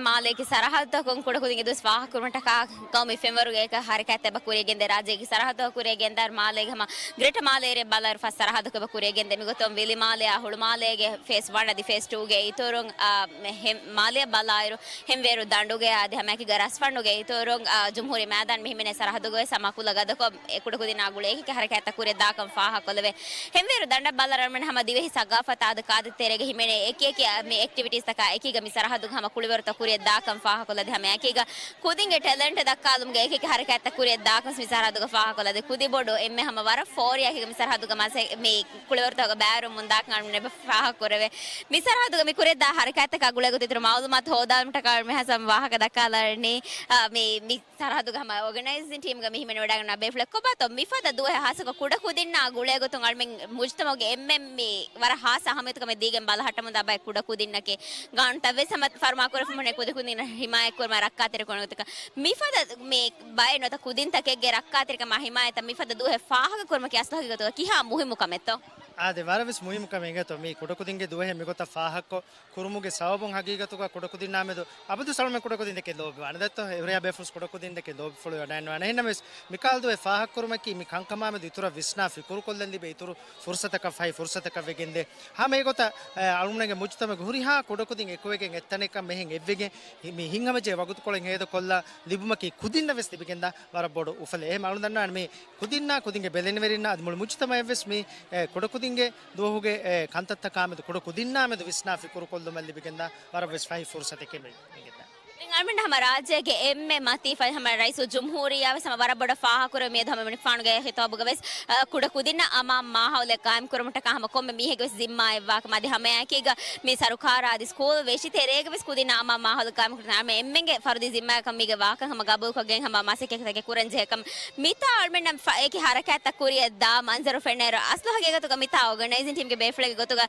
މާލޭގެ ސަރަހައްދުތަކުން ކުޑަކުދިން އެދުވަސް ފާހަގަކުރުމަށްޓަކާ ގައުމީ ފެންވަރުގެ އެކަ ހަރަކާތް އެބަ ކުރިޔަށް ގެންދޭ. ރާއްޖޭގެ ސަރަހައްދުތަކު ކުރިޔަށް ގެންދާއިރު މާލޭގެ ހަމަ ގްރޭޓަ މާލޭ އޭރިއާ ބަލާއިރު ފަސް ސަރަހައްދުތަކު އެބަ ކުރިޔަށް ގެންދޭ. މިގޮތުން ވިލި މާލެއާ ހުޅު މާލޭގެ ފޭސް ވަން އަދި ފޭސް ޓޫގެ އިތުރުން، އާ، މެ-، ހެ-، މާލެއަށް ބަލާއިރު ހެންވޭރު ދަނޑުގެ އަދި ހަމައެކީގަ ރަސްފަންޑުގެ އިތުރުން، އާ، ޖުމްހޫރީ މައިދާން މި ހިމެނޭ ސަރަހައްދުގަވެސް ހަމަ ކުލަ ގަދަކޮށް އެ ކުޑަކުދިންނާ ގުޅޭ އެކި ހަރަކާތްތައް ކުރިޔަށް ދާކަން ފާހަގަކޮށްލެވޭ. ހެންވޭރު ދަނޑަށް ބަލާއިރު އަޅުގަނޑުމެން ހަމަ ދިވެހި ސަގާފަތާ އަދި ކާދަ ތެރޭގަ ހިމެނޭ އެކި އެކި މި އެކްޓިވިޓީސްތަކާ އެކީގަ މި ސަރަހައްދުގަ ހަމަ ކުޅިވަރުތައް ކުރިއަށް ދާކަން ފާހަގަކޮށްލަދޭ. ހަމައެކީގަ ކުދިންގެ ޓެލެންޓް ދައްކާލުމުގެ އެކިއެކި ހަރަކާތްތައް ކުރިއަށް ދާކަން މި ސަރަހައްދުގަ ފާހަގަކޮށްލަދޭ. ކުދި ބޮޑު އެންމެ ހަމަ ވަރަށް ފޯރިއާ އެކި މި ސަރަހައްދުގަ މަސެ-، މި ކުޅިވަރުތަކަށް ބައިވެރިވުމުން ދާކަން އަޅުގަނޑުމެން އެބަ ފާހަގަކުރެވޭ. މި ސަރަހައްދުގަ މި ކުރިއަށް ދާ ހަރަކާތްތަކާ ގުޅޭގޮތުން އިތުރު މައުލޫމާތު ހޯދާލުމަށްޓަކާ އަޅުގަނޑުމެން ހަސަން ވާހަކަ ދައްކާލަނީ، އާ، މި، މި ސަރަހައްދުގަ ހަމަ އޯގަނައިޒިން ޓީމްގަ މި ހިމެނިވަޑައިގަންނަ ބޭފުޅެއް ކޮބާތޯ މިފަދަ ދުވަހެއް ހާއްސަކޮށް ކުޑަ ކުދިންނާ ގުޅޭގޮތުން އަޅުމެން މުޖްތަމަޢުގެ އެންމެން މި ވަރަށް ހާއްސަ އަހައްމިޔަތުކަމެއް ދީގެން ބަލަހައްޓަމުންދާ ބައެއް ކުޑަ ކުދިންނަކީ. ގާނޫނުތައްވެސް ހަމަ ފަރުމާކުރެފަ ހުންނެ ކުދި ކުދިންނަށް ހިމާޔަތްކުރުމަށް ރައްކާތެރިކުރުން ގޮތަކަށް މިފަދަ މި ބައެއް ނުވަތަ ކުދިންތަކެއްގެ ރައްކާތެރިކަމާ ހިމާޔަތަށް މިފަދަ ދުވަހެއް ފާހަގަކުރުމަކީ އަސްލު ހަގީގަތުގަ ކިހާ މުހިއްމު ކަމެއްތޯ؟ އާދެ، ވަރަށްވެސް މުހިއްމު ކަމެއް އިނގޭތޯ މި ކުޑަކުދިންގެ ދުވަހެއް މިގޮތަށް ފާހަގަކޮށް ކުރުމުގެ ސަބަބުން ހަގީގަތުގަ ކުޑަކުދިންނާމެދު އަބަދު އަޅުމެން ކުޑަކުދިން ދެކެ ލޯބިވާނެ ދެއްތޯ، އެހުރިހާ ބޭފުޅުން ކުޑަކުދިން ދެކެ ލޯބިފުޅުވެވަޑައިގަންނަވާނެ. އެހެންނަމަވެސް މިކަހަލަ ދުވަހެއް ފާހަގަކުރުމަކީ މި ކަންކަމާމެދު އިތުރަށް ވިސްނާ ފިކުރުކޮށްލަން ލިބޭ އިތުރު ފުރުސަތަކަށް ފަހި ފުރުސަތަކަށް ވެގެންދޭ. ހަމަ އެގޮތަށް، އަޅުގަނޑުގެ މުޖްތަމަޢުގެ ހުރިހާ ކުޑަކުދިން އެކުވެގެން އެއްތަނަކަށް މެހެން އެއްވެގެން މި ހިތްހަމަޖެހޭ ވަގުތުކޮޅެއް ހޭދަކޮށްލާ ލިބުމަކީ ކުދިންނަށް ވެސް ލިބިގެންދާ ވަރަށް ބޮޑު އުފަލެއް. އެހެން އަޅުގަނޑު ދަންނަވާނެ މި ކުދިންނާ ކުދިންގެ ބެލެނިވެރިންނަށް އަދި މުޅި މުޖްތަމަޢަށްވެސް މި، އެ، ކުޑަކުދިންގެ ދުވަހުގެ، އެ، ކަންތައްތަކާމެދު ކުޑަކުދިންނާމެދު ވިސްނާ ފިކުރުކޮށްލުމަށް ލިބިގެންދާ ވަރަށްވެސް ފަހި ފުރުސަތެކޭ މި މިގެންދާ. ދެން އަޅުގަނޑު ހަމަ ރާއްޖޭގެ އެންމެ މަތީ ފަހި ހަމަ ރައީސުލްޖުމްހޫރިއްޔާވެސް ހަމަ ވަރަށް ބޮޑަށް ފާހަގަކުރެވި މިއަދު ހަމަ މިނިފާނުގެ ހިތާބުގަވެސް، އަ، ކުޑަ ކުދިންނަށް އަމާން މާހައުލެއް ޤާއިމްކުރުމަށްޓަކާ ހަމަ ކޮންމެ މީހެއްގެވެސް ޒިންމާއެއް ވާކަމަށް އަދި ހަމައެކީގަ މި ސަރުކާރާ އަދި ސްކޫލް ވެށި ތެރޭގަވެސް ކުދިންނަށް އަމާން މާހައުލެއް ޤާއިމްކުރުން ހަމަ އެންމެންގެ ފަރުދީ ޒިންމާއަކަށް މީގެ ވާކަން ހަމަ ގަބޫލުކޮށްގެން ހަމަ މަސައްކަތްތަކެއް ކުރަން ޖެހޭކަމަށް މިތާ އަޅުމެންނަށް ފަ-، އެކި ހަރަކާތްތައް ކުރިއަށް ދާ މަންޒަރު ފެންނައިރު އަސްލު ހަގީގަތުގަ މިތާ އޯގަނައިޒިން ޓީމްގެ ބޭފުޅެއްގެ ގޮތުގަ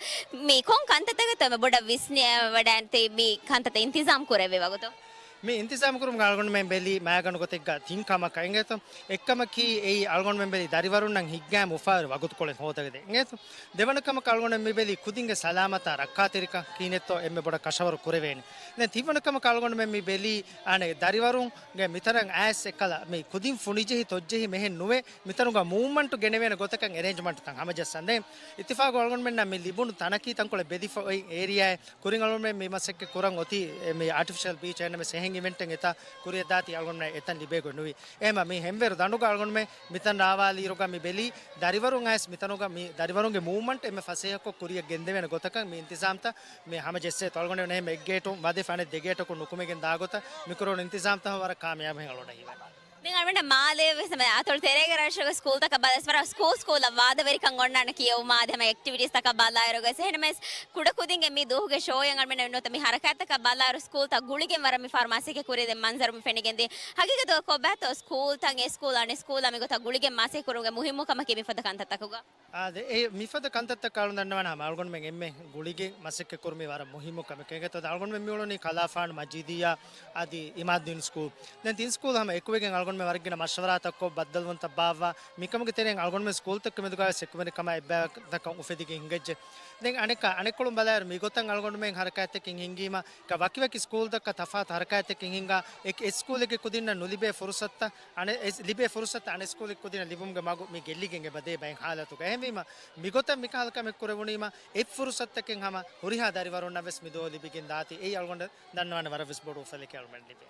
މި ކޮން ކަންތައްތަކެއްތޯ އެންމެ ބޮޑަށް ވިސްނި ވަޑައިންތީ މި ކަންތައްތައް އިންތިޒާމް ކުރެވޭ ވަގުތު؟ މި އިންތިޒާމް ކުރުމުގަ އަޅުގަނޑުމެން ބެލީ މައިގަނޑު ގޮތެއްގަ ތިން ކަމަކަށް އިނގޭތޯ. އެއްކަމަކީ އެއީ އަޅުގަނޑުމެން ބެލީ ދަރިވަރުންނަށް ހިތްގައިމު އުފާވެރި ވަގުތުކޮޅެއް ހޯދަދޭ އިނގޭތޯ. ދެވަނަ ކަމަކަށް އަޅުގަނޑުމެން މި ބެލީ ކުދިންގެ ސަލާމަތާ ރައްކާތެރިކަން ކިހިނެއްތޯ އެންމެ ބޮޑަށް ކަށަވަރު ކުރެވޭނެ. ދެން ތިންވަނަ ކަމަކަށް އަޅުގަނޑުމެން މި ބެލީ އަނެއް ދަރިވަރުންގެ މިތަނަށް އައިސް އެއްކަލަ މި ކުދިން ފުނިޖެހި ތޮއްޖެހި މެހެއް ނުވެ މިތަނުގަ މޫވްމަންޓު ގެނެވޭނެ ގޮތަކަށް އެރޭންޖްމަންޓުތައް ހަމަޖައްސަން. ދެން އިއްތިފާގު އަޅުގަނޑުމެންނަށް މި ލިބުނު ތަނަކީ ތަންކޮޅެއް ބެލިފަ އޮތް އޭރިއާއެއް ކުރިން އަޅުގަނޑުމެން މި މަސައްކަތް ކުރަން އޮތީ، އެ، މި އާޓިފިޝަލް ބީޗް އެހެންނަމަވެސް އެހެން އިވެންޓެއް އެތާ ކުރިއަށްދާތީ އަޅުގަނޑުމެން އެތަން ލިބޭގޮތް ނުވި. އެހެމަ މި ހެންވޭރު ދަނޑުގަ އަޅުގަނޑުމެން މިތަން ރާވާލިއިރުގަ މި ބެލީ ދަރިވަރުން އައިސް މިތަނުގަ މި ދަރިވަރުންގެ މޫވްމަންޓް އެންމެ ފަސޭހަކޮށް ކުރިއަށް ގެންދެވޭނެ ގޮތަކަށް މި އިންތިޒާމްތައް މި ހަމަޖެއްސޭތޯ. އަޅުގަނޑު އެންމެ އެއްގޭޓުން ވަދެފަ އަނެއް ދެގޭޓަކުން ނުކުމެގެން ދާގޮތަށް މިކުރެވުނު އިންތިޒާމްތައް ވަރަށް ކާމިޔާބު ހެން އަޅުގަނޑަށް ހީވޭ. ދެން އަޅުގަނޑަށް މާލޭ ވެސް ހަމަ އަތޮޅު ތެރޭގަ ރަށުގެ ސްކޫލްތަކަށް ބަލަސް ވަރަށް ސްކޫލް ސްކޫލަށް ވާދަވެރިކަން އޮންނާނެ ކިޔެވުމާ އަދި ހަމަ އެކްޓިވިޓީސްތަކަށް ބަލާއިރުގަސް އެހެންނަމެސް ކުޑަކުދިންގެ މި ދުވަހުގެ ޝޯއެއް އަޅުގަނޑުމެން ނުވަތަ މި ހަރަކާތްތަކަށް ބަލާއިރު ސްކޫލްތައް ގުޅިގެން ވަރަށް މި ފާރު މަސައްކަތް ކުރި ދެން މަންޒަރު މި ފެނިގެންދޭ. ހަގީގަތުގަ ކޮބާތޯ ސްކޫލްތައް އެ ސްކޫލް އަނެއް ސްކޫލް އަނެއް ސްކޫލާ މިގޮތަށް ގުޅިގެން މަސައްކަތް ކުރުމުގެ މުހިއްމު ކަމަކީ މިފަދަ ކަންތައްތަކުގަ އާދެ، އެ މިފަދަ ކަންތައްތައް އަޅުގަނޑު ދަންނަވާނެ ހަމަ އަޅުގަނޑުމެން އެންމެ ގުޅިގެން މަސައްކަތް ކުރުމީ ވަރަށް މުހިއްމު ކަމެކޭ. އެނގޭތޯ އަޅުގަނޑުމެން މިއުޅެނީ ކަލާފާނު މަޖީދިއްޔާ އަދި އިމާދުއްދީން ސްކޫލް. ދެން ތިން ސްކޫލް ހަމަ އެކުވެގެން އަޅުގަނޑުމެން ވަރަށްގިނަ މަޝްވަރާތައްކޮށް ބައްދަލުވުންތައް ބާއްވާ މިކަމުގެ ތެރެއިން އަޅުގަނޑުމެން ސްކޫލްތަކުގެ މެދުގަވެސް އެކުވެރިކަމާ އެއްބައިވަންތަކަން އުފެދިގެން ހިނގައްޖެ. ދެން އަނެއްކާ، އަނެއްކޮޅުން ބަލާއިރު މިގޮތަށް އަޅުގަނޑުމެން ހަރަކާތްތަކެއް ހިންގީމަ ވަކިވަކި ސްކޫލްތަކަށް ތަފާތު ހަރަކާތްތަކެއް ހިންގާ، އެ، އެ ސްކޫލެއްގެ ކުދިންނަށް ނުލިބޭ ފުރުސަތުތައް އަނެ-، އެ ލިބޭ ފުރުސަތު އަނެއް ސްކޫލެއް ކުދިންނަށް ލިބުމުގެ މަގު މި ގެއްލިގެން އެބަދޭ ބައެއް ހާލަތުގަ. އެހެންވީމަ، މިގޮތަށް މިކަހަލަ ކަމެއް ކުރެވުނީމަ، އެ ފުރުސަތުތަކެއް ހަމަ ހުރިހާ ދަރިވަރުންނަށް ވެސް މިދުވަހު ލިބިގެން ދާތީ. އެއީ އަޅުގަނޑަށް ދަންނަވާނެ ވަރަށް ވެސް ބޮޑު އުފަލެކޭ އަޅުގަނޑަށް ލިބޭ.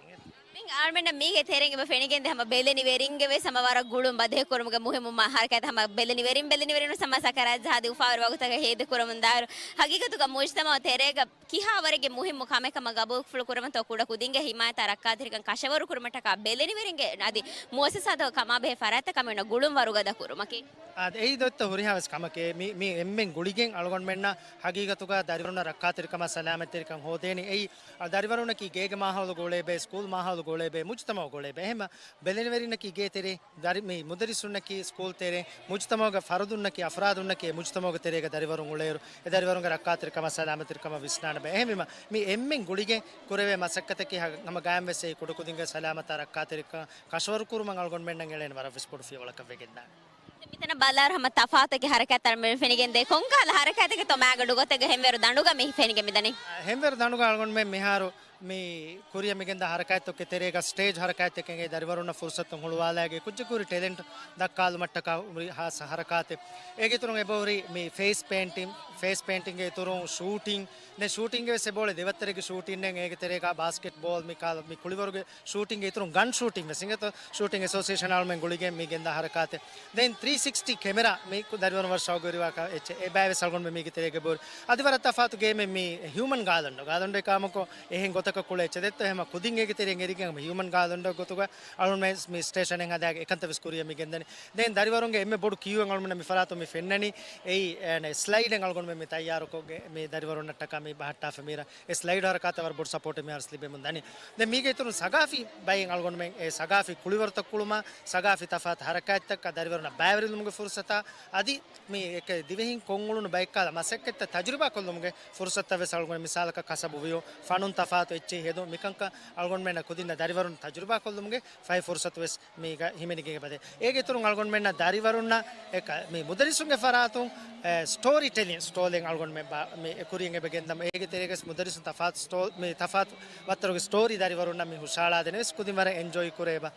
ދެން އަޅުމެންނަށް މީގެ ތެރެއިން އެބަ ފެނިގެންދޭ ހަމަ ބެލެނިވެރިންގެ ވެސް ހަމަ ވަރަށް ގުޅުން ބަދޭ ކުރުމުގެ މުހިއްމު މަ-، ހަރަކާތް ހަމަ ބެލެނިވެރިން، ބެލެނިވެރިން ވެސް ހަމަ ސަކަރާތް ޖަހާދީ އުފާވެރި ވަގުތަކަށް ހޭދަ ކުރަމުން ދާއިރު، ހަގީގަތުގަ މުޖްތަމަޢު ތެރޭގަ ކިހާވަރެއްގެ މުހިއްމު ކަމެއް ކަމަށް ގަބޫލުފުޅު ކުރަމުންތޯ ކުޑަ ކުދިންގެ ހިމާޔަތާ ރައްކާތެރިކަން ކަށަވަރު ކުރުމަށްޓަކާ ބެލެނިވެރިންގެ އަދި މުއައްސަސާތަކަށް ކަމާބެހޭ ފަރާތްތައް ކަމެއް ގުޅުން ވަރުގަދަ ކުރުމަކީ. އާދެ، އެއީ ދޮއްތަ ހުރިހާ ވެސް ކަމަކޭ. މި، މި އެންމެން ގުޅިގެން އަޅުގަނޑުމެންނަށް ހަގީގަތުގަ ދަރިވަރުންނަށް ރައްކާތެރިކަމާ ސަލާމަތްތެރިކަން ހޯދޭނެ. އެއީ، އަ، ދަރިވަރުންނަކީ ގޭގެ މާހައުލު ގުޅޭބެ، ސްކޫލް މާހައުލު ގުޅޭބެ، މުޖްތަމަޢު ގުޅޭބެ. އެހެންމަ ބެލެނިވެރިންނަކީ ގޭ ތެރޭ، ދަރި-، މި މުދައްރިސުންނަކީ ސްކޫލް ތެރޭ، މުޖްތަމަޢުގެ ފަރުދުންނަކީ، އަފްރާދުންނަކީ އެ މުޖްތަމަޢުގެ ތެރޭގަ ދަރިވަރުން އުޅޭއިރު، އެ ދަރިވަރުންގެ ރައްކާތެރިކަމާ ސަލާމަތްތެރިކަމަށް ވިސްނާނެބަ. އެހެންވީމަ، މި އެންމެން ގުޅިގެން ކުރެވޭ މަސައްކަތަކީ ހަ-، ހަމަ ގާތްވެސް އެ ކުޑަކުދިންގެ ސަލާމަތާ ރައްކާތެރިކަން ކަށަވަރު ކުރުމަށް އަޅުގަނޑުމެންނަށް އެޅޭނެ ވަރަށް ވެސް ބޮޑު ފިޔަވަޅަކަށް ވެގެންދާނެ. މިތަނަށް ބަލާއިރު ހަމަ ތަފާތު އެކި ހަރަކާތްތައް މި ފެނިގެންދޭ. ކޮންކަހަލަ ހަރަކާތެއްތޯ މައިގަނޑު ގޮތެއްގަ ހެންވޭރު ދަނޑުގަ މި ފެނިގެން މިދަނީ؟ އަ، ހެންވޭރު ދަނޑުގަ އަޅުގަނޑުމެން މިހާރު މި ކުރިއަށް މިގެންދާ ހަރަކާތްތަކުގެ ތެރޭގަ ސްޓޭޖް ހަރަކާތްތަކެއް އެނގޭ ދަރިވަރުންނަށް ފުރުސަތު ހުޅުވާލާގެ ކުއްޖަކު ހުރި ޓެލެންޓް ދައްކާލުމަށްޓަކާ ހުރި ހާއްސަ ހަރަކާތެއް. އޭގެ އިތުރުން އެބަހުރި މި ފޭސް ޕޭންޓިން، ފޭސް ޕޭންޓިންގެ އިތުރުން ޝޫޓިން، ދެން ޝޫޓިންގެ ވެސް އެބައުޅޭ ދެވައްތަރެއްގެ ޝޫޓިން އެނގޭ. އޭގެ ތެރޭގަ ބާސްކެޓް ބޯލް މި ކާލަ މި ކުޅިވަރުގެ ޝޫޓިންގެ އިތުރުން ގަން ޝޫޓިން ވެސް އިނގޭތޯ. ޝޫޓިން އެސޯސިއޭޝަން އަޅުމެން ގުޅިގެން މި ގެންދާ ހަރަކާތެއް. ދެން ތްރީ ސިކްސްޓީ ކެމެރާ މި ދަރިވަރުން ވަރަށް ޝައުގުވެރިވާ ކަ-، އެއްޗެއް. އެ ބައި ވެސް އަޅުގަނޑުމެން މީގެ ތެރޭގަ އެބަހުރި. އަދި ވަރަށް ތަފާތު ގޭމެއް މި ހިއުމަން ގާލަންޑޯ. ގާލަންޑޯ އެކާމަކޮށް އެހެން ގޮތަށް ކުޅޭ އެއްޗެއް ދެއްތޯ. އެހެމަ ކުދިން އޭގެ ތެރެއިން އެރިގެން ހިއުމަން ގާލޮންޑަށް ގޮތުގަ އަޅުންމެ މި ސްޓޭޝަނެއް ހަދާގެ އެކަންތައް ވެސް ކުރިޔަށް މި ގެންދަނީ. ދެން ދަރިވަރުންގެ އެންމެ ބޮޑު ކިއުއެއް އަޅުމެންނަށް މި ފަރާތުން މި ފެންނަނީ އެއީ، އެ، ސްލައިޑެއް އަޅުގަނޑުމެން މި ތައްޔާރުކޮށްގެ މި ދަރިވަރުންނަށްޓަކާ މި ބަހައްޓާފަ މީރަ އެ ސްލައިޑް ހަރަކާތަށް ވަރަށް ބޮޑު ސަޕޯޓެއް މިހާރު ލިބެމުން ދަނީ. ދެން މީގެ އިތުރުން ސަގާފީ ބައެއް އަޅުގަނޑުމެން އެ ސަގާފީ ކުޅިވަރުތައް ކުޅުމާ، ސަގާފީ ތަފާތު ހަރަކާތްތަކަށް ދަރިވަރުންނަށް ބައިވެރިލުމުގެ ފުރުސަތާ، އަދި މި އެކެ ދިވެހިން ކޮށްއުޅުނު ބައެއްކަހަލަ މަސައްކަތްތައް ތަޖުރިބާ ކޮށްލުމުގެ ފުރުސަތަށް ވެސް އަޅުގަނޑު މިސާލަކަށް ކަސަބު ވިޔޯ ފަނުން ތަފާތު އެއްޗެހި ހެދުން މިކަންކަން އަޅުގަނޑުމެންނަށް ކުދިންނަށް ދަރިވަރުން ތަޖުރިބާ ކޮށްލުމުގެ ފަހި ފުރުސަތު ވެސް މީގަ ހިމެނިގެން އެބަދޭ. އޭގެ އިތުރުން އަޅުގަނޑުމެންނަށް ދަރިވަރުންނަށް އެކަ، މި މުދައްރިސުންގެ ފަރާތުން، އެ، ސްޓޯރީ ޓެލިން ސްޓޯލެއް އަޅުގަނޑުމެން ބާ، މި އެކުރިޔަށް އެބަ ގެންދަމު. އޭގެ ތެރޭގަސް މުދައްރިސުން ތަފާތު ސްޓޯ، މި ތަފާތު ވައްތަރުގެ ސްޓޯރީ ދަރިވަރުންނަށް މި ހުށައަޅާދޭނެ ވެސް ކުދިން ވަރަށް އެންޖޯއި ކުރޭ ބާ.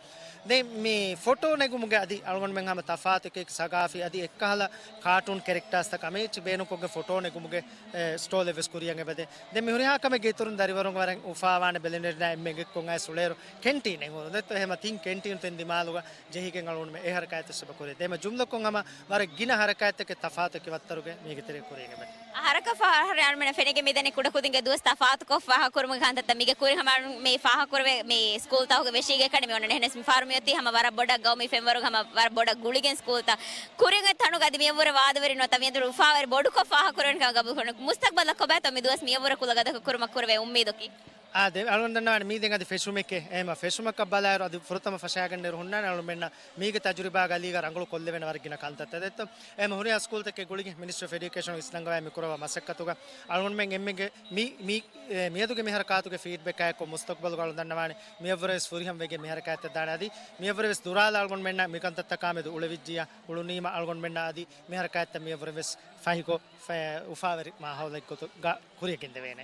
ދެން މި ފޮޓޯ ނެގުމުގެ އަދި އަޅުގަނޑުމެން ހަމަ ތަފާތު އެކި ސަގާފީ އަދި އެއްކަހަލަ ކާޓޫން ކެރެކްޓާސްތަކަށް އަމިއްޗި ބޭނުންކޮށްގެން ފޮޓޯ ނެގުމުގެ، އެ، ސްޓޯލެއް ވެސް ކުރިޔަށް އެބަދޭ. ދެން މި ހުރިހާ ކަމެއްގެ އިތުރުން ދަރިވަރުން ވަރަށް އުފާވާނެ ބެލެނިއެރިނާ އެންމެ އެނގެއްކޮށް އައިސް އުޅޭއިރު ކެންޓީނެއް ހުރުން ދެއްތޯ. އެހެމަ ތިން ކެންޓީނު ތިން ދިމާލުގަ ޖެހިގެން އަޅުގަނޑުމެން އެ ހަރަކާތްތައް އެބަ ކުރޭ. ދެމަ ޖުމްލަކޮށް ހަމަ ވަރަށް ގިނަ ހަރަކާތްތަކެއް ތަފާތު އެކި ވައްތަރުގެ މީގެ ތެރޭ ކުރިޔަށް އެބަދޭ. ހަރަކަށް ފަހަރު އަޅުމެންނަށް ފެނިގެން މިދަނީ ކުޑަކުދިންގެ ދުވަސް ތަފާތުކޮށް ފާހަގަކުރުމުގެ ކަންތައްތައް. މީގެ ކުރިން ހަމަ މި ފާހަގަކުރެވޭ މި ފާހަގަކުރެވޭ މި ސްކޫލްތަކުގެ ވެށީގެ ކަނޑި މި އޮންނަނީ. އެހެނަސް މި ފަހަރު މިއޮތީ ހަމަ ވަރަށް ބޮޑަށް ގައުމީ ފެންވަރުގެ ހަމަ ވަރަށް ބޮޑަށް ގުޅިގެން ސްކޫލްތައް ކުރިން އޮތް ތަނުގަ އަދި މިއަށްވުރެ ވާދަވެރި ނުވަތަ މިއަދު އުފާވެރި ބޮޑުކޮށް ފާހަގަކުރެވޭނެ ކަމަށް ގަބޫލުކުރަން. މުސްތަގްބަލަށް ކޮބާތޯ މި ދުވަސް މިއަށްވުރެ ކުލަގަދަކަ ކުރުމަށް ކުރެވޭ އުއްމީދަކީ؟ އާ، ދެ، އަޅުގަނޑު ދަންނަވާނެ މީ ދެން އަދި ފެށުމެކޭ. އެހެމަ ފެށުމަކަށް ބަލާއިރު އަދި ފުރަތަމަ ފަށާގަންނައިރު ހުންނާނެ އަޅުމެންނަށް މީގެ ތަޖުރިބާގަ އަލީގަ ރަނގަޅު ކޮށްލެވޭނެ ވަރަށް ގިނަ ކަންތައްތައް ދެއްތޯ. އެހެމަ ހުރިހާ ސްކޫލްތަކެއް ގުޅިގެން މިނިސްޓްރީ އޮފް އެޑިއުކޭޝަން އިސްނަންގަވާ މި ކުރައްވާ މަސައްކަތުގަ އަޅުގަނޑުމެން އެންމެގެ މި، މި، އެ، މިއަދުގެ މި ހަރަކާތުގެ ފީޑްބެކާއެކު މުސްތަގްބަލުގަ އަޅުގަނޑު ދަންނަވާނެ މިއަށްވުރެ ވެސް ފުރިހަމަ ވެގެން މި ހަރަކާތްތައް ދާނެ އަދި މިއަށްވުރެ ވެސް ދުރާލާ އަޅުގަނޑުމެންނަށް މި ކަންތައްތަކާމެދު އުޅެވިއްޖިއްޔާ އުޅުނީމަ އަޅުގަނޑުމެންނަށް އަދި މި ހަރަކާތްތައް މިއަށްވުރެ ވެސް ފަހިކޮށް، ފަ، އުފާވެރި މާހައުލެއްގޮތުގަ ކުރިޔަށް ގެންދެވޭނެ.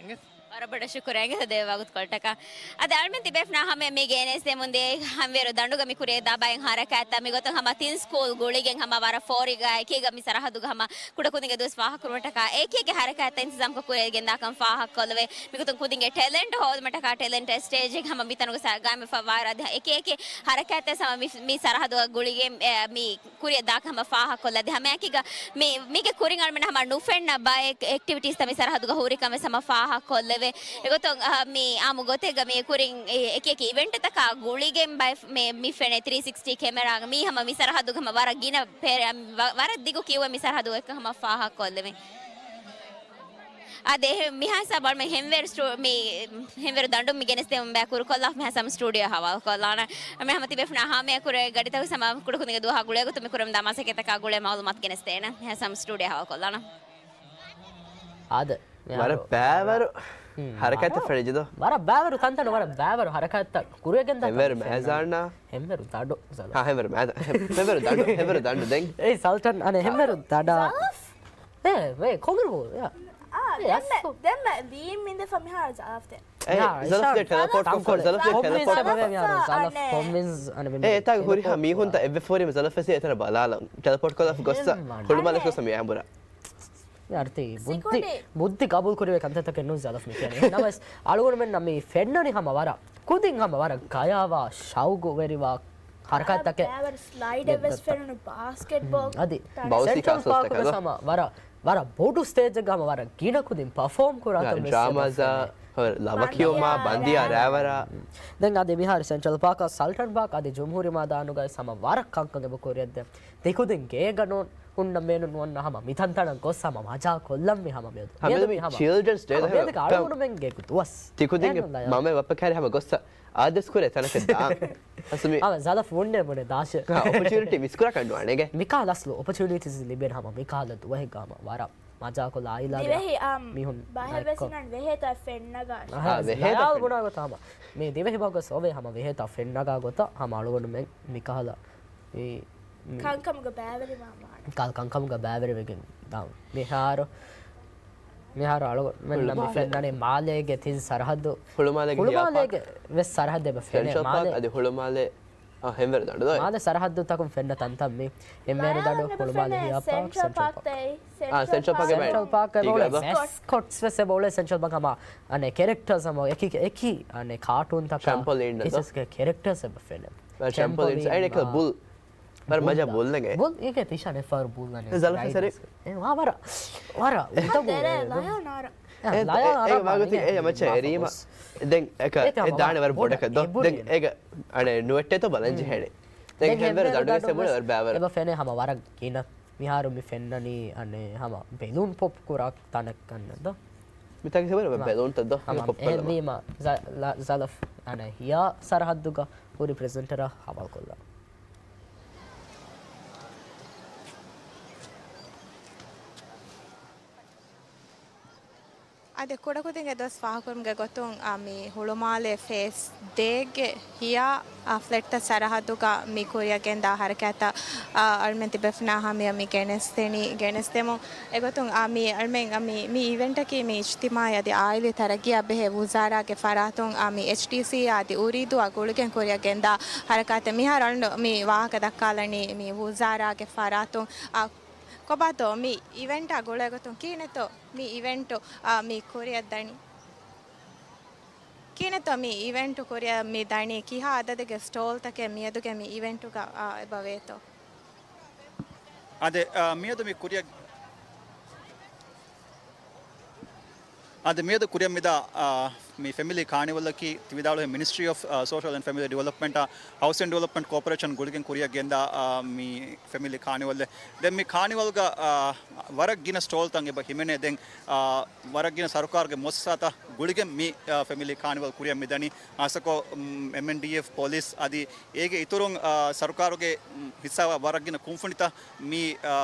ވަރަށް ބޮޑަށް ޝުކުރިއްޔާ ދޭ ވަގުތުކޮޅަށްޓަކާ. އަދި އަޅުމެން ތިބޭފުޅުންނާ ހަމަ މި ގެނެސްދެމުންދޭ ހަންވޭރު ދަނޑުގަ މި ކުރިޔަށް ދާ ބައެއް ހަރަކާތްތައް މިގޮތުން ހަމަ ތިން ސްކޫލް ގުޅިގެން ހަމަ ވަރަށް ފޯރިގަ އެކީގަ މި ސަރަހައްދުގަ ހަމަ ކުޑަކުދިންގެ ދުވަސް ފާހަގަކުރުމަށްޓަކާ އެކި އެކި ހަރަކާތްތައް އިންތިޒާމްކޮށް ކުރިޔަށް ގެންދާކަން ފާހަގަކޮށްލެވޭ. މިގޮތުން ކުދިންގެ ޓެލެންޓް ހޯދުމަށްޓަކާ ޓެލެންޓް ސްޓޭޖެއް ހަމަ މިތަނުގަ ސަ، ގާއިމްވެފަ ވާއިރު އަދި އެކި އެކި ހަރަކާތްތައް ހަމަ މި، މި ސަރަހައްދުގަ ގުޅިގެން، އެ، މި ކުރިޔަށް ދާކަން ހަމަ ފާހަގަކޮށްލަ. އަދި ހަމައެކީގަ މި، މީގެ ކުރިން އަޅުމެން ހަމަ ނުފެންނަ ބައެއް އެކްޓިވިޓީސްތައް މި ސަރަހައްދުގަ ހުރިކަން ވެސް ހަމަ ފާހަގަކޮށްލެވޭ. އެގޮތުން، އަ، މި އާއްމު ގޮތެއްގަ މި ކުރިން އެ، އެކި އެކި އިވެންޓްތަކާ ގުޅިގެން ބައެއް މި، މި ފެނޭ ތްރީ ސިކްސްޓީ ކެމެރާގަ މީ ހަމަ މި ސަރަހައްދުގަ ހަމަ ވަރަށް ގިނަ ޕެ، ވަ، ވަރަށް ދިގު ކިއުއެއް މި ސަރަހައްދުގަ ހަމަ ފާހަގަކޮށްލެވޭ. އާދެ، މިހާ ހިސާބަށް އަޅުމެން ހެންވޭރު ސްޓޫ، މި ހެންވޭރު ދަނޑުން މި ގެނެސްދެމުން ބައި ކުރުކޮށްލާ މިހާ ހިސާބަށް ސްޓޫޑިއޯ ހަވާލުކޮށްލާނަ. މި ހަމަ ތިބޭފުޅުންނާ ހަމަޔަށް ކުރެ ގަޑިތަކު ހަމަ ކުޑަކުދިންގެ ދުވަހާ ގުޅޭގޮތުން މި ކުރަމުންދާ މަސައްކަތްތަކާ ގުޅޭ މައުލޫމާތު ގެނެސްދޭނަ. މިހާ ހިސާބަށް ސްޓޫޑިއޯ ހަވާލުކޮށްލާނަ. އާދެ، މިހާރު ވަރަށް ބައިވަރު ހަރަކާތްތައް ފެނިއްޖެދޯ. ވަރަށް ބައިވަރު ތަންތަނު، ވަރަށް ބައިވަރު ހަރަކާތްތައް ކުރިޔަށް ގެންދާ ހެންވޭރު މޭޒާންނާ. ހެންވޭރު ދަނޑު. ހާ، ހެންވޭރު މޭޒާ، ހެން، ހެންވޭރު ދަނޑު، ހެންވޭރު ދަނޑު ދެން. އޭ ސަލްޓަން، އަނެ ހެންވޭރު ދަނޑާ. އޭ، ވޭ، ކޮންމެ ބޯ، ޔާ. އާ، އޭ، ދެންމެ، އަސް. ދެންމެ ވީމް އިނދެ ފަ މިހާރު ޒާފްތެ. އޭ، ޒަލަފް ދެ ޓެލެޕޯޓް ކޮށް، ޒަލަފް ދެ ޓެލެޕޯޓް ކޮށް. ޒަލަފް ފޯމިންސް އަނެ މި އޭ، އެތާގެ ހުރިހާ މީހުންތައް އެއްވެ ފޯރި ޒަލަފް ވެސް އެތަނަށް ބަލާލަ ޓެލެޕޯޓް ކޮށްލާފަ ގޮއްސަ ހުޅުމާލެ ގޮއްސަ މި އާނބުރާ. އަރިތި ބުއްދި، ބުއްދި ގަބޫލު ކުރެވޭ ކަންތައްތަކެއް ނޫން ޒަލަފް މި ކިޔަނީ. ނަމަވެސް އަޅުގަނޑުމެންނަށް މި ފެންނަނީ ހަމަ ވަރަށް ކުދިން ހަމަ ވަރަށް ގަޔާވާ ޝައުގުވެރިވާ ހަރަކާތްތަކެއް. ބައިވަރު ސްލައިޑެއް ވެސް ފެނުނު ބާސްކެޓްބޯލް. އަދި ސެންޓްރަލް ޕާކު ވެސް ހަމަ ވަރަށް، ވަރަށް ބޮޑު ސްޓޭޖެއްގަ ހަމަ ވަރަށް ގިނަ ކުދިން ޕަފޯމް ކުރާތަން ވެސް ޑްރާމާޒާ، ލަވަ ކިޔުމާ، ބަނދިޔާ ރާވަރާ. ދެން އަދި މިހާރު ސެންޓްރަލް ޕާކަށް ސަލްޓަން ޕާކް އަދި ޖުމްހޫރީ މައިދާނުގައި ހަމަ ވަރަށް ކަންކަން އެބަ ކުރިޔަށްދޭ. ތިކުދިން ގޭގަ ނޫން ހުންނަ މޭނުން ނުވަންނަ ހަމަ މިތަންތަނަށް ގޮސް ހަމަ މަޖާ ކޮށްލަން މި ހަމަ މިއަދު. ހަމަ މިއަދު މި ހަމަ ޗިލްޑްރަންސް ޑޭ ހަމަ މިއަދު އަޅުގަނޑުމެންގެ ދުވަސް. ތިކުދިންގެ މަމެ ބައްޕަ ކައިރި ހަމަ ގޮއްސަ އާދޭސް ކުރޭ ތަނަކަށް ދާ. އަސް މި އާ، ޒަލަފް ވުންނޭ ބުނެ ދާށެ. އޮޕޮޗުނިޓީ މިސް ކުރާކަށް ނުވާނެގެ. މިކަހަލަ އަސްލު އޮޕޮޗުނިޓީސް ލިބޭނެ ހަމަ މިކަހަލަ ދުވަހެއްގަ ހަމަ ވަރަށް މަޖާކޮށްލާ އާއިލާގެ ދިވެހި އަމް މީހުން ބަހެއް ވެސް އިނަން ވެހޭތާ ފެންނަގާ. އާ، ވެހޭތާ ފެން. ބުނާ ގޮތަށް ހަމަ މި ދިވެހި ބަހުގަ ސޯވޭ ހަމަ ވެހޭތާ ފެންނަގާ ގޮތަށް ހަމަ އަޅުގަނޑުމެން މިކަހަލަ މި، މި ކަންކަމުގަ ބައިވެރިވާން ވާނެ. ކަ، ކަންކަމުގަ ބައިވެރިވެގެން ދާން. މިހާރު، މިހާރު އަޅުގަނޑުމެންނަށް މި ހުޅުމާލެ. ފެންނަނީ މާލޭގެ ތިން ސަރަހައްދު. ހުޅުމާލޭގެ ހުޅުމާލޭގެ ވެސް ސަރަހައްދެއް އެބަ ފެނޭ. ސެންޓްރަލް ޕާކް މާލޭ. އަދި ހުޅުމާލެ، އާ، ހެންވޭރު ދަނޑު ދޯ. މާލޭ ސަރަހައްދުތަކުން ފެންނަ ތަންތަން މި. ހެންވޭރު ދަނޑު، ހުޅުމާލެ ހިޔާ ޕާކް، ސެންޓްރަލް ޕާކް. އާ، ސެންޓްރަލް ޕާކް އެބަ އޮޅޭ. މެސްކޮޓްސް ވެސް އެބަ އޮޅޭ ސެންޓްރަލް ޕާކް ހަމަ. އަނެ ކެރެކްޓާސް ހަމަ އެކި، އެކި، އަނެ ކާޓޫންތަކާ ޓެމްޕޯލީން ދޯ. ކެރެކްޓާސް އެބަ ފެނޭ. ޓެމްޕޯލީން. އައި އެކަލަ ބުލް. ވަރަށް މަޖާ ބުލް ނެގޭ. ބުލް އޭގެ ތިޝާން އެއްފަހަރު ބުލް ނަނޭ. ޒަލަފް ސަރި. އެ ވާ ވަރަށް، ވަރަށް އުދަގޫ. ދެރޭ ލަޔާ ނާރަ. އެ، ލާޔާ އެ، އޭގެ އަރާ ވާގޮތުން އެ މައްޗަށް އެރީމަ. ދެން އެކަ، އެ ދާނެ ވަރަށް ބޮޑަކަށް ދޯ. ދެން އޭގަ އަނެއް ނުވެއްޓޭތޯ ބަލަން ޖެހޭނެ. ދެން ހެންވެރު ދަޑުވެސް އެބުނެ ވަރަށް ބާވަރު. އެބަ ފެނޭ ހަމަ ވަރަށް ގިނަ. މިހާރު މި ފެންނަނީ އަނެއް ހަމަ ބެލޫން ޕޮޕް ކުރާ ތަނެއް ކަންނަ ދޯ. މިތާގެ ސެބަރ ބެލޫންތައް ދޯ. ހަމަ ޕޮޕް ކޮށްލަމާ. އެހެންވީމަ ޒަ-، ލަ-، ޒަލަފް އަނެއް ހިޔާ ސަރަހައްދުގަ ހުރި ޕްރެޒެންޓަރަށް ހަވާލުކޮށްލަން. އަދި ކުޑަކުދިންގެ ދުވަސް ފާހަގަކުރުމުގެ ގޮތުން، އާ، މި ހުޅުމާލެ ފޭސް ދޭގެ ހިޔާ، އާ، ފްލެޓްތައް ސަރަހައްދުގަ މި ކުރިއަށް ގެންދާ ހަރަކާތަށް، އާ، އަޅުމެން ތިބޭފުޅުންނާ ހަމަޔަށް މި ގެނެސްދެނީ، ގެނެސްދެމުން. އެގޮތުން، އާ، މި އަޅުމެން، އާ، މި، މި އިވެންޓަކީ މި އިޖްތިމާޢީ އަދި އާއިލީ ތަރައްގީއާ ބެހޭ ވުޒާރާގެ ފަރާތުން، އާ، މި އެޗްޑީސީ އަދި އުރީދޫއާ ގުޅިގެން ކުރިއަށް ގެންދާ ހަރަކާތެއް. މިހާރު އަޅުގަނޑު މި ވާހަކަ ދައްކާލަނީ މި ވުޒާރާގެ ފަރާތުން، އާ، ކޮބާތޯ މި އިވެންޓާ ގުޅޭގޮތުން ކިހިނެއްތޯ މި އިވެންޓު، އާ، މި ކުރިއަށް ދަނީ؟ ކިހިނެއްތޯ މި އިވެންޓު ކުރިއަށް މި ދަނީ؟ ކިހާ އަދަދެއްގެ ސްޓޯލްތަކެއް މިއަދުގެ މި އިވެންޓުގަ، އާ، އެބަ ވޭތޯ؟ އާދެ، އާ، މިއަދު މި ކުރިއަށް، އާދެ، މިއަދު ކުރިއަށް މިދާ، އާ، މި ފެމިލީ ކާނިވަލަކީ ތި ވިދާޅުވި މިނިސްޓްރީ އޮފް، އާ، ސޯޝަލް އެންޑް ފެމިލީ ޑިވެލޮޕްމަންޓާ ހައުސިން ޑިވެލޮޕްމަންޓް ކޯޕަރޭޝަން ގުޅިގެން ކުރިއަށް ގެންދާ، އާ، މި ފެމިލީ ކާނިވަލްއެއް. ދެން މި ކާނިވަލްގަ، އާ، ވަރަށް ގިނަ ސްޓޯލްތައް އެބަ ހިމެނޭ. ދެން، އާ، ވަރަށް ގިނަ ސަރުކާރުގެ މުއައްސަސާތައް ގުޅިގެން މި، އާ، ފެމިލީ ކާނިވަލް ކުރިއަށް މިދަނީ. ހާއްސަކޮށް، އެމް، އެމްއެންޑީއެފް، ޕޮލިސް އަދި އޭގެ އިތުރުން، އާ، ސަރުކާރުގެ، އު، ހިއްސާވާ ވަރަށް ގިނަ ކުންފުނިތައް މި، އާ،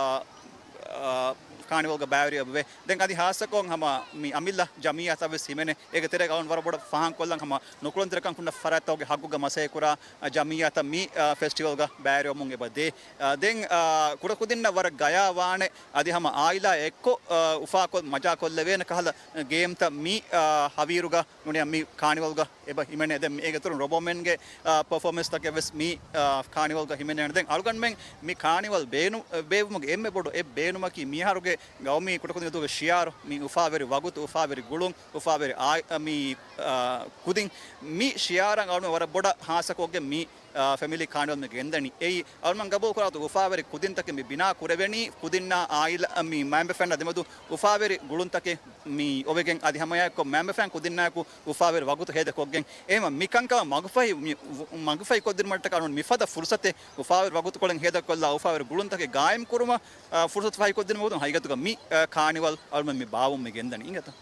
އާ، ކާނިވަލްގަ ބައިވެރިވެ. ދެން އަދި ހާއްސަކޮށް ހަމަ މި އަމިއްލަ ޖަމިއްޔާތައް ވެސް ހިމެނޭ. އޭގެ ތެރޭގަ އަޅުން ވަރަށް ބޮޑަށް ފާހަގަކޮށްލަން ހަމަ ނުކުޅުންތެރިކަން ކުންނަ ފަރާތްތަކުގެ ހައްގުގަ މަސައްކަތްކުރާ، އާ، ޖަމިއްޔާތައް މި، އާ، ފެސްޓިވަލްގަ ބައިވެރިވަމުން އެބަ ދޭ. އާ، ދެން، އާ، ކުޑަކުދިންނަށް ވަރަށް ގަޔާވާނެ އަދި ހަމަ އާއިލާ އެއްކޮށް، އާ، އުފާކޮށް މަޖާކޮށްލެވޭނެ ކަހަލަ ގޭމްތައް މި، އާ، ހަވީރުގަ ނޫނީ މި ކާނިވަލްގަ އެބަ ހިމެނޭ. ދެން އޭގެ އިތުރުން ރޮބޯމެންގެ، އާ، ޕަފޯމެންސްތަކެއް ވެސް މި، އާ، ކާނިވަލްގަ ހިމެނޭނެ. ދެން އަޅުގަނޑުމެން މި ކާނިވަލް ބޭނު-، ބޭއްވުމުގެ އެންމެ ބޮޑު އެއް ބޭނުމަކީ މިހާރުގެ ގައުމީ ކުޑަކުދިންގެ ދުވަހުގެ ޝިޢާރު، މި އުފާވެރި ވަގުތު، އުފާވެރި ގުޅުން، އުފާވެރި އާ-، މި، އާ، ކުދިން. މި ޝިޢާރަށް އަޅުގަނޑު ވަރަށް ބޮޑަށް ހާއްސަކޮށްގެން މި، އާ، ފެމިލީ ކާނިވަލް މި ގެންދަނީ. އެއީ އަޅުގަނޑު ގަބޫލު ކުރާ ގޮތުން އުފާވެރި ކުދިންތަކެއް މި ބިނާ ކުރެވެނީ، ކުދިންނާ އާއިލާ، މި މައިންބަފައިންނާ ދެމެދު އުފާވެރި ގުޅުންތަކެއް މި އޮވެގެން، އަދި ހަމައެއާއެކު މައިންބަފައިން ކުދިންނާއެކު އުފާވެރި ވަގުތު ހޭދަކޮށްގެން. އެހެންވީމަ މިކަންކަމަށް މަގުފަހި، މި، މަގުފަހި ކޮށްދިނުމަށްޓަކާ އަޅުގަނޑު މިފަދަ ފުރުސަތެއް އުފާވެރި ވަގުތުކޮޅެއް ހޭދަކޮށްލާ، އުފާވެރި ގުޅުންތަކެއް ގާއިމް ކުރުމަށް، އާ، ފުރުސަތު ފަހިކޮށްދިނުމުގެ ގޮތުން ހަގީގަތުގަ މި، އާ، ކާނިވަލް އަޅުގަނޑު މި ބާއްވަމުން މި ގެންދަނީ. އިނގޭތޯ؟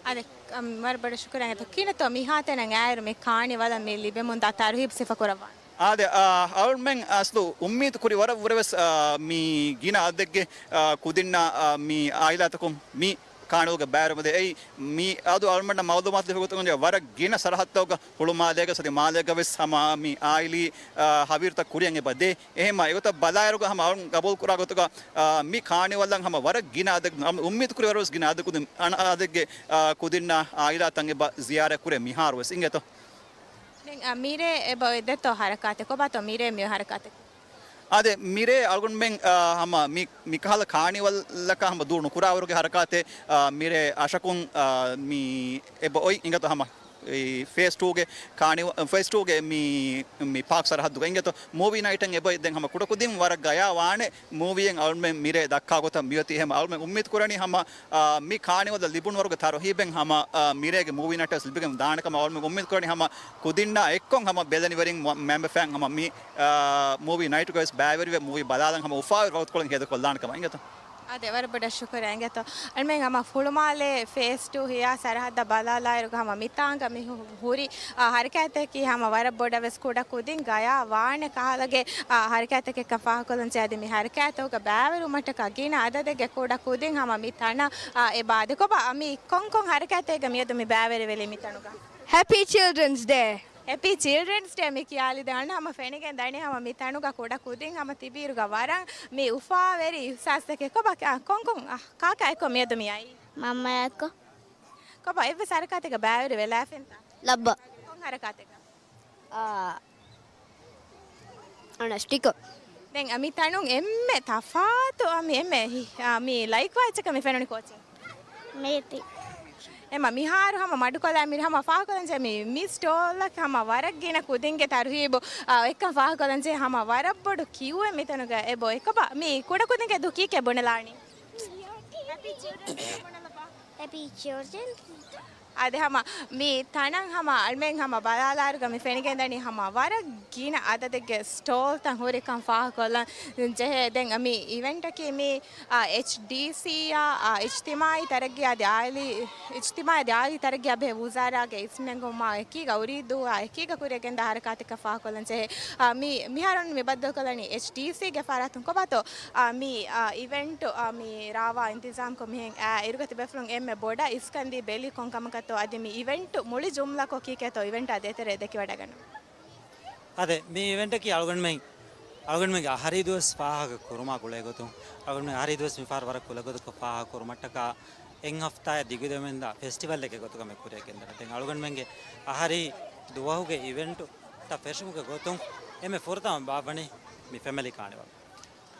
އަދި، އަމް، ވަރަށް ބޮޑަށް ޝުކުރިއްޔާ. އިނގޭތޯ، ކިހިނެއްތޯ މިހާތަނަށް އައިއިރު މި ކާނިވަލަށް މި ލިބެމުންދާ ތަރުހީބު ސިފަކުރައްވާނެ؟ އާދެ، އާ، އަޅުމެން އަސްލު އުއްމީދު ކުރި ވަރަށް ވުރެ ވެސް، އާ، މި ގިނަ އަދަދެއްގެ، އާ، ކުދިންނާ، އާ، މި އާއިލާތަކުން މި ކާނިވަލްގަ ބައިވެރިވުމަށް ދޭ. އެއީ މި އަދު އަޅުމެންނަށް މައުލޫމާތު ލިބި ގޮތުން ވަރަށް ގިނަ ސަރަހައްދުތަކުގަ ހުޅުމާލޭގަ ސަތި މާލޭގަ ވެސް ހަމަ މި އާއިލީ، އާ، ހަވީރުތައް ކުރިއަށް އެބަ ދޭ. އެހެންމަ އެގޮތަށް ބަލާއިރުގަ ހަމަ އަޅުން ގަބޫލު ކުރާ ގޮތުގަ، އާ، މި ކާނިވަލަށް ހަމަ ވަރަށް ގިނަ އަދަދެއް، އަމް، އުއްމީދު ކުރި ވަރަށް ވެސް ގިނަ އަދަދެއް ކުދިން، އަން އަދަދެއްގެ، އާ، ކުދިންނާ އާއިލާތައް އެބަ ޒިޔާރަތް ކުރޭ މިހާރު ވެސް. އިނގޭތޯ؟ ދެން، އާ، މިރޭ އެބަ އޮތް ދެތޯ ހަރަކާތެއް؟ ކޮބާތޯ މިރޭ މި ހަރަކާތެއް؟ އާދެ، މިރޭ އަޅުގަނޑުމެން، އާ، ހަމަ މި، މިކަހަލަ ކާނިވަލަކާ ހަމަ ދޫ ނުކުރާވަރުގެ ހަރަކާތެއް، އާ، މިރޭ އަށަކުން، އާ، މި އެބަ އޮތް. އިނގޭތޯ ހަމަ އެ ފޭސް ޓޫގެ ކާނިވަ-، ފޭސް ޓޫގެ މި، މި ޕާކް ސަރަހައްދުގަ. އިނގޭތޯ މޫވީ ނައިޓެއް އެބައޮތް. ދެން ހަމަ ކުޑަކުދިން ވަރަށް ގަޔާވާނެ މޫވީއެއް އަޅުމެން މިރޭ ދައްކާ ގޮތަށް މިއޮތީ. އެހެން އަޅުމެން އުއްމީދު ކުރަނީ ހަމަ، އާ، މި ކާނިވަލަށް ލިބުނު ވަރުގެ ތަރުހީބެއް ހަމަ، އާ، މިރޭގެ މޫވީ ނައިޓަށް ލިބިގެން ދާނެ ކަމަށް އަޅުމެން އުއްމީދު ކުރަނީ. ހަމަ ކުދިންނާ އެއްކޮށް ހަމަ ބެލެނިވެރިން މަ-، މައިންބަފައިން ހަމަ މި، އާ، މޫވީ ނައިޓުގަ ވެސް ބައިވެރިވެ މޫވީ ބަލާލަން ހަމަ އުފާވެރި ވަގުތުކޮޅެއް ހޭދަކޮށްލާނެ ކަމަށް. އިނގޭތޯ؟ އާދެ، ވަރަށް ބޮޑަށް ޝުކުރިއްޔާ. އިނގޭތޯ އަޅުމެން ހަމަ ފުޅުމާލޭ ފޭސް ޓޫ ހިޔާ ސަރަހައްދަށް ބަލާލާއިރުގަ ހަމަ މިތާނގަ މި ހު-، ހުރި، އާ، ހަރަކާތަކީ ހަމަ ވަރަށް ބޮޑަށް ވެސް ކުޑަ ކުދިން ގަޔާ ވާނެ ކަހަލަގެ، އާ، ހަރަކާތަކެއްކަން ފާހަގަކޮށްލަން ޖެހޭ. އަދި މި ހަރަކާތަކުގަ ބައިވެރިވުމަށްޓަކާ ގިނަ އަދަދެއްގެ ކުޑަ ކުދިން ހަމަ މި ތަނަށް، އާ، އެބަ އާދެ. ކޮބާ މި ކޮންކޮން ހަރަކާތެއްގަ މިއަދު މި ބައިވެރިވެލީ މި ތަނުގަ؟ ހެޕީ ޗިލްޑްރެންސް ޑޭ. ހެޕީ ޗިލްޑްރެންސް ޑޭ މި ކިޔާލިދެން އަންނަ ހަމަ ފެނިގެން ދަނީ ހަމަ މި ތަނުގަ ކުޑަ ކުދިން ހަމަ ތިބީއިރުގަ ވަރަށް މި އުފާވެރި އިހްސާސްތަކެއް. ކޮބާ ކާ-، ކޮންކޮން، އަ، ކާކާ އެއްކޮށް މިއަދު މި އައީ؟ މަންމަ އެއްކޮށް. ކޮބާ އެއްވެސް ހަރަކާތެއްގަ ބައިވެރި ވެލާފިންތަ؟ ލައްބަ. ކޮން ހަރަކާތެއްގަ؟ އާ، އަނަ ސްޓިކަރ. ދެން މި ތަނުން އެންމެ ތަފާތު، އަ، މި އެންމެ ހި-، އަ، މި ލައިކްވާ އެއްޗަކަށް މި ފެނުނީ ކޯޗެއް؟ މޭތި. އެމަ މިހާރު ހަމަ މަޑުކޮލާ މިރި ހަމަ ފާހަގަކޮށްލަންޖެހޭ މި، މި ސްޓޯލްއަކީ ހަމަ ވަރަށް ގިނަ ކުދިންގެ ތަރުހީބު، އަ، އެއްކަން ފާހަގަކޮށްލަންޖެހޭ ހަމަ ވަރަށް ބޮޑު ކިއުއެއް މިތަނުގަ އެބަ އޮތް. ކޮބާ މި ކުޑަކުދިންގެ ދު ކީކޭ ބުނެލާނީ؟ ހެޕީ ޗިލްޑްރެންސް ޑޭ ބުނެލަބާ. Happy children. އާދެ، ހަމަ މި ތަނަށް ހަމަ އަޅުމެން ހަމަ ބަލާލާއިރުގަ މި ފެނިގެންދަނީ ހަމަ ވަރަށް ގިނަ އަދަދެއްގެ ސްޓޯލްތައް ހުރިކަން ފާހަގަކޮށްލަން ޖެހޭ. ދެން މި އިވެންޓަކީ މި، އާ، އެޗްޑީސީއާ، އާ، އިޖްތިމާއީ ތަރައްގީ އަދި އާއިލީ، އިޖްތިމާއީ އަދި އާއިލީ ތަރައްގީ އަބަހު ވުޒާރާގެ އިސްނެންގުމާ އެކީގަ އުރީދޫއާ އެކީގަ ކުރިއަށް ގެންދާ ހަރަކާތެއްގަ ފާހަގަކޮށްލަން ޖެހޭ. އާ، މި، މިހާރު މި ބައްދަލުކޮށްލަނީ އެޗްޑީސީގެ ފަރާތުން ކޮބާތޯ، އާ، މި، އާ، އިވެންޓު، އާ، މި ރާވާ އިންތިޒާމްކޮށް މިހެން، އާ، އިރުގަތި ބޭފުޅުން އެންމެ ބޮޑަށް އިސްކަންދީ ބެލީ ކޮން ކަމަކަށްތޯ، އަދި މި އިވެންޓު މުޅި ޖުމްލަކޮށް ކީކޭތޯ އިވެންޓާ ދޭތެރޭ ދެކިވަޑައިގަންނަމު. އާދެ، މި އިވެންޓަކީ އަޅުގަނޑުމެން، އަޅުގަނޑުމެންގެ އަހަރީ ދުވަސް ފާހަގަ ކުރުމާ ގުޅޭ ގޮތުން، އަޅުގަނޑުމެން އަހަރީ ދުވަސް މިފަހަރު ވަރަށް ކުލަގޮތަކޮށް ފާހަގަ ކުރުމަށްޓަކާ އެއް ހަފްތާއެއް ދިގުދެވެމެންދާ ފެސްޓިވަލްއެއްގެ ގޮތުގަ މި ކުރިއަށް ގެންދަނީ. ދެން އަޅުގަނޑުމެންގެ އަހަރީ ދުވަހުގެ އިވެންޓުތައް ފެށުމުގެ ގޮތުން އެންމެ ފުރަތަމަ ބާއްވަނީ މި ފެމިލީ ކާނިވަލް.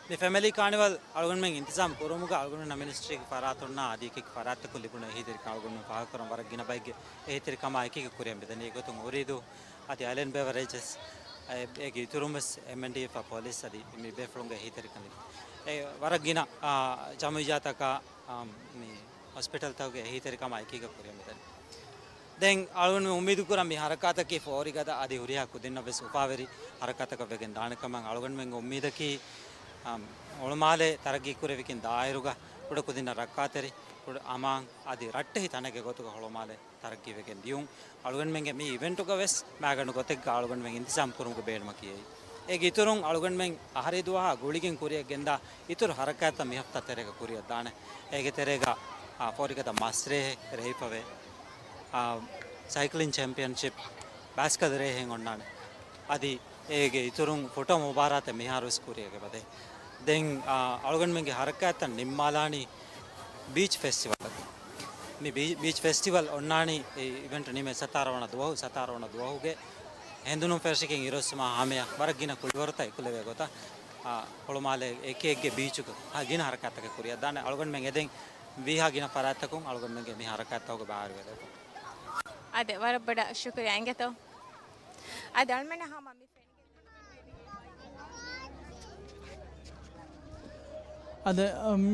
މި ފެމިލީ ކާނިވަލް އަޅުގަނޑުމެން އިންތިޒާމް ކުރުމުގަ އަޅުގަނޑުމެންނަށް މިނިސްޓްރީގެ ފަރާތުންނާ އަދި އެކި ފަރާތްތަކުން ލިބުނު އެހީތެރިކަން އަޅުގަނޑުމެން ފާހަގަކުރަން ވަރަށް ގިނަ ބައެއްގެ އެހީތެރިކަމާ އެކީގަ ކުރިއަށް މިދަނީ. އެގޮތުން އުރީދޫ އަދި އަލެން ބެވަރޭޖަސް އޭގެ އިތުރުން ވެސް އެމްއެންޑީއެފް ޕޮލިސް އަދި މި ބޭފުޅުންގެ އެހީތެރިކަން ލިބި. އެ ވަރަށް ގިނަ، އާ، ޖަމުއިއްޔާތަކާ، އާ، މި ހޮސްޕިޓަލްތަކުގެ އެހީތެރިކަމާ އެކީގަ ކުރިއަށް މިދަނީ. ދެން އަޅުގަނޑު އުއްމީދު ކުރަން މި ހަރަކާތަކީ ފޯރިގަދަ އަދި ހުރިހާ ކުދިންނަށް ވެސް އުފާވެރި ހަރަކާތަކަށް ވެގެން ދާނެ ކަމަށް. އަޅުގަނޑުމެންގެ އުއްމީދަކީ، އަ، ހުޅުމާލެ ތަރައްގީ ކުރެވިގެން ދާއިރުގަ ކުޑަ ކުދިންނަށް ރައްކާތެރި، ކުޑަ އަމާން އަދި ރައްޓެހި ތަނެއްގެ ގޮތުގަ ހުޅުމާލެ ތަރައްގީވެގެން ދިޔުން. އަޅުގަނޑުމެންގެ މި އިވެންޓުގަ ވެސް މާގަނޑު ގޮތެއްގަ އަޅުގަނޑުމެން އިންތިޒާމް ކުރުމުގެ ބޭނުމަކީ އެއީ. އޭގެ އިތުރުން އަޅުގަނޑުމެން އަހަރީ ދުވަހާ ގުޅިގެން ކުރިއަށް ގެންދާ އިތުރު ހަރަކާތްތައް މި ހަފްތާ ތެރޭގަ ކުރިއަށް ދާނެ. އޭގެ ތެރޭގަ، އާ، ފޯރިގަދަ މަސްރޭހެއް ރޭހިފަވޭ، އާ، ސައިކްލިން ޗެމްޕިއަންޝިޕް، ބައިސްކަލް ރޭހެއް އޮންނާނެ. އަދި އޭގެ އިތުރުން ފޮޓޯ މުބާރާތެއް މިހާރު ވެސް ކުރިއަށް އެބަދޭ. ދެން، އާ، އަޅުގަނޑުމެންގެ ހަރަކާތްތައް ނިންމާލާނީ ބީޗް ފެސްޓިވަލަކުން. މި ބީ-، ބީޗް ފެސްޓިވަލް އޮންނާނީ އެ އިވެންޓް ނިމޭ ސަތާރަ ވަނަ ދުވަހު، ސަތާރަ ވަނަ ދުވަހުގެ ހެނދުނު ފެށިގެން އިރުއޮއްސުމާ ހަމަޔަށް ވަރަށް ގިނަ ކުޅިވަރުތައް އެކުލެވޭ ގޮތަށް، އާ، ހުޅުމާލޭ އެކި އެކި ބީޗުގަ ހަ-، ގިނަ ހަރަކާތްތަކެއް ކުރިއަށް ދާނެ. އަޅުގަނޑުމެން އެދެން ވީހާ ގިނަ ފަރާތްތަކުން އަޅުގަނޑުމެންގެ މި ހަރަކާތްތަކުގަ ބައިވެރިވެލައިފަ. އާދެ، ވަރަށް ބޮޑަށް ޝުކުރިއްޔާ އިނގޭތޯ. އާދެ، އަޅުމެންނަށް ހަމަ މި އަދި، އަމް،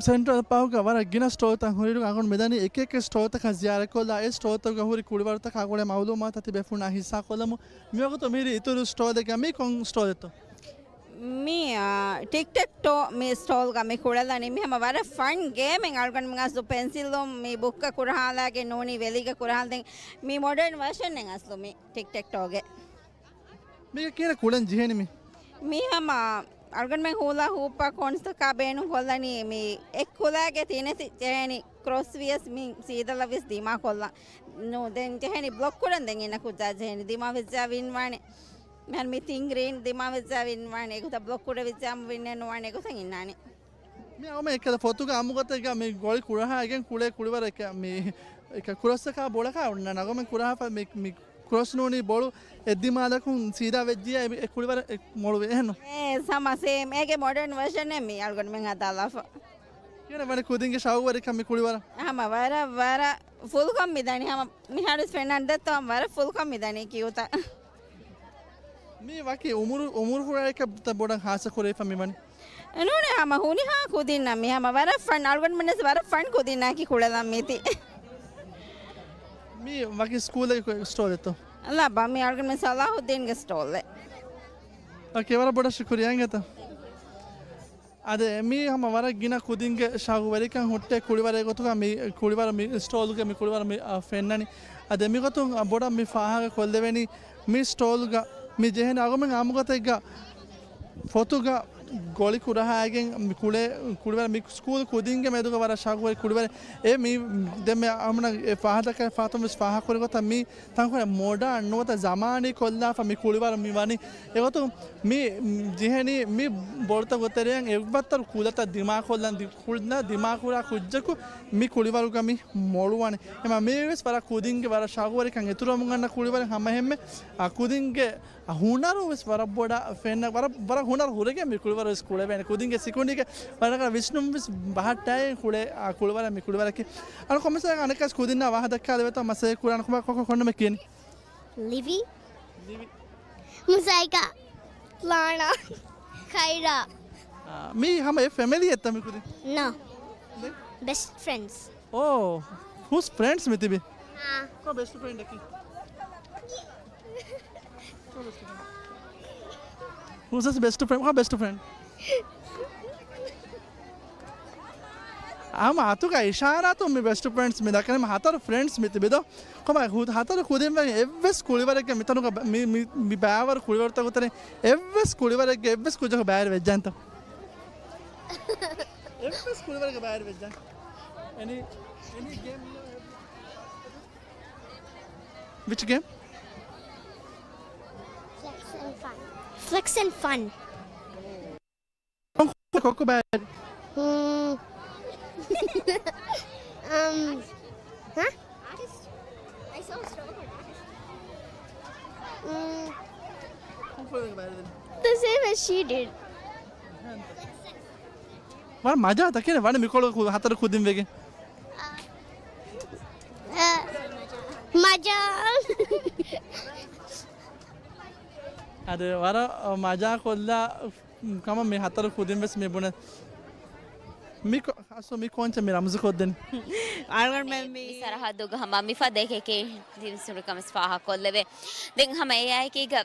ސެންޓްރަލް ޕާކުގަ ވަރަށް ގިނަ ސްޓޯލްތައް ހުރިއިރު އަޅުގަނޑު މިދަނީ އެކި އެކި ސްޓޯލްތަކަށް ޒިޔާރަތްކޮށްލާ، އެ ސްޓޯލްތަކުގަ ހުރި ކުޅިވަރުތަކާ ގުޅޭ މައުލޫމާތު ތިބޭފުޅުންނާ ހިއްސާކޮށްލަމު. މިވަގުތު މިހިރީ އިތުރު ސްޓޯލެއްގަ މީ ކޮން ސްޓޯލެއްތޯ؟ މި، އާ، ޓިކްޓެކްޓޯ މި ސްޓޯލްގަ މި ކުޅެލަނީ. މި ހަމަ ވަރަށް ފަން ގޭމެއް. އަޅުގަނޑުމެން އަސްލު ޕެންސިލުން މި ބުއްކަ ކުރަހާލާގެން ނޫނީ ވެލިގަ ކުރަހާލަ. ދެން މި މޮޑަން ވަރޝަންއެއް އަސްލު މި ޓިކްޓެކްޓޯގެ. މީގަ ކިހިނެއް ކުޅެން ޖެހޭނީ މި؟ މީ ހަމަ އަޅުގަނޑުމެން ހޫލާ ހޫޕާ ކޯންސްތަކާ ބޭނުން ކޮށްލަނީ މި އެއްކުލައިގެ ތިނެތި ޖެހޭނީ ކްރޮސް ވިޔަސް މި ސީދަލަށް ވިޔަސް ދިމާ ކޮށްލަން. ނޫ، ދެން ޖެހޭނީ ބްލޮކް ކުޑަން ދެން އިންނަ ކުއްޖާ ޖެހޭނީ ދިމާ ވެއްޖާ ވިން ވާނެ. މިހާރު މި ތިން ގްރީން ދިމާ ވެއްޖާ ވިން ވާނެ. އެގޮތަށް ބްލޮކް ކުޑަ ވެއްޖާ ވިން ނުވާނެ. އެގޮތަށް އިންނާނެ. މި އަޅުމެން އެކަލަ ފޮތުގަ އާއްމުގޮތެއްގަ މި ގޮޅި ކުރަހާ އެގެން ކުޅޭ ކުޅިވަރެއް މި ކްރޮސްއަކާ ބޮޑަކާ އޮންނާނެ. އަޅުމެން ކުރަހާފަ މި، މި ކްރޮސް ނޫނީ ބޮޅު އެއްދިމާލަކުން ސީދާ ވެއްޖިޔާ އެ ކުޅިވަރަށް އެ މޮޅުވޭ އެހެންނު؟ އެ ހަމަ ސޭމް އޭގެ މޮޑަން ވަރޝަނެއް މި އަޅުގަނޑުމެން ހަދާލާފަ. ކިހިނެއް ވަނީ ކުދިންގެ ޝައުގުވެރިކަން މި ކުޅިވަރަށް؟ ހަމަ ވަރަށް، ވަރަށް ފުލްކޮށް މިދަނީ. ހަމަ މިހާރު ފެންނަން ދެއްތޯ ވަރަށް ފުލްކޮށް މިދަނީ ކިއުތައް. މީ ވަކި އުމުރު، އުމުރުފުޅާއެކަށް ބޮޑަށް ހާއްސަ ކުރެވިފަ މިވަނީ. ނޫނޭ ހަމަ ހުރިހާ ކުދިންނަށް މި ހަމަ ވަރަށް ފަން، އަޅުގަނޑުމެންނަސް ވަރަށް ފަން ކުދިންނާކީ ކުޅެލަން މީތި. މީ ވަކި ސްކޫލެއް ސްޓޯލެއްތޯ؟ ލައްބަ، މީ އަޅުގަނޑުމެން ސަލާހުއްދީންގެ ސްޓޯލެއް. އޯކޭ، ވަރަށް ބޮޑަށް ޝުކުރިއްޔާ އިނގޭތަ؟ އަދި މީ ހަމަ ވަރަށް ގިނަ ކުދިންގެ ޝައުގުވެރިކަން ހުއްޓޭ ކުޅިވަރެއް ގޮތުގަ މި ކުޅިވަރު މި ސްޓޯލްގެ މި ކުޅިވަރު މި، އަ، ފެންނަނީ. އަދި މިގޮތުން ބޮޑަށް މި ފާހަގަ ކޮށްލެވެނީ މި ސްޓޯލްގަ މި ޖެހެނީ އަޅުގަނޑުމެން އާއްމުގޮތެއްގަ ފޮތުގަ ގޮޅި ކުރަހާގެން މި ކުޅޭ ކުޅިވަރު މި ސްކޫލް ކުދިންގެ މެދުގަ ވަރަށް ޝައުގުވެރި ކުޅިވަރެއް. އެ މި ދެންމެ އަމުނަ އެ ފާހަގަކަށް ފާތުން ވެސް ފާހަގަކުރި ގޮތަށް މީ ތަންކޮޅެއް މޮޑާން ނުވަތަ ޒަމާނީ ކޮށްލާފަ މި ކުޅިވަރު މި ވަނީ. އެގޮތުން މި ޖެހެނީ މި ބޮޑުތައް ގޮތެރެއަށް އެއްވައްތަރު ކުލަތައް ދިމާކޮށްލަން ދި-، ކުލަ ދިމާކުރާ ކުއްޖަކު މި ކުޅިވަރުގަ މި މޮޅުވަނީ. އެމަ މީ ވެސް ވަރަށް ކުދިންގެ ވަރަށް ޝައުގުވެރިކަން އިތުރުވަމުން އަންނަ ކުޅިވަރެއް ހަމަ އެހެންމެ. އާ، ކުދިންގެ އާ، ހުނަރު ވެސް ވަރަށް ބޮޑަށް ފެންނަ، ވަރަށް، ވަރަށް ހުނަރު ހުރެގެން މި ކުޅިވަރު ވެސް ކުޅެވޭނެ. ކުދިންގެ ސިކުނޑީގެ ވަރަކަށް ވިސްނުން ވެސް ބަހައްޓައިގެން ކުޅޭ، އާ، ކުޅިވަރެއް މި ކުޅިވަރަކީ. އަނެއް ކޮންމެސް އަނެއްކާސް ކުދިންނާ ވާހަކަ ދައްކާލެވޭތޯ މަސައްކަތް ކުރާނެ ކޮބާ ކޮ-، ކޮ-، ކޮންނަމެ ކިޔަނީ؟ ލިވި. ލިވި. މުސައިކާ. ލާނާ. ކައިރާ. އާ، މީ ހަމަ އެ ފެމިލީ އެއްތަ މި ކުދިން؟ ނޯ. ދެން؟ ބެސްޓް ފްރެންޑްސް. އޯ، ހޫސް ފްރެންޑްސް މި ތިބި؟ އާ. ކޮ ބެސްޓް ފްރެންޑަކީ؟ ހޫސް ބެސްޓް ފްރެންޑް؟ ކޮ ބެސްޓް ފްރެންޑް؟ އާ، މަ އަތުގަ އިޝާރާތުން މި ބެސްޓް ފްރެންޑްސް މި ދައްކަނީ. މި ހަތަރު ފްރެންޑްސް މި ތިބިދޯ. ކޮބާ ހު-، ހަތަރު ކުދިން ވެގެން އެއްވެސް ކުޅިވަރެއްގެ މިތަނުގަ ބަ-، މި، މި، މި ބައިވަރު ކުޅިވަރުތަކު ތަނެ އެއްވެސް ކުޅިވަރެއްގެ އެއްވެސް ކުއްޖަކު ބައިވެރި ވެއްޖެންތަ؟ އެއްވެސް ކުޅިވަރެއްގެ ބައިވެރި ވެއްޖެން. Any, any game you have? Which game? Flex and fun. Flex and fun. ކޮއްކޮ ބައި. ހުން. އަމް. ހަ؟ މް. The same as she did. ވަރަށް މަޖާ ތަކެން ވަނެ މިކޮޅު ކު-، ހަތަރު ކުދިން ވެގެން. އަ، މަޖާ. އަދި ވަރަށް މަޖާ ކޮށްލާ ކަމަށް މި ހަތަރު ކުދިން ވެސް މި ބުނެ. މި ކޮ-، އަސްލު މި ކޯންޗަށް މި ރަމްޒު ކޮށްދެނީ؟ އަޅުގަނޑުމެން މި، މި ސަރަހައްދުގަ ހަމަ މި ފަދަ އެކެކޭ ތިން ސުރު ކަމަސް ފާހަ ކޮށްލެވޭ. ދެން ހަމަ އެއާއެކީގަ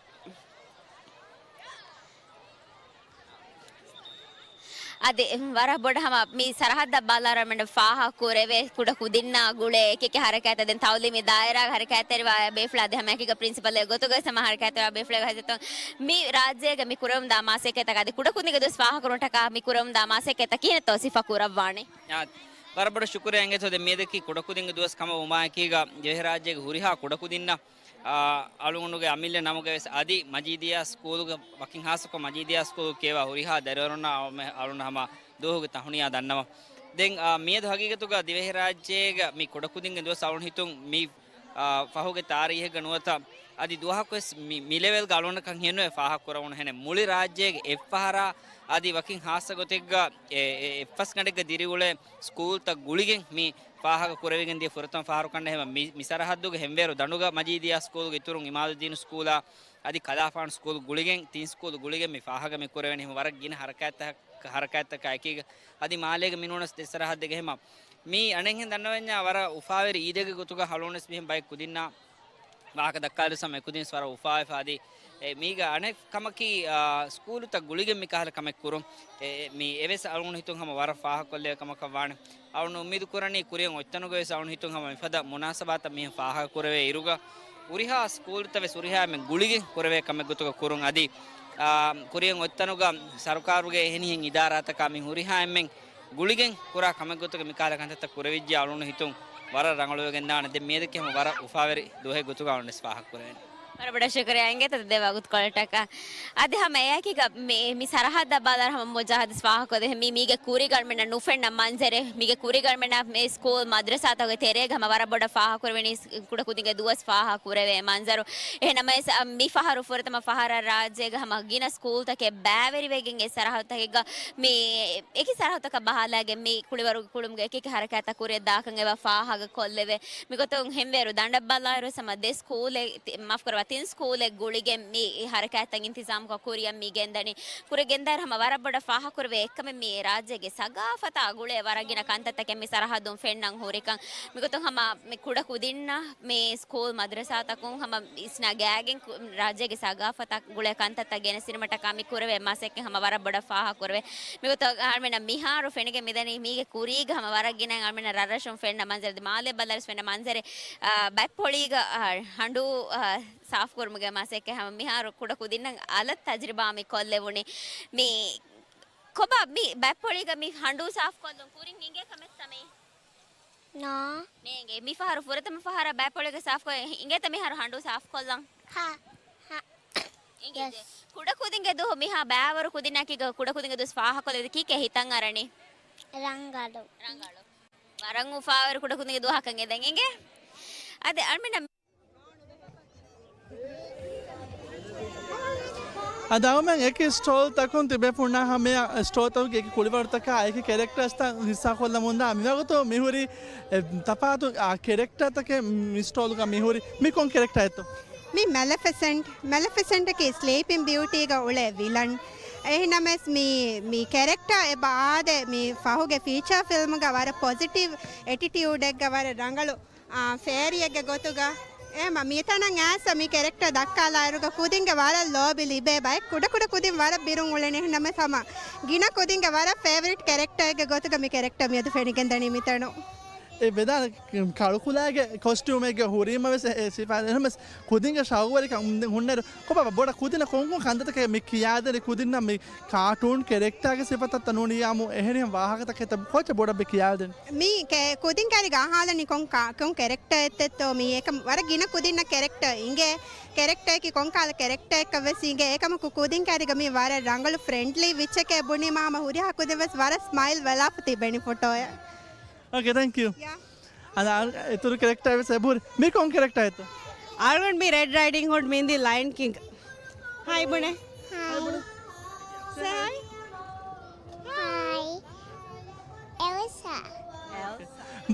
އަދި ވަރަށް ބޮޑަށް ހަމަ މި ސަރަހައްދަށް ބަލާއިރު މިން ފާހަ ކުރެވޭ ކުޑަ ކުދިންނާ ގުޅޭ އެކި އެކި ހަރަކާތްތައް ދެން ތައުލީމީ ދާއިރާގެ ހަރަކާތްތެރިވާ ބޭފުޅާ އަދި ހަމައެކީގަ ޕްރިންސިޕަލްގެ ގޮތުގަ ވެސް ހަމަ ހަރަކާތްތެރިވާ ބޭފުޅާގެ ހައްސަތުން މި ރާއްޖޭގަ މި ކުރެވެމުންދާ މަސައްކަތަކަށް އަދި ކުޑަ ކުދިންގެ ދުވަސް ފާހަ ކުރުމަށްޓަކާ މި ކުރެވެމުންދާ މަސައްކަތަކީ ކިހިނެއްތޯ ސިފަ ކުރައްވާނެ؟ އާ، ވަރަށް ބޮޑަށް ޝުކުރިއްޔާ އިނގޭތޯ. ދެން މިއަދަކީ ކުޑަކުދިންގެ ދުވަސް ކަމަށް ވުމާއެކީގަ ދިވެހިރާއްޖޭގެ ހުރިހާ ކުޑަކުދިންނަށް، އާ، އަޅުގަނޑުގެ އަމިއްލަ ނަމުގައި ވެސް އަދި މަޖީދިއްޔާ ސްކޫލުގެ ވަކިން ހާއްސަކޮށް މަޖީދިއްޔާ ސްކޫލު ކިޔަވާ ހުރިހާ ދަރިވަރުންނަށް އަޅު-، އަޅުގަނޑު ހަމަ ދުވަހުގެ ތަހުނިޔާ ދަންނަވަން. ދެން، އާ، މިއަދު ހަގީގަތުގަ ދިވެހިރާއްޖޭގަ މި ކުޑަކުދިންގެ ދުވަސް އަޅުގަނޑު ހިތުން މި އާ، ފަހުގެ ތާރީހެއްގަ ނުވަތަ އަދި ދުވަހަކުވެސް މި، މި ލެވެލްގަ އަޅުގަނޑަކަށް ހިންނުވެ ފާހަގަ ކުރެވުނު. ހެނެއް މުޅި ރާއްޖޭގެ އެއްފަހަރާ އަދި ވަކިން ހާއްސަ ގޮތެއްގަ އެ، އެ، އެއްފަސްގަނޑެއްގަ ދިރިއުޅޭ ސްކޫލްތައް ގުޅިގެން މި ފާހަގަ ކުރެވިގެން ދިޔަ ފުރަތަމަ ފަހަރު ކަންނޭނގެ ހަމަ މި، މި ސަރަހައްދުގެ ހެންވޭރު ދަނޑުގަ މަޖީދިއްޔާ ސްކޫލުގެ އިތުރުން އިމާދުއްދީނު ސްކޫލާ އަދި ކަލާފާނު ސްކޫލު ގުޅިގެން ތިން ސްކޫލު ގުޅިގެން މި ފާހަގަ މި ކުރެވެނީ ހަމަ ވަރަށް ގިނަ ހަރަކާތްތައް، ހަރަކާތްތަކާ އެކީގަ އަދި މާލޭގެ މިނޫނަސް ދެ ސަރަހައްދެއްގަ ހަމަ މީ އަނެއްހެން ދަންނަވަންޏާ ވަރަށް އުފާވެރި އީދެއްގެ ގޮތުގަ އަޅުގަނޑުވެސް މިހެން ބައެއް ކުދިންނާ ވާހަކަ ދައްކާލިސް ހަމަ އެކުދިން ވަރަށް އުފާވެފަ އަދި އެ މީގަ އަނެއް ކަމަކީ، އާ، ސްކޫލުތައް ގުޅިގެން މި ކަހަލަ ކަމެއް ކުރުން. އެ، އެ، މީ އެވެސް އަޅުގަނޑު ހިތުން ހަމަ ވަރަށް ފާހަގަކޮށްލެވޭ ކަމަކަށް ވާނެ. އަޅުގަނޑު އުއްމީދު ކުރަނީ ކުރިއަށް އޮތްތަނުގަ ވެސް އަޅުގަނޑު ހިތުން ހަމަ މިފަދަ މުނާސަބާތައް މިހެން ފާހަގަ ކުރެވޭ އިރުގަ ހުރިހާ ސްކޫލުތައް ވެސް ހުރިހާ އެންމެން ގުޅިގެން ކުރެވޭ ކަމެއް ގޮތުގަ ކުރުން. އަދި، އާ، ކުރިއަށް އޮތްތަނުގަ ސަރުކާރުގެ އެހެނިހެން އިދާރާތަކާ މި ހުރިހާ އެންމެން ގުޅިގެން ކުރާ ކަމެއް ގޮތުގަ މިކަހަލަ ކަންތައްތައް ކުރެވިއްޖެ އަޅުގަނޑު ހިތުން ވަރަށް ރަނގަޅުވެގެންދާނެ. ދެން މިއަދަކީ ހަމަ ވަރަށް އުފާވެރި ދުވަހެއް ގޮތުގަ އަޅުގަނޑު ވެސް ފާހަގަ ކުރެވެން. ވަރަށް ބޮޑަށް ޝުކުރިއްޔާ އިނގޭތޯ ދެ ވަގުތުކޮޅަށްޓަކާ. އަދި ހަމަ އެއާއެކީގަ މި، މި ސަރަހައްދަށް ބަލާއިރު ހަމަ މުޖާހިދު ވެސް ފާހަގަކޮށްދޭ. މީ، މީގެ ކުރީގަ އަޅުމެންނަށް ނުފެންނަ މަންޒަރެއް، މީގެ ކުރީގަ އަޅުމެންނަށް މި ސްކޫލް މަދްރަސާތަކުގެ ތެރޭގަ ހަމަ ވަރަށް ބޮޑަށް ފާހަގަ ކުރެވެނީ ކުޑަކުދިންގެ ދުވަސް ފާހަގަ ކުރެވޭ މަންޒަރު. އެހެންނަމަވެސް، އަ، މި ފަހަރު ފުރަތަމަ ފަހަރަށް ރާއްޖޭގަ ހަމަ ގިނަ ސްކޫލްތަކެއް ބައިވެރިވެގެން އެ ސަރަހައްދުތަކެއްގަ މި އެކި ސަރަހައްދުތަކަށް ބަހާލައިގެން މި ކުޅިވަރުގެ ކުޅުމުގެ އެކި އެކި ހަރަކާތްތައް ކުރިއަށް ދާކަން އެބަ ފާހަގަ ކޮށްލެވޭ. މިގޮތުން ހެންވޭރު ދަނޑަށް ބަލާއިރު ހަމަ ދެ ސްކޫލެއް، ތި-، މާފުކުރައްވާ، ތިން ސްކޫލެއް ގުޅިގެން މި ހަރަކާތްތައް އިންތިޒާމުކޮށް ކުރިއަށް މި ގެންދަނީ. ކުރި ގެންދާއިރު ހަމަ ވަރަށް ބޮޑަށް ފާހަގަކުރެވޭ އެއްކަމެއް މި ރާއްޖޭގެ ސަގާފަތާ ގުޅޭ ވަރަށް ގިނަ ކަންތައްތަކެއް މި ސަރަހައްދުން ފެންނަން ހުރިކަން. މިގޮތުން ހަމަ މި ކުޑަ ކުދިންނަށް މި ސްކޫލް މަދްރަސާތަކުން ހަމަ ވިސްނާ ގާގެން ކު-، ރާއްޖޭގެ ސަގާފަތާ ގުޅޭ ކަންތައްތައް ގެނެސްދިނުމަށްޓަކާ މި ކުރެވޭ މަސައްކަތް ހަމަ ވަރަށް ބޮޑަށް ފާހަގަކުރެވޭ. މިގޮތަށް އަޅުމެންނަށް މިހާރު ފެނިގެން މިދަނީ މީގެ ކުރީގަ ހަމަ ވަރަށް ގިނަ އަޅުމެންނަށް ރަށްރަށުން ފެންނަ މަންޒަރެއް، މާލެ ބަލާއިރު ފެންނަ މަންޒަރެއް، އާ، ބަތްޕޮޅީގަ، އާ، ހަނޑޫ، އާ، ސާފުކުރުމުގެ މަސައްކަތް ހަމަ މިހާރު ކުޑަ ކުދިންނަށް އަލަށް ތަޖްރިބާ މި ކޮށްލެވުނީ. މި ކޮބާ މި ބަތްޕޮޅީގަ މި ހަނޑޫ ސާފުކޮށްލުން ކުރިން އިނގޭ ކަމެއްތަ މީ؟ ނޯ. ނޭނގެ. މި ފަހަރު ފުރަތަމަ ފަހަރަށް ބަތްޕޮޅީގަ ސާފުކޮށް އިނގޭތަ މިހާރު ހަނޑޫ ސާފުކޮށްލަން؟ ހާ. ހާ. އިނގޭ. ޔެސް. ކުޑަކުދިންގެ ދުވަސް މިހާ ބައިވަރު ކުދިންނަކީ ކުޑަކުދިންގެ ދުވަސް ފާހަކޮށްލެވި ކީކޭ ހިތަށް އަރަނީ؟ ރަނގަޅު. ރަނގަޅު. ވަރަށް އުފާވެރި ކުޑަކުދިންގެ ދުވަހަކަށް އެދެން އިނގޭ. އަދި އަޅުމެންނަށް އަދި އަޅުމެން އެކި ސްޓޯލްތަކުން ތިބޭ ފުންނާ ހަމަޔަށް ސްޓޯލްތަކުގެ އެކި ކުޅިވަރުތަކާ އެކި ކެރެކްޓާސްތައް ހިއްސާކޮށްލަމުންދާ. މިވަގުތު މިހުރި އެ، ތަފާތު، އާ، ކެރެކްޓާތަކެއް މި ސްޓޯލްގަ މިހުރި. މި ކޮން ކެރެކްޓާއެއްތޯ؟ މި މެލެފިސެންޓް. މެލެފިސެންޓަކީ ސްލީޕިން ބިއުޓީގަ އުޅޭ ވިލަން. އެހިނަމެސް މި، މި ކެރެކްޓާ އެބަ އާދެ، މި ފަހުގެ ފީޗާ ފިލްމުގަ ވަރަށް ޕޮޒިޓިވް އެޓިޓިއުޑެއްގަ ވަރަށް ރަނގަޅު، އާ، ފޭރިއެއްގެ ގޮތުގަ. އެހެމަ މިތަނަށް އައިސް މި ކެރެކްޓާ ދައްކާލާއިރުގަ ކުދިންގެ ވަރަށް ލޯބި ލިބޭ ބައެއް. ކުޑަކުޑަ ކުދިން ވަރަށް ބިރުން އުޅެނީ. އެހެނަމެސް ހަމަ ގިނަ ކުދިންގެ ވަރަށް ފޭވަރިޓް ކެރެކްޓާއެއްގެ ގޮތުގަ މި ކެރެކްޓާ މިއަދު ފެނިގެންދަނީ މިތަނުން. އެ ވެދާނެ ކަޅުކުލާގެ ކޮސްޓިއުމެއްގެ ހުރީމަވެސް އެ ސިފަ. އެހެނަމެސް ކުދިންގެ ޝައުގުވެރިކަން ހުންނައިރު، ކޮބާ ބޮޑަށް ކުދިންނަށް ކޮންކޮން ކަންތައްތަކެއް މި ކިޔާދެނީ؟ ކުދިންނަށް މި ކާޓޫން ކެރެކްޓާގެ ސިފަތައްތައް ނޫނިއްޔާމު އެހެނިހެން ވާހަކަތަކެއްތަ ކޮއްޗެއް ބޮޑަށް މި ކިޔާދެނީ؟ މީ ކެ-، ކުދިން ކައިރީގަ އަހާލަނީ ކޮން ކާ-، ކޮން ކެރެކްޓާއެއްތޯ؟ މީ އެކަމް ވަރަށް ގިނަ ކުދިންނަށް ކެރެކްޓާ އިނގޭ. ކެރެކްޓާއަކީ ކޮން ކާލަ ކެރެކްޓާއެއްކަށް ވެސް އިނގޭ. އެކަމަކު ކުދިން ކައިރީގަ މީ ވަރަށް ރަނގަޅު ފްރެންޑްލީ ވިއްޗެކޭ ބުނީމާ ހަމަ ހުރިހާ ކުދިން ވެސް ވަރަށް ސްމައިލް ވެލާފަ ތިބެނީ ފޮޓޯއަށް. އޯކޭ، ތެންކް ޔޫ. ޔާ. އަދި އާ، އިތުރު ކެރެކްޓާ ވެސް އެބަހުރި. މީ ކޮން ކެރެކްޓާއެއްތޯ؟ އަޅުގަނޑު މީ ރެޑް ރައިޑިން ހުޑް މިންދީ ލައިން ކިންގް. ހާއި ބުނޭ. ހާއި. ސޭ ހާއި. ހާއި. އެލްސާ.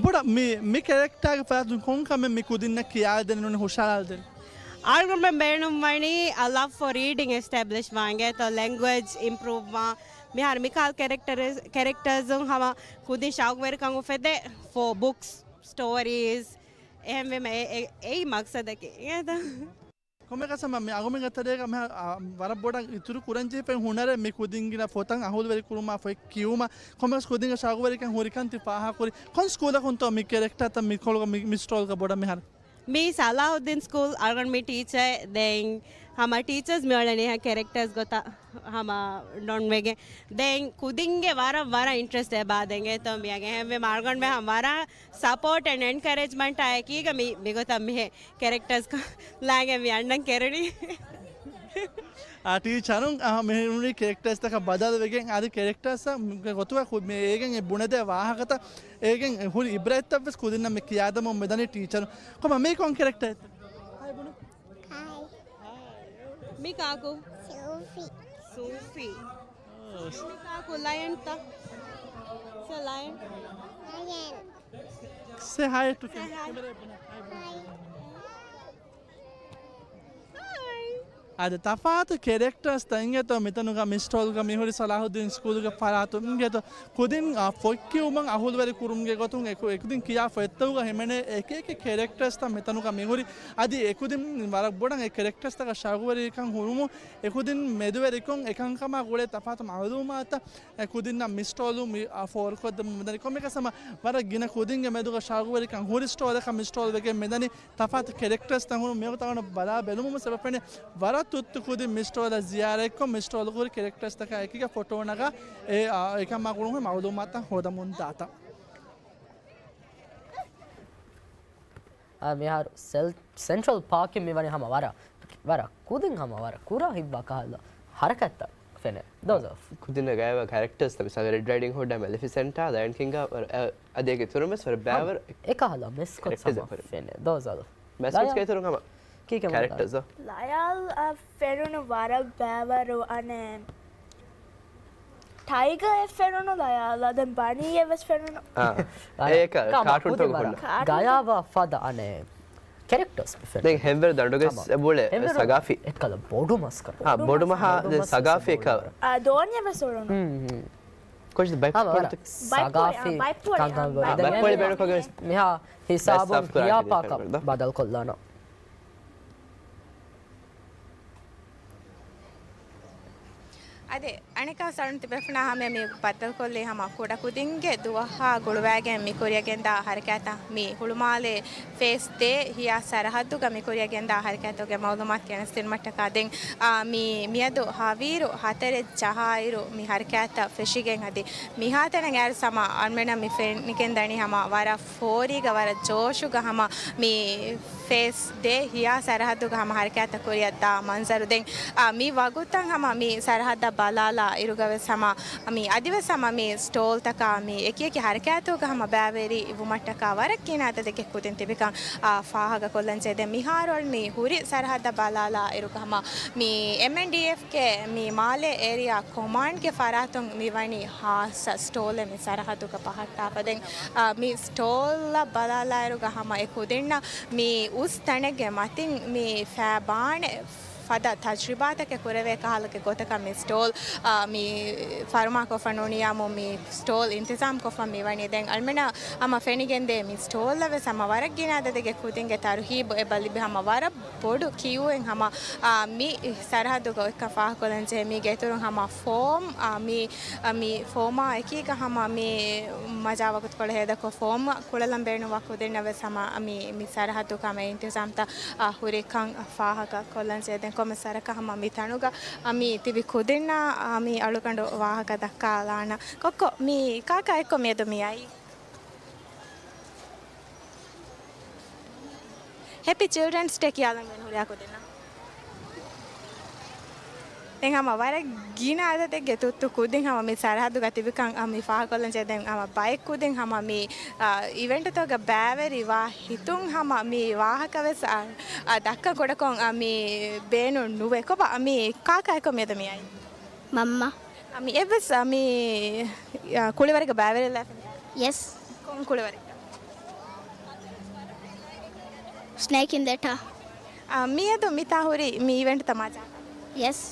ބޮޑަށް މި، މި ކެރެކްޓާގެ ފަރާތުން ކޮން ކަމެއް މި ކުދިންނަށް ކިޔާދެނީ ނޫނީ ހުށަހަޅާދެނީ؟ އަޅުގަނޑުމެން ބޭނުންވަނީ އަ ލަވް ފޯ ރީޑިން އެސްޓެބްލިޝް ވާން އިނގޭތޯ، ލެންގުއޭޖް އިމްޕްރޫވް ވާން. މިހާރު މިކާލް ކެރެކްޓަރ، ކެރެކްޓާސް ހަމަ ކުދިން ޝައުގުވެރިކަން އުފެދޭ ފޯ ބުކްސް، ސްޓޯރީސް، އެހެންވީމަ އެ، އެ، އެއީ މަގްސަދަކީ. އެހެންތަ؟ ކޮންމެއަކަސް ހަމަ މި އަޅުގަނޑުމެންގެ ތެރޭގަ މިހާ، އާ، ވަރަށް ބޮޑަށް އިތުރު ކުރަން ޖެހިފައި ހުނަރެއް މި ކުދިންގެ ފޮތަށް އަހުލުވެރި ކުރުމާ ފޮތް ކިޔުމާ ކޮންމެއަކަސް ކުދިންގެ ޝައުގުވެރިކަން ހުރިކަން ތި ފާހަގަކުރި. ކޮން ސްކޫލަކުންތޯ މި ކެރެކްޓާތައް މިކޮޅުގަ މި، މި ސްޓޯލްގަ ބޮޑަށް މިހާރު؟ މީ ސަލާހުއްދީން ސްކޫލް. އަޅުގަނޑު މި ޓީޗަރ ދެން ހަމަ ޓީޗަރސް މިއުޅެނީ ކެރެކްޓާސް ގޮތަށް ހަމަ ޑޮންވެގެން. ދެން ކުދިންގެ ވަރަށް، ވަރަށް އިންޓްރެސްޓް އެބާ ދެން އެތޯ މިޔަގެ. އެހެންވީމަ އަޅުގަނޑުމެން ހަމަ ވަރަށް ސަޕޯޓް އެންޑް އެންކަރޭޖްމަންޓާ އެކީގަ މި، މިގޮތަށް މިހެން ކެރެކްޓާސް ލާގެން މި އަންނަން ކެރުނީ. އާ، ޓީޗަރުން، އާ، މިހެން ކެރެކްޓާސްތަކަށް ބަދަލުވެގެން އަދި ކެރެކްޓާސް ގޮތުގަ ކު-، މި އޭގެން އެ ބުނެދޭ ވާހަކަތައް އޭގެން ހުރި އިބްރަތްތައް ވެސް ކުދިންނަށް މި ކިޔާދަމުން މިދަނީ ޓީޗަރުން. ކޮބާ މީ ކޮން ކެރެކްޓާއެއްތަ؟ ހާއި ބުނު. ހާއި. މީ ކާކު؟ ސޫފީ. ސޫފީ. މީ ކާކު؟ ލަޔަންތަ؟ ސަ ލަޔަން. ލަޔަން. Say hi to camera. ހާއި. އަދި ތަފާތު ކެރެކްޓާސްތައް އިނގޭތޯ މިތަނުގަ މި ސްޓޯލްގަ މިހުރި ސަލާހުއްދީން ސްކޫލުގެ ފަރާތުން އިނގޭތޯ ކުދިން، އާ، ފޮތް ކިޔުމަށް އަހުލުވެރި ކުރުމުގެ ގޮތުން އެކު-، އެކުދިން ކިޔާ ފޮތްތަކުގަ ހިމެނޭ އެކި އެކި ކެރެކްޓާސްތައް މިތަނުގަ މިހުރި. އަދި އެކުދިން ވަރަށް ބޮޑަށް އެ ކެރެކްޓާސްތަކަށް ޝައުގުވެރިކަން ހުރުމުން އެކުދިން މެދުވެރިކޮށް އެކަންކަމާ ގުޅޭ ތަފާތު މައުލޫމާތުތައް އެ ކުދިންނަށް މި ސްޓޯލު މި، އާ، ފޯރުކޮށްދެމުން މިދަނީ. ކޮންމެއަކަސް ހަމަ ވަރަށް ގިނަ ކުދިންގެ މެދުގަ ޝައުގުވެރިކަން ހުރި ސްޓޯލަކަށް މި ސްޓޯލް ވެގެން މިދަނީ. ތަފާތު ކެރެކްޓާސްތައް ހުރު މިވަގުތު އަޅުގަނޑު ބަލާ ބެލުމުން ވެސް އެބަ ފެނޭ ވަރަށް ތުއްތު ކުދިން މި ސްޓޯލަށް ޒިޔާރަތްކޮށް މި ސްޓޯލު ހުރި ކެރެކްޓާސްތަކާ އެކީގަ ފޮޓޯ ނަގާ އެ، އާ، އެކަމާ ގުޅުން ހުރި މައުލޫމާތުތައް ހޯދަމުން ދާތަން. އާ، މިހާރު ސެލް-، ސެންޓްރަލް ޕާކް މި ވަނީ ހަމަ ވަރަށް، ވަރަށް ކުދިން ހަމަ ވަރަށް ކުރާ ހިތްވާ ކަހަލަ ހަރަކާތްތައް ފެނޭ. ދޯޒޯ. ކުދިންނަށް ގާތްވާ ކެރެކްޓާސްތައް މިސާލަށް ރެޑް ރައިޑިން ހުޑް، މެލިފިސެންޓާ، ލަޔަން ކިންގ، އަ، އަދި އޭގެ އިތުރުން ވެސް ވަރަށް ބައިވަރު އެކަހަލަ މެސްކޮޓް ކެރެކްޓާސް ހަމަ ފެނޭ. ދޯޒޯ. މެސްކޮޓް ލަޔަން. އިތުރުން ހަމަ ކީކޭ ކެރެކްޓާސް. ލަޔަލް އަށް ފެނުނު ވަރަށް ބައިވަރު އަނެއް ޓައިގަރ އެއް ފެނުނު ލަޔާލާ، ދެން ބަނީ އެއް ވެސް ފެނުނު. އާ. އާ، އޭކަ ކާމާ ކާޓޫން ކުދިން ޓޯކަށް ވަރަށް ހުންނަ. ކާޓޫން. ގަޔާވާ ފަދަ އަނެއް ކެރެކްޓާސް މި ފެނުނު. ދެން ހެންވެރު ދަނޑުގެ ކާމާ. އެބުޅެ ހެންވެރު ސަގާފީ. އެއްކަލަ ބޮޑު މަސްކަރު. އާ، ބޮޑު ބޮޑު މަހާ މަސް، ދެން ބޮޑު ސަގާފީ މަސް އެކަ. އެބުޅެ. އާ، ދޯންޏެއް ވެސް އުޅުނު. ހުން، ހުން. ކޮށްދ ބައި ބައިޕޯޅި، ޕޯޅި. އާ، ބައިޕޯޅި، ކަންކަން އާ، ބޮޑު. ދެން ބައިޕޯޅި މި-، ބޭނުން ކޮށްގެން މިހާ ހިސާބުން ސާފް ކުރާ ހިޔާ ކަން ޕާކަށް ބަދަލު ކޮށްލާނަ. އަދި އަނެއްކާ ސަޅުން ތިބޭފުޅުންނާ ހަމަ މި ބައްދަލުކޮށްލީ ހަމަ ކުޑަކުދިންގެ ދުވަހާ ގުޅުވައިގެން މި ކުރިޔަށް ގެންދާ ހަރަކާތަށް މި ހުޅުމާލޭ ފޭސް ދޭ ހިޔާ ސަރަހައްދުގަ މި ކުރިޔަށް ގެންދާ ހަރަކާތުގެ މައުލޫމާތު ގެނެސްދިނުމަށްޓަކާ ދެން، އާ، މި މިއަދު ހަވީރު ހަތަރެއް ޖަހާއިރު މި ހަރަކާތަށް ފެށިގެން އަދި މިހާތަނަށް އައިރު ހަމަ އަޅުމެނަށް މި ފެނިގެން ދަނީ ހަމަ ވަރަށް ފޯރީގަ ވަރަށް ޖޯޝުގަ ހަމަ މި ފޭސް ދޭ ހިޔާ ސަރަހައްދުގަ ހަމަ ހަރަކާތަށް ކުރިޔަށް ދާ މަންޒަރު. ދެން، އާ، މި ވަގުތަށް ހަމަ މި ސަރަހައްދަށް ބަލާލާ އިރުގަ ވެސް ހަމަ މި އަދިވެސް ހަމަ މި ސްޓޯލްތަކާ މި އެކި އެކި ހަރަކާތުގަ ހަމަ ބައިވެރި ވުމަށްޓަކާ ވަރަށް ގިނަ އަދަދެއްގެ ކުދިން ތިބިކަން، އާ، ފާހަގަ ކޮށްލަން ޖެހޭ. ދެން މިހާރު މި ހުރި ސަރަހައްދަށް ބަލާލާ އިރުގަ ހަމަ މި އެމްއެންޑީއެފްގެ މި މާލޭ އޭރިއާ ކޮމާންޑްގެ ފަރާތުން މި ވަނީ ހާއްސަ ސްޓޯލެއް މި ސަރަހައްދުގަ ބަހައްޓާފަ. ދެން، އާ، މި ސްޓޯލްއަށް ބަލާލާއިރުގަ ހަމަ އެ ކުދިންނަށް މި އުސް ތަނެއްގެ މަތިން މި ފައިބާނެ ފަދަ ތަޖްރިބާތަކެއް ކުރެވޭ ކަހަލަގެ ގޮތަކަށް މި ސްޓޯލް، އާ، މި ފަރުމާކޮށްފަ ނޫނިޔާމު މި ސްޓޯލް އިންތިޒާމް ކޮށްފަ މި ވަނީ. ދެން އަޅުމެނަށް ހަމަ ފެނިގެންދޭ މި ސްޓޯލްއަށް ވެސް ހަމަ ވަރަށް ގިނަ އަދަދެއްގެ ކުދިންގެ ތަރުހީބު އެބަ ލިބި ހަމަ ވަރަށް ބޮޑު ކިއުއެއް ހަމަ، އާ، މި ސަރަހައްދުގަ އޮތްކަން ފާހަގަކޮށްލަން ޖެހޭ. މީގެ އިތުރުން ހަމަ ފޯމް، އާ، މި، އާ، މި ފޯމާ އެކީގަ ހަމަ މި މަޖާ ވަގުތުކޮޅެއް ހޭދަކޮށް ފޯމް ކުޅެލަން ބޭނުންވާ ކުދިންނަށް ވެސް ހަމަ މި، މި ސަރަހައްދުގަ މި އިންތިޒާމްތައް، އާ، ހުރިކަން ފާހަގަ ކޮށްލަން ޖެހޭ. ދެން ކޮންމެ ސަރަކަށް ހަމަ މި ތަނުގަ، އަ، މި ތިބި ކުދިންނަށް، އަ، މި އަޅުގަނޑު ވާހަކަ ދައްކާލާނަ. ކޮއްކޮ، މި ކާކާ އެއްކޮށް މިއަދު މި އައީ؟ ހެޕީ ޗިލްޑްރެންސް ޑޭ ކިޔާލަން ގެން ހުރިހާ ކުދިންނަށް. ދެން ހަމަ ވަރަށް ގިނަ އަދަދެއްގެ ތުއްތު ކުދިން ހަމަ މި ސަރަހައްދުގަ ތިބިކަން، އަ، މި ފާހަގަކޮށްލަން ޖެހޭ. ދެން ހަމަ ބައެއް ކުދިން ހަމަ މި، އަ، އިވެންޓްތަކުގަ ބައިވެރިވާ ހިތުން ހަމަ މި ވާހަކަ ވެސް، އަ، އަ، ދައްކަން ކުޑަކޮށް، އަ، މި ބޭނުން ނުވޭ. ކޮބާ މި ކާކާ އެއްކޮށް މިއަދު މި އައީ؟ މަންމަ. އަ، މި އެއްވެސް، އަ، މި، އަ، ކުޅިވަރެއްގަ ބައިވެރިލާފިން؟ ޔެސް. ކޮން ކުޅިވަރެއްގަ؟ ސްނޭކް އިން ދަ ޓާ. އަ، މިއަދު މިތާ ހުރި މި އިވެންޓްތައް މަޖާ؟ ޔެސް.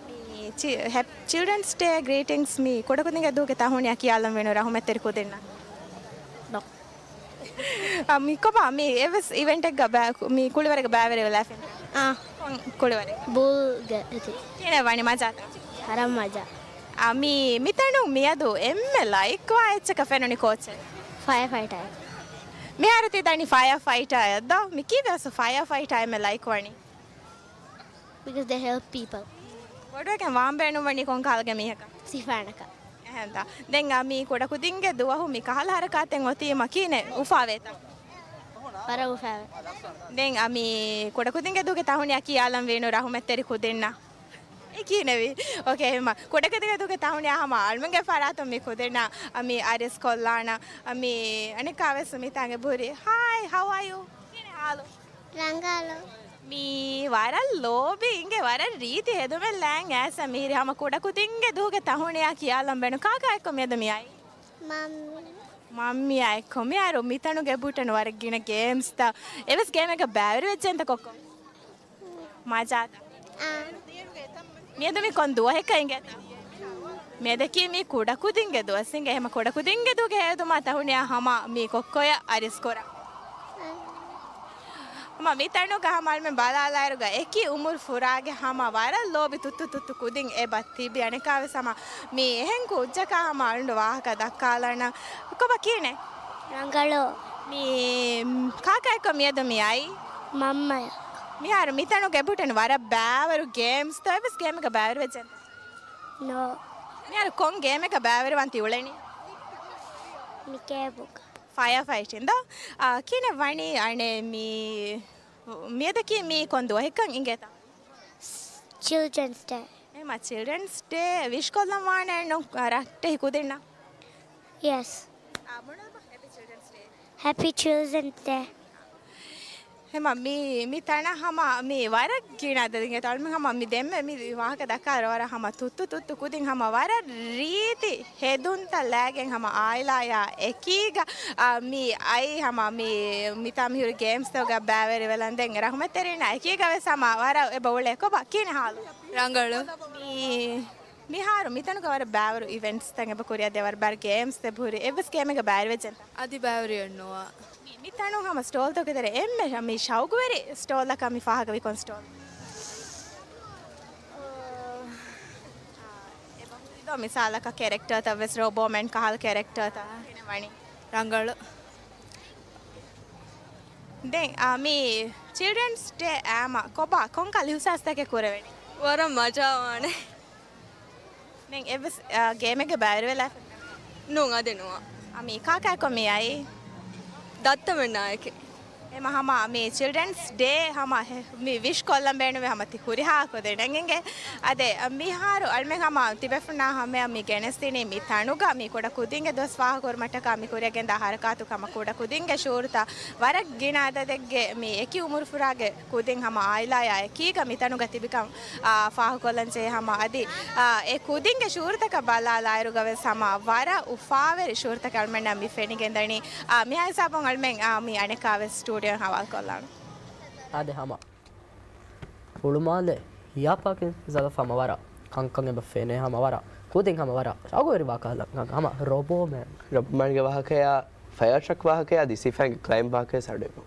މި ޗި-، ހެޕް-، ޗިލްޑްރެންސް ޑޭ ގްރީޓިންގްސް މި ކުޑަކުދިންގެ ދުވަހުގެ ތަހުނިޔާ ކިޔާލަން ވޭނު ރަހުމަތްތެރި ކުދިންނަށް؟ ނޯ. އަ، މި ކޮބާ މި އެއްވެސް އިވެންޓެއްގަ ބައި-، މި ކުޅިވަރެއްގަ ބައިވެރިވެލާފިން؟ އާ. ކޮން ކުޅިވަރެއް؟ ބޫލްގަ އެތި. ކިހިނެއް ވަނީ މަޖާތަ؟ ހަރަ މަޖާ. އަ، މި، މިތަނު މިއަދު އެންމެ ލައިކްވާ އެއްޗަކަށް ފެނުނީ ކޯޗެއް؟ ފަޔަރ ފައިޓަރ. މިހާރު ތި ދަނީ ފަޔަރ ފައިޓަރ އެއްދޯ؟ މި ކީއްވެ ފަޔަރ ފައިޓަރ އެންމެ ލައިކް ވަނީ؟ Because they help people. ބޮޑުވެގެން ވާން ބޭނުންވަނީ ކޮން ކަހަލަގެ މީހަކަށް؟ ސިފައިނަކަށް. އެހެންތަ؟ ދެން އަ، މި ކުޑަކުދިންގެ ދުވަހު މި ކަހަލަ ހަރަކާތެއް އޮތީމަ ކިހިނެއް އުފާވޭތަ؟ ވަރަށް އުފާވޭ. ދެން އަ، މި ކުޑަކުދިންގެ ދުވަހުގެ ތަހުނިޔާ ކިޔާލަން ވީނު ރަހުމަތްތެރި ކުދިންނަށް. އެ ކިހިނެއްވީ؟ އޯކޭ، އެހެންމަ ކުޑަކުދިންގެ ދުވަހުގެ ތަހުނިޔާ ހަމަ އަޅުމެންގެ ފަރާތުން މި ކުދިންނަށް އަ، މި އަރިސް ކޮށްލާނަ. އަ، މި އަނެއްކާވެސް މިތާނގެ ބުރި. ހާއި، how are you؟ ކިހިނެއް ހާލު؟ ރަނގަޅު. މީ ވަރަށް ލޯބި އިނގޭ، ވަރަށް ރީތި ހެދުމެއް ލާން އައިސް މިހިރީ. ހަމަ ކުޑަކުދިންގެ ދުވަހުގެ ތަހުނިޔާ ކިޔާލަން ބޭނުން. ކާކާ އެއްކޮށް މިއަދު މި އައީ؟ މަންމަ. މަންމިއާ އެއްކޮށް. މިހާރު މިތަނުގެ އެބަހުއްޓަން ވަރަށް ގިނަ ގޭމްސްތައް. އެވެސް ގޭމެއްގަ ބައިވެރިވެއްޖެންތަ ކޮއްކޮ؟ މަޖާތަ؟ އާ. މިއަދު މި ކޮން ދުވަހެއްކަ އިނގޭތަ؟ މިއަދަކީ މީ ކުޑަކުދިންގެ ދުވަސް އިނގޭ. ހަމަ ކުޑަކުދިންގެ ދުވަހުގެ ހެޔޮއެދުމާ ތަހުނިޔާ ހަމަ މީ ކޮއްކޮޔަށް އަރިސްކުރާ. ހަމަ މިތަނުގަ ހަމަ އަޅުމެން ބަލާލާއިރުގަ އެކި އުމުރު ފުރާގެ ހަމަ ވަރަށް ލޯބި ތުއްތު ތުއްތު ކުދިން އެބަ ތިބި. އަނެއްކާވެސް ހަމަ މީ އެހެން ކުއްޖަކާ ހަމަ އަޅުގަނޑު ވާހަކަ ދައްކާލާނަން. ކޮބާ ކިހިނެއް؟ ރަނގަޅު. މީ ކާކާ އެއްކޮށް މިއަދު މި އައީ؟ މަންމަޔަށް. މިހާރު މިތަނުގަ އެބަހުއްޓަން ވަރަށް ބައިވަރު ގޭމްސްތައް. އެއްވެސް ގޭމެއްގަ ބައިވެރިވެއްޖެންތަ؟ ނޯ. މިހާރު ކޮން ގޭމެއްގަ ބައިވެރިވާން ތި އުޅެނީ؟ މި ގޭމުގަ. ފަޔަރ ފައިޓިން ދޯ؟ އާ، ކިހިނެއް ވަނީ އަނެއް މީ، މިއަދަކީ މީ ކޮން ދުވަހެއްކަން އިނގޭތަ؟ ޗިލްޑްރެންސް ޑޭ. އެހެމަ ޗިލްޑްރެންސް ޑޭ ވިޝް ކޮށްލަން ވާނެ ނޫން، އާ، ރައްޓެހި ކުދިންނަށް؟ ޔެސް. އާ، ބުނާބަ، ހެޕީ ޗިލްޑްރެންސް ޑޭ. ހެޕީ ޗިލްޑްރެންސް ޑޭ. ހެމަ މި، މި ތަނަށް ހަމަ މި ވަރަށް ގިނަ އަދަދެއްގެ ތަޅުމެ ހަމަ މި ދެންމެ މި ވާހަކަ ދައްކާ ވަރަށް ހަމަ ތުއްތު ތުއްތު ކުދިން ހަމަ ވަރަށް ރީތި ހެދުންތައް ލާގެން ހަމަ އާއިލާޔާ އެކީގަ، އާ، މި އައި ހަމަ މި މިތާ މިހުރި ގޭމްސްތަކުގަ ބައިވެރިވެލަން ދެން ރަހުމަތްތެރިންނާ އެކީގަ ވެސް ހަމަ ވަރަށް އެބަ އުޅޭ. ކޮބާ ކިހިނެއް ހާލު؟ ރަނގަޅު. މި މިހާރު މިތަނުގަ ވަރަށް ބައިވަރު އިވެންޓްސްތައް އެބަ ކުރިއަށް ދޭ ވަރަށް ބައިވަރު ގޭމްސް އެބަ ހުރި. އެއްވެސް ގޭމެއްގަ ބައިވެރިވެއްޖެންތަ؟ އަދި ބައިވެރިވެއެއް ނުވާ. މި، މި ތަނު ހަމަ ސްޓޯލްތަކުގެ ތެރޭ އެންމެ މި ޝައުގުވެރި ސްޓޯލްއަކަށް މި ފާހަގަވީ ކޮން ސްޓޯލް؟ އާ، އެބަ ހުރިދޯ މިސާލަކަށް ކެރެކްޓާތައް ވެސް ރޯބޯމެން ކަހަލަ ކެރެކްޓާތައް ކިހިނެއް ވަނީ؟ ރަނގަޅު. ދެން، އާ، މި ޗިލްޑްރެންސް ޑޭ އާމަ ކޮބާ ކޮންކަހަލަ އިހުސާސްތަކެއް ކުރެވެނީ؟ ވަރަށް މަޖާވާނެ. ދެން އެއްވެސް، އާ، ގޭމެއްގަ ބައިވެރިވެލާފަ؟ ނޫން، އަދި ނުވާ. އަ، މީ ކާކާއެކު މި އައީ؟ ދައްތަމެންނާއެކެ. އެމަ ހަމަ މި ޗިލްޑްރެންސް ޑޭ ހަމަ ހެ-، މި ވިޝް ކޮށްލަން ބޭނުމޭ ހަމަ ތި ހުރިހާ ކުދިން އެނގެންގެ. އަދެ، މިހާރު އަޅުމެން ހަމަ ތިބޭފުޅުންނާ ހަމަޔަށް މި ގެނެސްދިނީ މި ތަނުގަ މި ކުޑަ ކުދިންގެ ދުވަސް ފާހަގަކުރުމަށްޓަކާ މި ކުރިއަށް ގެންދާ ހަރަކާތު ހަމަ ކުޑަ ކުދިންގެ ޝުޢޫރުތައް ވަރަށް ގިނަ އަދަދެއްގެ މި އެކި އުމުރުފުރާގެ ކުދިން ހަމަ އާއިލާޔާ އެކީގަ މިތަނުގަ ތިބިކަން، އާ، ފާހަގަކޮށްލަން ޖެހޭ ހަމަ އަދި، އާ، އެ ކުދިންގެ ޝުޢޫރުތަކަށް ބަލާލާއިރުގަ ވެސް ހަމަ ވަރަށް އުފާވެރި ޝުޢޫރުތަކެއް އަޅުމެންނަށް މި ފެނިގެންދަނީ. އާ، މިހާ ހިސާބުން އަޅުމެން، އާ، މި އަނެއްކާވެސް ސްޓޫޑިއޯއިން ހަވާލުކޮށްލާނަން. އާދެ ހަމަ ހުޅުމާލެ ހިޔާ ޕާކިން ޒަލަފް ހަމަ ވަރަށް ކަންކަން އެބަ ފެނޭ، ހަމަ ވަރަށް ކުދިން ހަމަ ވަރަށް ޝައުގުވެރި ވާހަކަ، ހަމަ ރޮބޯމޭން. ރޮބޯމޭންގެ ވާހަކަޔާ، ފަޔާ ޓްރަކް ވާހަކަޔާ، ދީސީ ފައިންގެ ކްލައިމް ވާހަކަޔާ ސަޑެބު.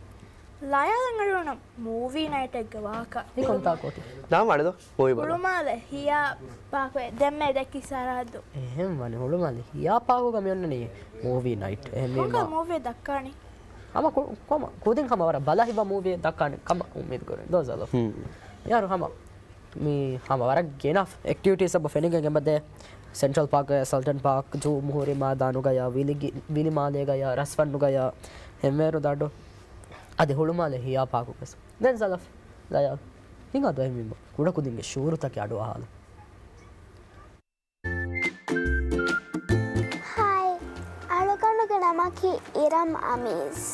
ލަޔާލަން އަޅުނަ މޫވީ ނައިޓެއްގެ ވާހަކަ. އެ ކޮންތާކު އޮތީ؟ ދާން ވާނެދޯ މޫވީ ބަލަން. ހުޅުމާލެ ހިޔާ ޕާކު ދެންމެ ދެއްކި ސަރަހައްދު. އެހެން ވަނީ ހުޅުމާލެ ހިޔާ ޕާކުގަ މި އޮންނަނީ މޫވީ ނައިޓް. އެހެން ހަނގާ މީމާ މޫވީ ދައްކާނީ؟ ހަމަ ކު-، ކޮމަ-، ކުދިން ހަމަ ވަރަށް ބަލަހިވަ މޫވީ ދައްކާނެ ކަމަށް އުއްމީދު ކުރޭ ދޯ ޒަލަފް. ހުން. މިހާރު ހަމަ މި ހަމަ ވަރަށް ގިނަ އެކްޓިވިޓީސް އެބަ ފެނިގެން އެބަދޭ. ސެންޓްރަލް ޕާކްގަޔާ، ސަލްޓަން ޕާކް، ޖުމްހޫރީ މާދާނުގަޔާ، ވިލިގި-، ވިލިމާލޭގަޔާ، ރަސްފަންނުގަޔާ، ހެންވޭރު ދަނޑު، އަދި ހުޅުމާލެ ހިޔާ ޕާކު ވެސް. ދެން ޒަލަފް، ލަޔާލް، ހިނގާ ދޮއިމީމަ ކުޑަކުދިންގެ ޝުއޫރުތަކެއް އަޑުއަހާލަން. ހާއި، އަޅުގަނޑުގެ ނަމަކީ އިރަމް އަމީޒް.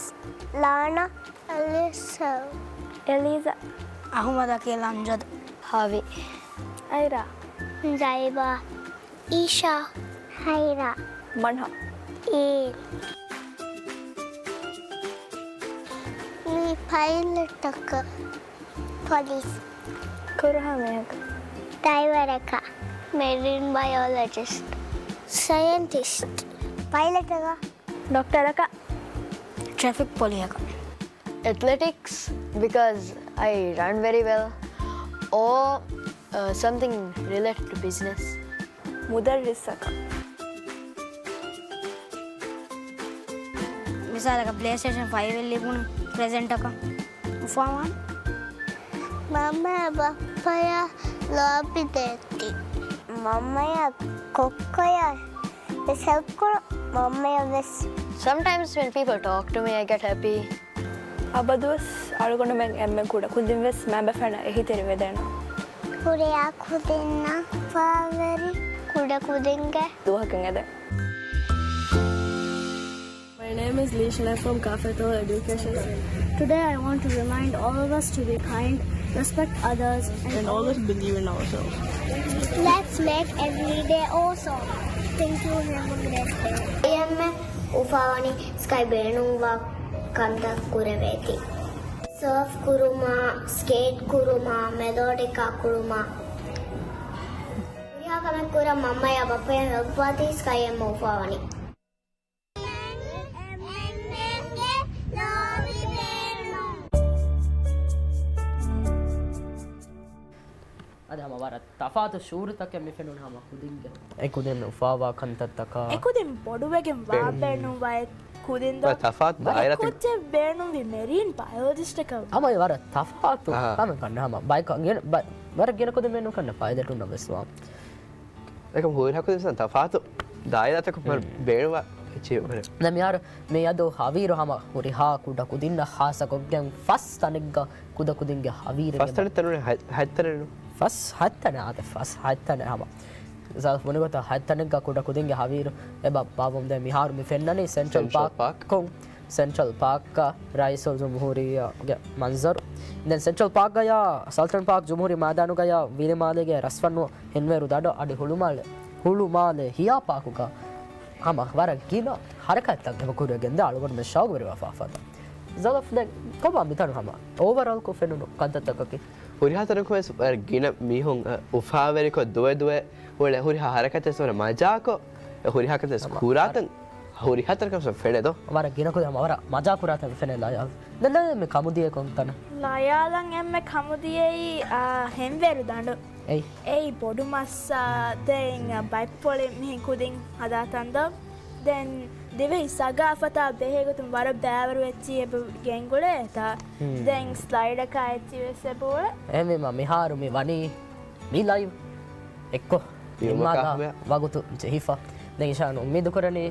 ލާނާ. އަލިސާ. އެލީޒާ. އަހުމަދަކީ ލަންޖަދު. ހާވި. އައިރާ. ޒައިބާ. އީޝާ. ހައިރާ. މަންހާ. އީ. މީ ޕައިލަޓަކަށް. ޕޮލިސް. ކުރުހާ މީހަކަށް. ޑައިވަރަކަށް. މެރިން ބަޔޮލޮޖިސްޓް. ސައިންޓިސްޓް. ޕައިލަޓަކަށް. ޑޮކްޓަރަކަށް. ޓްރެފިކް ޕޮލިސަކަށް. Athletics, because I run very well, or, uh, something related to business. މުދައްރިސަކަށް. މިސާލަކަށް ޕްލޭސްޓޭޝަން ފައިވެއް ލިބުނު ޕްރެޒެންޓަކަށް އުފާވާން. މަންމަޔާ ބައްޕަޔާ ލޯބި ދޭތީ. މަންމަޔާ ކޮއްކޮޔާ ވެސް ހެލްޕް ކުރުން. މަންމަޔަށް ވެސް. Sometimes when people talk to me, I get happy. އަބަދުވެސް އަޅުގަނޑުމެން އެންމެ ކުޑަ ކުދިން ވެސް މައިންބަފައިންނަށް އެހީތެރިވެދޭނަން. ހުރިހާ ކުދިންނަށް އުފާވެރި ކުޑަ ކުދިންގެ ދުވަހަކަށް އެދެން. My name is Leishana from Kafeto Education Center. Today I want to remind all of us to be kind, respect others, and, and always believe in ourselves. Let's make every day awesome. Thank you. Have a great day. އެންމެ އުފާވަނީ ސްކައި ބޭނުންވާ ކަންތައް ކުރެވޭތީ. ސަރފް ކުރުމާ، ސްކޭޓް ކުރުމާ، މެލޯޑިކާ ކުރުމާ. ހުރިހާ ކަމެއް ކުރަން މަންމަޔާ ބައްޕަޔާ ހެލްޕްވާތީ ސްކައި އެންމެ އުފާވަނީ. އަދި ހަމަ ވަރަށް ތަފާތު ޝުއޫރުތަކެއް މި ފެނުނު ހަމަ ކުދިންގެ. އެ ކުދިން އުފާވާ ކަންތައްތަކާ. އެ ކުދިން ބޮޑުވެގެން ވާ ބޭނުންވާ އެ ކުދިން ދޯ. ވަރަށް ތަފާތު ދާއިރާތެއް. ކުއްޖެއް ބޭނުންވި މެރީން ބަޔޮލޮޖިސްޓަކަށް. ހަމަ ވަރަށް ތަފާތު. އަހަ. ކަމެއް ކަންނޭ ހަމަ ބައިކަ ގިނަ-، ބަ-، ވަރަށް ގިނަ ކުދިން ބޭނުން ކަންނޭ ޕައިލެޓުންނަށް ވެސް ވާ. އެކަމް ހުރިހާ ކުދިން ތަފާތު ދާއިރާތަކުން ބޭނުންވާ އެޗީވްމަންޓް. ދެން މިހާރު މިއަދު ހަވީރު ހަމަ ހުރިހާ ކުޑަ ކުދިންނަށް ހާއްސަކޮށްގެން ފަސް ތަނެއްގަ ކުދަ ކުދިންގެ ހަވީރެއް ފަސް ތަނެއް ތަނުނެ ހަތް-، ހަތް ތަނެއް ނޫން. ފަސް ހަތް ތަނެއް އާދެ، ފަސް ހަތް ތަނެއް ހަމަ. ސާފް ބުނި ގޮތަށް ހަތް ތަނެއްގަ ކުޑަ ކުދިންގެ ހަވީރު އެބަ ބާއްވަމުންދޭ މިހާރު މި ފެންނަނީ ސެންޓްރަލް ސެންޓްރަލް ޕާކް. ޕާކް. ސެންޓްރަލް ޕާކްގަ ރައީސުލްޖުމްހޫރިއްޔާގެ މަންޒަރު. ދެން ސެންޓްރަލް ޕާކްގަޔާ ސަލްޓަން ޕާކް ޖުމްހޫރީ މައިދާނުގަޔާ ވިލިމާލޭގެ ރަސްފަންނު ހެންވޭރު ދަޑު އަދި ހުޅުމާލެ، ހުޅުމާލެ ހިޔާ ޕާކުގަ ހަމަ ވަރަށް ގިނަ ހަރަކާތްތައް އެބަ ކުރިއަށް ގެންދާ އަޅުގަނޑުމެން ޝައުގުވެރިވާ ފާފަތަ. ޒަލަފް ދެން ކޮބާ މިތަނު ހަމަ އޯވަރޯލްކޮށް ފެނުނު ކަންތައްތަކަކީ؟ ހުރިހާ ތަނަކު ވެސް ވަރަށް ގިނަ މީހުން، އަ، އުފާވެރިކޮށް ދުވެ ދުވެ އުޅޭ ހުރިހާ ހަރަކާތްތައް ވަރަށް މަޖާކޮށް، އެ ހުރިހާ ކަންތައް ހަމަ ކުރާތަން، ހުރިހާ ތަނަކަށް ފެނޭ ދޯ. ވަރަށް ގިނަ ކުދިން ހަމަ ވަރަށް މަޖާ ކުރާތަން ފެނޭ ލަޔާލް. ދެން ލަޔާލް މި ކަމުދިޔައީ ކޮންތަނަށް؟ ލަޔާލަން އެންމެ ކަމުދިޔައީ، އާ، ހެންވޭރު ދަނޑު. އެއީ. އެއީ ބޮޑު މައްސާ، ދެން ބައެއް ޕޮޅި މިހެން ކުދިން ހަދާ ތަން ދޯ. ދެން ދިވެހި ސަގާފަތާ ބެހޭ ގޮތުން ވަރަށް ބައިވަރު އެއްޗިހި އެބަ ގެންގުޅޭ ތާ. ހުން. ދެން ސްލައިޑަކާ އެއްޗިހި ވެސް އެބަ އުޅޭ. އެހެންވީމަ މިހާރު މި ވަނީ މި ލައިވް އެއްކޮށް ނިންމާދާ ވަގުތު ޖެހިފަ. ދެން އިޝާން އުއްމީދު ކުރަނީ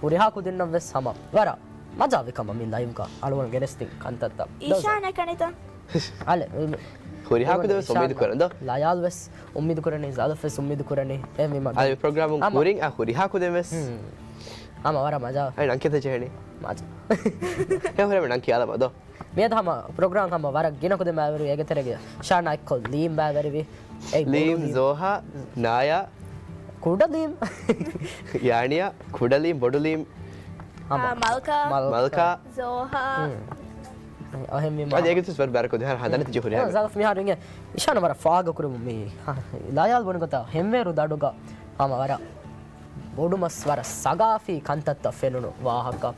ހުރިހާ ކުދިންނަށް ވެސް ހަމަ ވަރަށް މަޖާވި ކަމަށް މި ލައިވްގަ އަޅުގަނޑު ގެނެސްދިން ކަންތައްތައް. އިޝާން އެކަނިތަ؟ އަލެ، ހުރިހާ ކުދިން ވެސް އުއްމީދު ކުރަން ދޯ. ލަޔާލް ވެސް އުއްމީދު ކުރަނީ، ޒަލަފް ވެސް އުއްމީދު ކުރަނީ. އެހެންވީމަ އަދި ޕްރޮގްރާމުން ކުރިން އާ ހުރިހާ ކުދިން ވެސް. ހުން. ހަމަ ވަރަށް މަޖާ. އަދި ނަން ކިތައް ޖެހެނީ؟ މަޖާ. ހެ ހުރެ ނަން ކިޔާލަމާ ދޯ. މިއަދު ހަމަ ޕްރޮގްރާމް ހަމަ ވަރަށް ގިނަ ކުދިން ބައިވެރިވި އޭގެ ތެރޭގަ ޝާނާ އެއްކޮށް ލީމް ބައިވެރިވި. އެއީ ލީމް، ބޮޑު ލީމް. ޒޯހާ، ނާޔާ. ކުޑަ ލީމް. ޔާނިޔާ، ކުޑަ ލީމް، ބޮޑު ލީމް. ހަމަ. އާ، މަލްކާ. މަލްކާ. މަލްކާ. ޒޯހާ. ހުން. އަހެންވީމަ އަދި އޭގެ ތުސް ވަރަށް ބަރަކު ދިހަ ހަދަނިތި ޖުހުރި ހާ. ޒާލަފް މިހާރު އިނގޭ އިޝާން ވަރަށް ފާގަކުރުމު މި ލަޔާލް ބުނި ގޮތަށް ހެންވޭރު ދަޑުގަ ހަމަ ވަރަށް ބޮޑު މަސް ވަރަށް ސަގާފީ ކަންތައްތައް ފެނުނު ވާހަކަ.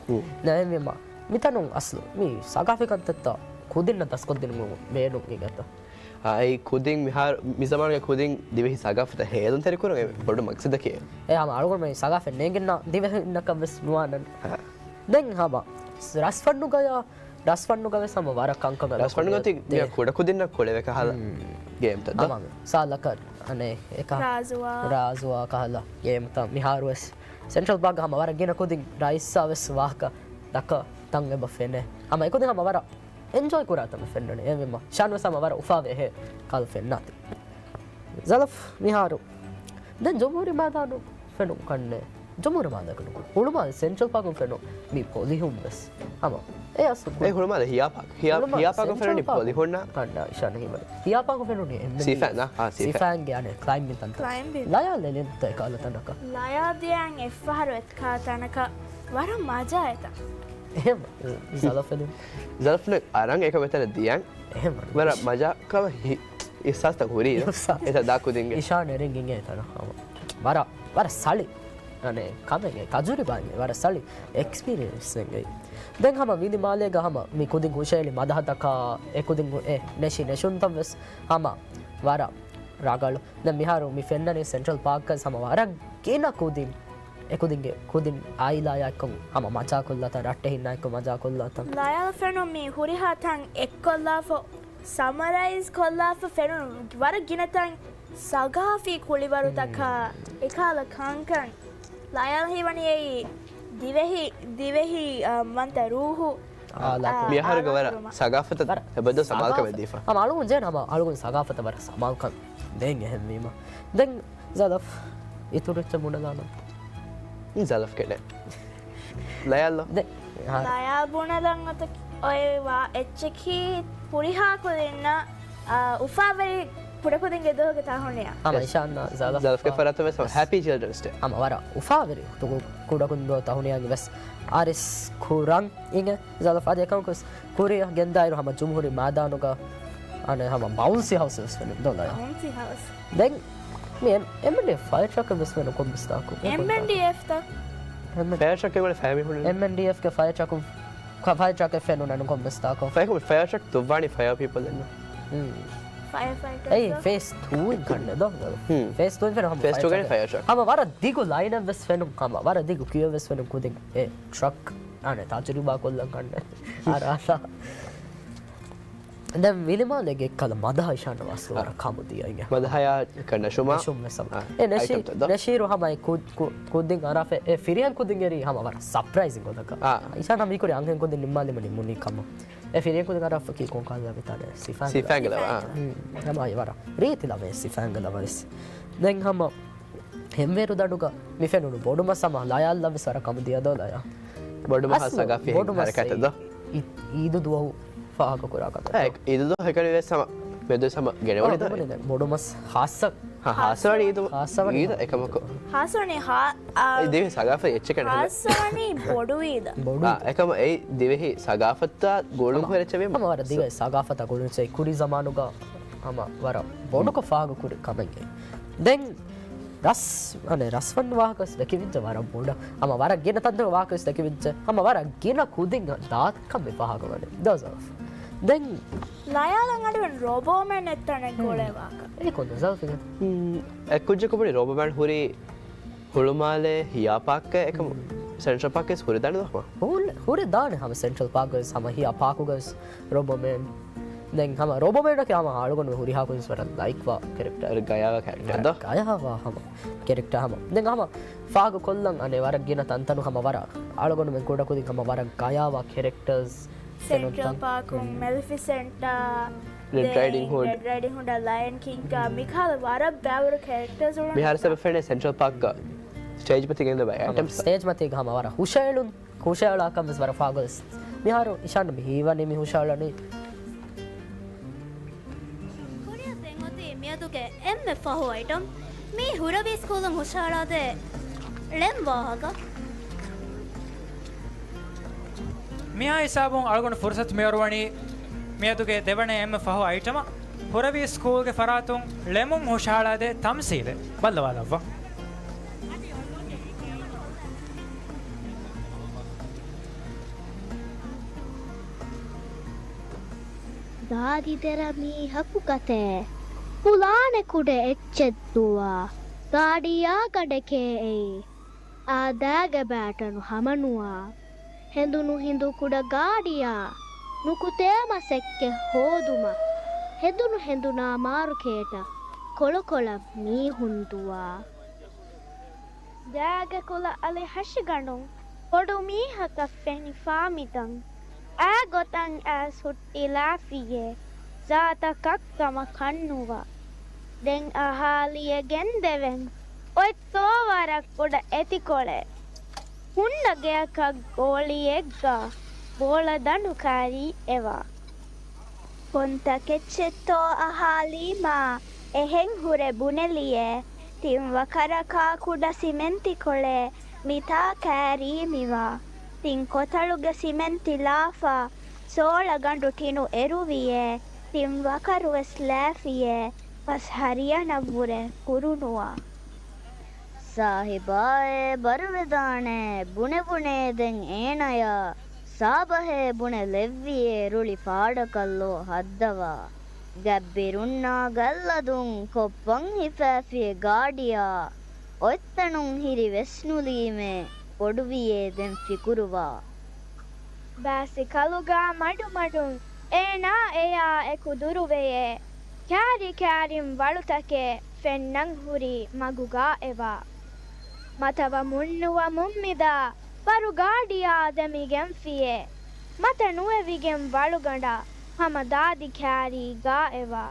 ނައެމްވީމަ މިތަނުން އަސްލު މި ސަގާފީ ކަންތައްތައް ކުދިންނަށް ދަސްކޮށްދިނުމު ބޭނުން އިނގޭތަ؟ އާ، އެއީ ކުދިން މިހާރު، މި ޒަމާނުގެ ކުދިން ދިވެހި ސަގާފަތަށް ހޭލުންތެރިކުރުން އެ ބޮޑު މަގްސަދަކީ. އެ ހަމަ އަޅުގަނޑުމެން ސަގާފަތް ނޭނގެންނަ ދިވެހިންނަކަށް ވެސް ނުވާނަން. ދެން ހަމަ ރަސްފަންނުގަޔާ، ރަސްފަންނުގަ ވެސް ހަމަ ވަރަށް ކަންކަމެއް ރަސްފަންނުގަ ތި ކުޑަކުދިންނަށް ކުޅެވޭ ކަހަލަ ގޭމްތައް ދޯ؟ ހަމަ ސާލަކަށް އަނެއް އެކަ ރާޒުވާ. ރާޒުވާ ކަހަލަ ގޭމްތައް މިހާރު ވެސް ސެންޓްރަލް ޕާކްގަ ހަމަ ވަރަށް ގިނަ ކުދިން ރައީސްއާ ވެސް ވާހަކަ ދައްކާ ތަން އެބަ ފެނޭ. ހަމަ އެކުދިން ހަމަ ވަރަށް އެންޖޯއި ކުރާ ތަން ފެންނަނީ. އެހެންވީމަ ޝާން ވެސް ހަމަ ވަރަށް އުފާވެ އެހެ ކަހަލަ ފެންނާތީ. ޒަލަފް މިހާރު ދެން ޖުމްހޫރީ މައިދާނު ފެނުން ކަންނޭ. ޖުމްހޫރީ މައިދާނަކު ނުކު. ހުޅުމާލެ ސެންޓްރަލް ޕާކުން ފެނުން މި ޕޮލިހުން ވެސް. ހަމަ އެ އަސްލު ކު- އެ ހުޅުމާލެ ހިޔާ ޕާކް. ހިޔާ، ހުޅުމާލެ ހިޔާ ޕާކުން ސެންޓްރަލް ފެނުނީ ޕޮލިހުންނާ. ކަންނާ އިޝާން ހީވަނީ. ހިޔާ ޕާކުން ފެނުނީ އެމްއެންޑީ. ސީފޭން، އާ، ސީފޭން. ސީފޭންގެ އަނެއް ކްލައިމްބިން ތަންތަން. ކްލައިމްބިން. ލަޔާ ލެލެން ތައް ކަހަލަ ތަނަކަށް. ލަޔާ ދިޔައިން އެއްފަހަރު އެތި ކަހަލަ ތަނަކަށް ވަރަށް މަޖާ އެތަން. އެހެން ޒަލަފެލުން. ޒަލަފްނެ އަރަން އެކަ މެތަނަށް ދިޔަން. އެހެން ވަރަށް މަޖާ ކަމަށް ހި-، އިހްސާސްތައް ހުރީ. އިހްސާސް. އެތަ ދާ ކުދިންގެ. އިޝާން އެރިން އިނގޭ ތަނަ ހަމަ. ވަރަށް، ވަރަށް ސަޅި. އަނެ، ކަމެއް ތަޖުރިބާ އިނގޭ. ވަރަށް ސަޅި އެކްސްޕީރިއެންސް އިނގޭ. ދެން ހަމަ ވިލިމާލޭގަ ހަމަ މި ކުދިން ހުށައެޅި މަދަހަތަކާ އެ ކުދިން ހު-، އެ ނެށި ނެށުންތައް ވެސް ހަމަ ވަރަށް ރަގަޅު. ދެން މިހާރު މި ފެންނަނީ ސެންޓްރަލް ޕާކްގަސް ހަމަ ވަރަށް ގިނަ ކުދިން. އެކުދިންގެ ކުދިން އާއިލާޔާ އެއްކޮށް ހަމަ މަޖާކޮށްލާތާ ރައްޓެހިންނާ އެއްކޮށް މަޖާކޮށްލާތާ. ލަޔާލް ފެނުން މި ހުރިހާ ތަން އެއްކޮށްލާފަ، ސަމަރައިޒް ކޮށްލާފަ ފެނުނު ވަރަށް ގިނަ ތަން ސަގާފީ ކުޅިވަރުތަކާ އެކާލަ ކަންކަން. ލަޔާލް ހީވަނީ އެއީ ދިވެހި، ދިވެހި، އަ، ވަންތަ ރޫހު، އާ، އާ، އާ، މިއަހަރުގެ ވަރަށް ސަގާފަތަށް ވަރަށް ހެބަދޯ ސަމާލުކަމެއް ދީފަ. ހަމަ އަޅުގަނޑު ޖެހެން ހަމަ އަޅުގަނޑު ސަގާފަތަށް ވަރަށް ސަމާލުކަން ދޭން އެހެންވީމަ. ދެން ޒަލަފް އިތުރު އެއްޗެއް ބުނެލާނަން. ޒަލަފް ކެޑެ. ލަޔާލް ދެ-، ހާ. ލަޔާލް ބުނެލަން އޮތަ އޮއެވާ އެއްޗަކީ ހުރިހާ ކުދިންނަށް، އާ، އުފާވެރި ކުޑަކުދިންގެ ދުވަހުގެ ތަހުނިޔާ. ހަމަ އިޝާން ޒަލަފް ޒަލަފްގެ ފަރާތުން ވެސް ހަމަ ހެޕީ ޗިލްޑްރަންސް ޑޭ. ހަމަ ވަރަށް އުފާވެރި ތަހުނިޔާގެ ވެސް އާރިސް ކުރަން އިނގޭ. ޒަލަފް އަދި އެކަމަކު ވެސް ކުރިއަށް ގެންދާއިރު ހަމަ ޖުމްހޫރީ މައިދާނުގަ އަނެއް ހަމަ ބައުންސި ހައުސް ވެސް ފެނުން ދޯ ލަޔާ. ބައުންސި ހައުސް. ދެން މި އެމް-، އެމްއެންޑީއެފް ފަޔަރ ޓްރަކް ވެސް ފެނުން ކޮންމެސް ތާކު. އެމްއެންޑީއެފް ތަ؟ އެމްއެން-، ފަޔަރ ޓްރަކް އެމްއެންޑީއެފްގެ ފަޔަރ މީހުން. އެމްއެންޑީއެފްގެ ފަޔަރ ޓްރަކު، ފަ-، ފަޔަރ ޓްރަކެއް ފެނުން އަން ކޮންމެސް ތާކު. ފަޔަރ ޓްރަކް ދުއްވާނީ ފަޔަރ ޕީޕަލް އެއްނު. ފަޔަރ ފައިޓަރސް އެއީ ދޯ؟ ފޭސް ޓޫ އިން ކަންނޭ ދޯ؟ ހުން. ފޭސް ޓޫ އިން ފެނުން ހަމަ ފޭސް ޓޫ ފަޔަރ ގަނެ ޓްރަކެއް. ފަޔަރ ޓްރަކް. ހަމަ ވަރަށް ދިގު ލައިނެއް ވެސް ފެނުން، ހަމަ ވަރަށް ދިގު ކިޔޫއެއް ވެސް ފެނުން ކުދިން އެ ޓްރަކް އަނެއް ތަޖުރިބާ ކޮށްލަން ކަންނޭ. އާ ރާސާ. ދެން ވިލިމާލޭގެ ކަލަ މަދަހަ އިޝާން ވާސް އާ. ވަރަށް ކަމުދިޔަ އިނގޭ. މަދަހަޔާ ކަން ނަށުމާ. ނަށުމް ވެސް އާ. އެ ނެށި-، އައިޓަމް ތައް ދޯ؟ ނެށީރު ހަމަ އެ ކު-، ކު-، ކުދިން އަރާފެ އެ ފިރިހެން ކުދިން އެރީ ހަމަ ވަރަށް ސަޕްރައިޒިން ގޮތަކަށް. އާ. އިޝާން ހަމަ މިކުރި އަންހެން ކުދިން ނިންމާލިމަ ނިމުނީ ކަމަށް. އެ ފިރިހެން ކުދިން އަރާފަ ކީ ކޮން ކާލަ ވިތާނެ ސިފާން. ސިފާން ގަލަވާ. ހުން. ހަމަ އެ ވަރަށް ރީތި ލަވޭ ސިފާން ގަލަވަރިސް. ދެން ހަމަ ހެންވޭރު ދަޑުގަ މި ފެނުނު ބޮޑު މަސް ހަމަ ލަޔާލް ލަވިސް ވަރަށް ކަމުދިޔަ ދޯ ލަޔާ. ބޮޑު މަހާ އަސްލު ސަގާފީ ބޮޑު މަސް ހަރަކާތެއް ދޯ؟ އީ-، އީދު ދުވަހު ފާހަގަ ކުރާ ކަމެއް. އެ، އީދު ދުވަހު ހެކަނި ވެސް ހަމަ މެދުވެސް ހަމަ ގެނެވުނީ ދޯ؟ ބޮޑު މަސް ހާއްސަ. ހާ، ހާއްސަ ވަނީ އީދު. ހާއްސަ ވަނީ އީދަ އެކަމަކު. ހާއްސަ ވަނީ ހާ-، އާ، އެ ދިވެހި ސަގާފަތް އެއްޗެއް ކަން ހާއްސަ ވަނީ ބޮޑު އީދަ. ބޮޑު އާ، އީދަ. އެކަމަ އެ ދިވެހި ސަގާފަތާ ގުޅުން ހަމަ، ކުރެއްޗެވީމަ. ހަމަ ވަރަށް ދިވެހި ސަގާފަތާ ގުޅުން ކުރި ޒަމާނުގަ ހަމަ ވަރަށް ބޮޑުކޮށް ފާހަގަ ކުރި ކަމެއްގެ. ދެން ރަސް، އަނެ، ރަސްވަން ވާހަކަ ވެސް ދެކިވިއްޖެ ވަރަށް ބޮޑަށް. ހަމަ ވަރަށް ގިނަ ތަންތަން ވާހަކަ ވެސް ދެކިވިއްޖެ. ހަމަ ވަރަށް ގިނަ ކުދިން ދާތްކަމެއް ފާހަގަ ވަނީ. ދޯ ޒަލްފް. ދެން ލަޔާލަށް އަޑުވެން ރޯބޯމެން އެއްތަނެއް ހުން. ގުޅޭ ވާހަކަ. އެ ކޮން ޒަލްފް އިނގޭ؟ ހުން. އެ ކުއްޖަކު ބުނި ރޯބޯމެން ހުރީ ހުޅުމާލޭ ހިޔާ ޕާކްގަ އެކަމު ހުން. ސެންޓްރަލް ޕާކް ވެސް ހުރިދާނެ ދޯ ހަމަ؟ ހުރި، ހުރިދާނެ ހަމަ ސެންޓްރަލް ޕާކް ވެސް ހަމަ ހިޔާ ޕާކުގަ ވެސް ރޯބޯމެން. ދެން ހަމަ ރޯބޯމެން އަކީ ހަމަ އަޅުގަނޑު ހުރިހާ ކުދިން ވެސް ވަރަށް ލައިކްވާ ކެރެކްޓަރ. ވަރަށް ގަޔާވާ ކެރެކްޓަރ. ވަރަށް ގަޔާވާ ހަމަ ކެރެކްޓަރ ހަމަ. ދެން ހަމަ ފާހަގަ ކޮށްލަން އަނެއް ވަރަށް ގިނަ ތަންތަނު ހަމަ ވަރަށް އަޅުގަނޑުމެން ކުޑަކުދިން ހަމަ ވަރަށް ގަޔާވާ ކެރެކްޓަރސް. ސެންޓްރަލް ޕާކުން، މެލިފިސެންޓާ، ރެޑް ރައިޑިން ހުޑް. ރެޑް ރައިޑިން ހުޑާ، ލަޔަން ކިންގާ، މިކަހަލަ ވަރަށް ބައިވަރު ކެރެކްޓަރސް އުޅުނު. މިހާރު ސަބަ ފެނޭ ސެންޓްރަލް ޕާކްގަ ސްޓޭޖް މަތީގަ އިންދަ ބައި އައިޓަމްސް. ސްޓޭޖް މަތީގަ ހަމަ ވަރަށް ހުށައެޅުން، ހުށައެޅާކަން ވެސް ވަރަށް ފާގޮތް. މިހާރު އިޝާން މި ހީވަނީ މި ހުށައެޅަނީ. ކުރިއަށް ދެން އޮތީ މިއަދުގެ އެންމެ ފަހު އައިޓަމް. މީ ހުރަވީ ސްކޫލުން ހުށަހަޅާދޭ ޅެން ވާހަކަ. މިހާ ހިސާބުން އަޅުގަނޑު ފުރުސަތު މިއަރުވަނީ މިއަދުގެ ދެވަނަ އެންމެ ފަހު އައިޓަމަށް ހުރަވީ ސްކޫލްގެ ފަރާތުން ޅެމުން ހުށަހަޅާދޭ ތަމްސީލެއް ބައްލަވާލައްވާ. ދާދި ދެރަ މީހަކު ގަތޭ. ފުލާނެ ކުޑަ އެއްޗެއް ދުވާ. ގާޑިޔާ ގަނޑެކޭ އެއީ. އާދައިގެ ބައިޓަނު ހަމަނުވާ. ހެނދުނު ހިނދު ކުޑަ ގާޑިޔާ. ނުކުތޭ މަސައްކަތް ހޯދުމަށް. ހެނދުނު ހެނދުނާ މާރުކޭޓަށް. ކޮޅުކޮޅަށް މީހުން ދުވާ. ގާގެ ކުލަ އަލި ހަށިގަނޑުން ބޮޑު މީހަކަށް ފެނިފާ މިދަން. އާ ގޮތަށް އައިސް ހުއްޓިލާފިޔޭ ޒާތަކަށް ކަމަކަށް ނުވާ. ދެން އަހާލިއެއް ގެންދެވެން. އޮތްތޯ ވަރަށް ކުޑަ އެތިކޮޅެއް. ހުންނަ ގެއަކަށް ގޯޅިއެއްގަ ބޯޅަ ދަނޑު ކާރީ އެވާ. ކޮންތަކެއްޗެއްތޯ އަހާލީމާ އެހެން ހުރެ ބުނެލިއޭ. ތިން ވަކަރަކާ ކުޑަ ސިމެންތިކޮޅެއް މިތާ ކާރީ މިވާ. ތިން ކޮތަޅުގެ ސިމެންތި ލާފަ ސޯޅަ ގަނޑު ޓިނު އެރުވިއޭ. ތިން ވަކަރުވެސް ލާފިއޭ. ފަސް ހަރިއަނަށްވުރެ ކުރުނުވާ. ސާހިބާއޭ ބަރުވެދާނެ ބުނެބުނޭ ދެން އޭނަޔާ. ސާބަހޭ ބުނެލެއްވިއޭ ރުޅި ފާޑަކަށް ލޯ ހައްދަވާ. ގަތްބިރުންނާ ގަތްލަދުން ކޮއްޕަން ހިފާފިއޭ ގާޑިޔާ. އޮތްތަނުން ހިރިވެސް ނުލީމޭ ބޮޑުވިއޭ ދެން ފިކުރުވާ. ބައިސިކަލުގަ މަޑުމަޑުން އޭނާ އެޔާ އެކު ދުރުވެޔޭ. ކާރި ކާރިން ވަޅުތަކެއް ފެންނަން ހުރީ މަގުގަ އެވާ. މަތަވަމުން ނުވަމުން މިދާ ވަރު ގާޑިޔާ ދެމިގެންފިޔޭ. މަތަ ނުވެވިގެން ވަޅުގަނޑަށް ހަމަ ދާދި ކާރީގަ އެވާ.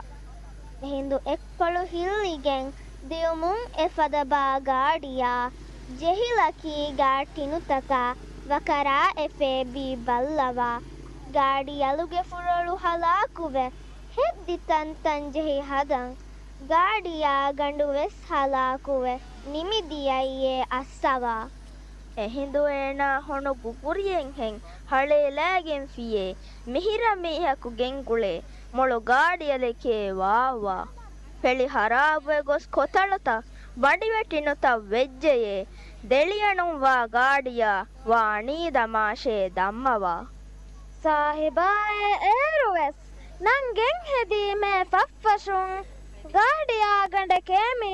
އެހިނދު އެއްކޮޅު ހިއްލިގެން ދިއުމުން އެފަދަ ބާ ގާޑިޔާ ޖެހިލަކީ ގާ ޓިނުތަކާ ވަކަރާ އެފޭބީ ބައްލަވާ. ގާޑި އަލުގެ ފުރޮޅު ހަލާކުވެ ހެއްދި ތަންތަން ޖެހި ހަދަން. ގާޑިޔާ ގަނޑުވެސް ހަލާކުވެ ނިމިދިޔައީ އައްސަވާ. އެހިނދު އޭނާ ހޮނު ބުބުރިއެއްހެން ހަޅޭލާގެންފިޔޭ. މިހިރަ މީހަކު ގެންގުޅޭ މޮޅު ގާޑިއަލެކޭ ވާއްވާ. ފެޅި ހަރާބުވެ ގޮސް ކޮތަޅުތައް ބަނޑިވެ ޓިނުތައް ވެއްޖެޔޭ. ދެޅިއަނުން ވާ ގާޑިޔާ ވާނީ ދަމާށޭ ދަންމަވާ. ސާހިބާއޭ އޭރުވެސް ނަން ގެންހެދީމޭ ފަށްފަށުން. ގާޑިޔާ ގަނޑެކޭ މީ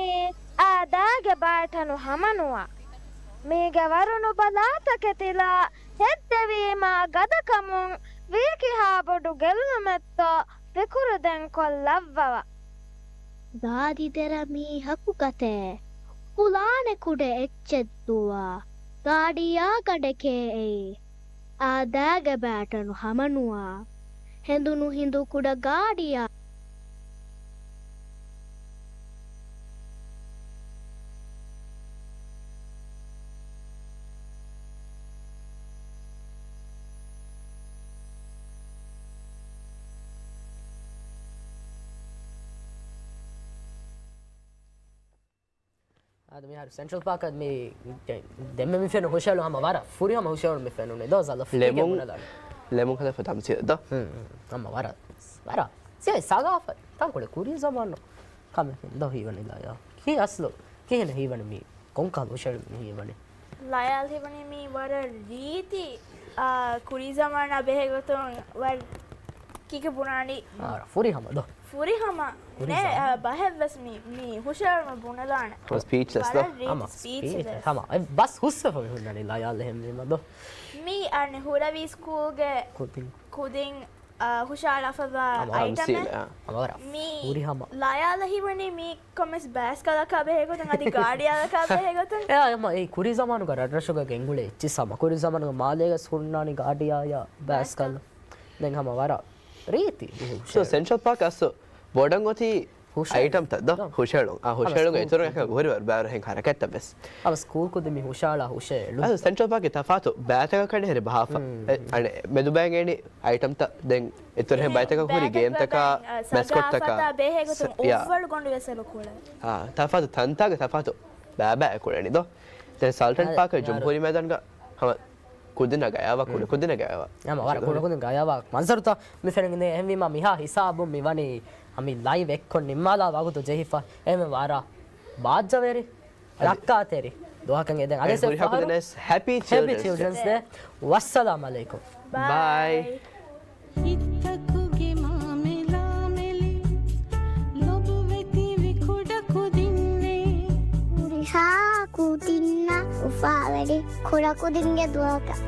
އާދައިގެ ބައިޓަނު ހަމަނުވާ. މީގެ ވަރު ނުބަލާ ތަކެތިލާ ހެއްދެވީމާ ގަދަކަމުން ވީކިހާ ބޮޑު ގެއްލުމެއްތޯ ފިކުރު ދެން ކޮށްލައްވަވާ. ދާދި ދެރަ މީހަކު ގަތޭ. ފުލާނެ ކުޑަ އެއްޗެއް ދުވާ. ގާޑިޔާ ގަނޑެކޭ އެއީ. އާދައިގެ ބައިޓަނު ހަމަނުވާ. ހެނދުނު ހިނދު ކުޑަ ގާޑިޔާ. އާދެ، މިހާރު ސެންޓްރަލް ޕާކަށް މި ދެންމެ މި ފެނުނު ހުށަހެޅުން ހަމަ ވަރަށް ފުރިހަމަ ހުށަހެޅުން މި ފެނުނީ ދޯ ޒަލަފް ލެމުން، ބުނެލާނެ. ލެމުން ހަދާފަ ތަމްސީލެއް ދޯ. ހުން، ހުން. ހަމަ ވަރަށް، ވަރަށް ސިޔާ ސަގާފަތް ތަންކޮޅެއް ކުރީ ޒަމާނު ކަމެއް ދޯ ހީވަނީ ލަޔާ. ކީ އަސްލު ކިހިނެއް ހީވަނީ މީ؟ ކޮންކަހަލަ ހުށަހެޅުން ހީވަނީ؟ ލަޔާލް ހީވަނީ މީ ވަރަށް ރީތި، އާ، ކުރީ ޒަމާނާ ބެހޭގޮތުން ވަރަށް ކީކޭ ބުނާނީ؟ އާ، ފުރިހަމަ ދޯ. ފުރިހަމަ. ކުރީ ނޭ، ޒަމާން. އާ، ބަހެއްވެސް މީ، މީ ހުށަހެޅުމަށް ބުނެލާނެ. ހަމަ ސްޕީޗްލެސް ދޯ. ވަރަށް ރީތި ހަމަ ސްޕީޗްލެސް. ސްޕީޗްލެސް. ހަމަ އެ ބަސް ހުސްވެފަ މި ހުންނަނީ ލަޔާލް އެހެންވީމަ ދޯ. މީ އަނެއް ހުރެވި ސްކޫލްގެ ކުދިން. ކުދިން، އާ، ހުށަހަޅާފައިވާ ހަމަ އައިޓަމެއް. ހަމްސީލް، އާ. ހަމަ ވަރަށް މީ ފުރިހަމަ. ލަޔާލް ހީވަނީ މީ ކޮންމެސް ބައިސްކަލަކާ ބެހޭގޮތުން އަދި ގާޑިއަލަކާ ބެހޭގޮތުން. އެ، އާ، ހަމަ އެ ކުރީ ޒަމާނުގަ ރަށްރަށުގަ ގެންގުޅޭ އެއްޗިސް ހަމަ ކުރީ ޒަމާނުގަ މާލޭގަސް ހުންނާނީ ގާޑިއާޔާ ބައިސްކަލް. ބައިސްކަލް. ދެން ހަމަ ވަރަށް ރީތި ސޯ، ހުށަހެޅުން. ސެންޓްރަލް ޕާކް އަސްލު ބޮޑަށް އޮތީ ހުށަހެޅުން. އައިޓަމްތައް ދޯ. ދޯ. ހުށަހެޅުން. އާ، ހުށަހެޅުން އިތުރު އެކަ ހުރި ވަރު ބާރު ހެން ހަރަކަތްތައް ވެސް. އަވަސް ސްކޫލް ކުދި މި ހުށަހަޅާ ހުށަހެޅުން. އަސްލު ސެންޓްރަލް ޕާކްގެ ތަފާތު ބައިތަކަކަށް ހެރި ބަހާފަ. ހުން. އެ، އަނެއް މެދު ބައިން އެނީ އައިޓަމްތައް ދެން އިތުރު ހެން އެހެން ބައިތަކަށް ހުރި ގޭމްތަކާ ބައިތަކަށް މެސްކޮޓްތަކާ ސަގާފަތާ ބެހޭގޮތުން ސަ-، ޔާ. އުއްވަޅު ގޮނޑު ވެސް އެބަ ކުޅެ. އާ، ތަފާތު ތަންތާގެ ތަފާތު ބައިބައި ކުޅެނީ ދޯ. ދެން ސަލްޓަން އާ، ޕާކް ޔާރު. ޖުމްހޫރީ މައިދާންގަ ހަމަ ކުދިންނަށް ގަޔާވާ، ކުޑަ ކުދިންނަށް ގަޔާވާ. އާ، ވަރަށް ކުޑަ ކުދިން ގަޔާވާ މަންޒަރުތައް މި ފެނިގެންދޭ. އެހެންވީމާ މިހާ ހިސާބުން މި ވަނީ މި ލައިވް އެއްކޮށް ނިންމާލާ ވަގުތު ޖެހިފަ. އެހެންވެ ވަރަށް ބާއްޖަވެރި، ރައްކާތެރި ދުވަހަކަށް އެދެން. އަދި އަދި ހުރިހާ ހަފުދަނަސް ހެޕީ ހެޕީ ޗިލްޑްރަންސް ޑޭ. ވައްސަލާމް އަލައިކުމް. ބާއި. ހިތްތަކުގެ މާމެލާމެލި، ލޮބުވެތިވި ކުޑަކުދިންނޭ. ހުރިހާ ކުދިންނަށް އުފާވެރި ކުޑަކުދިންގެ ދުވަހަކަށް.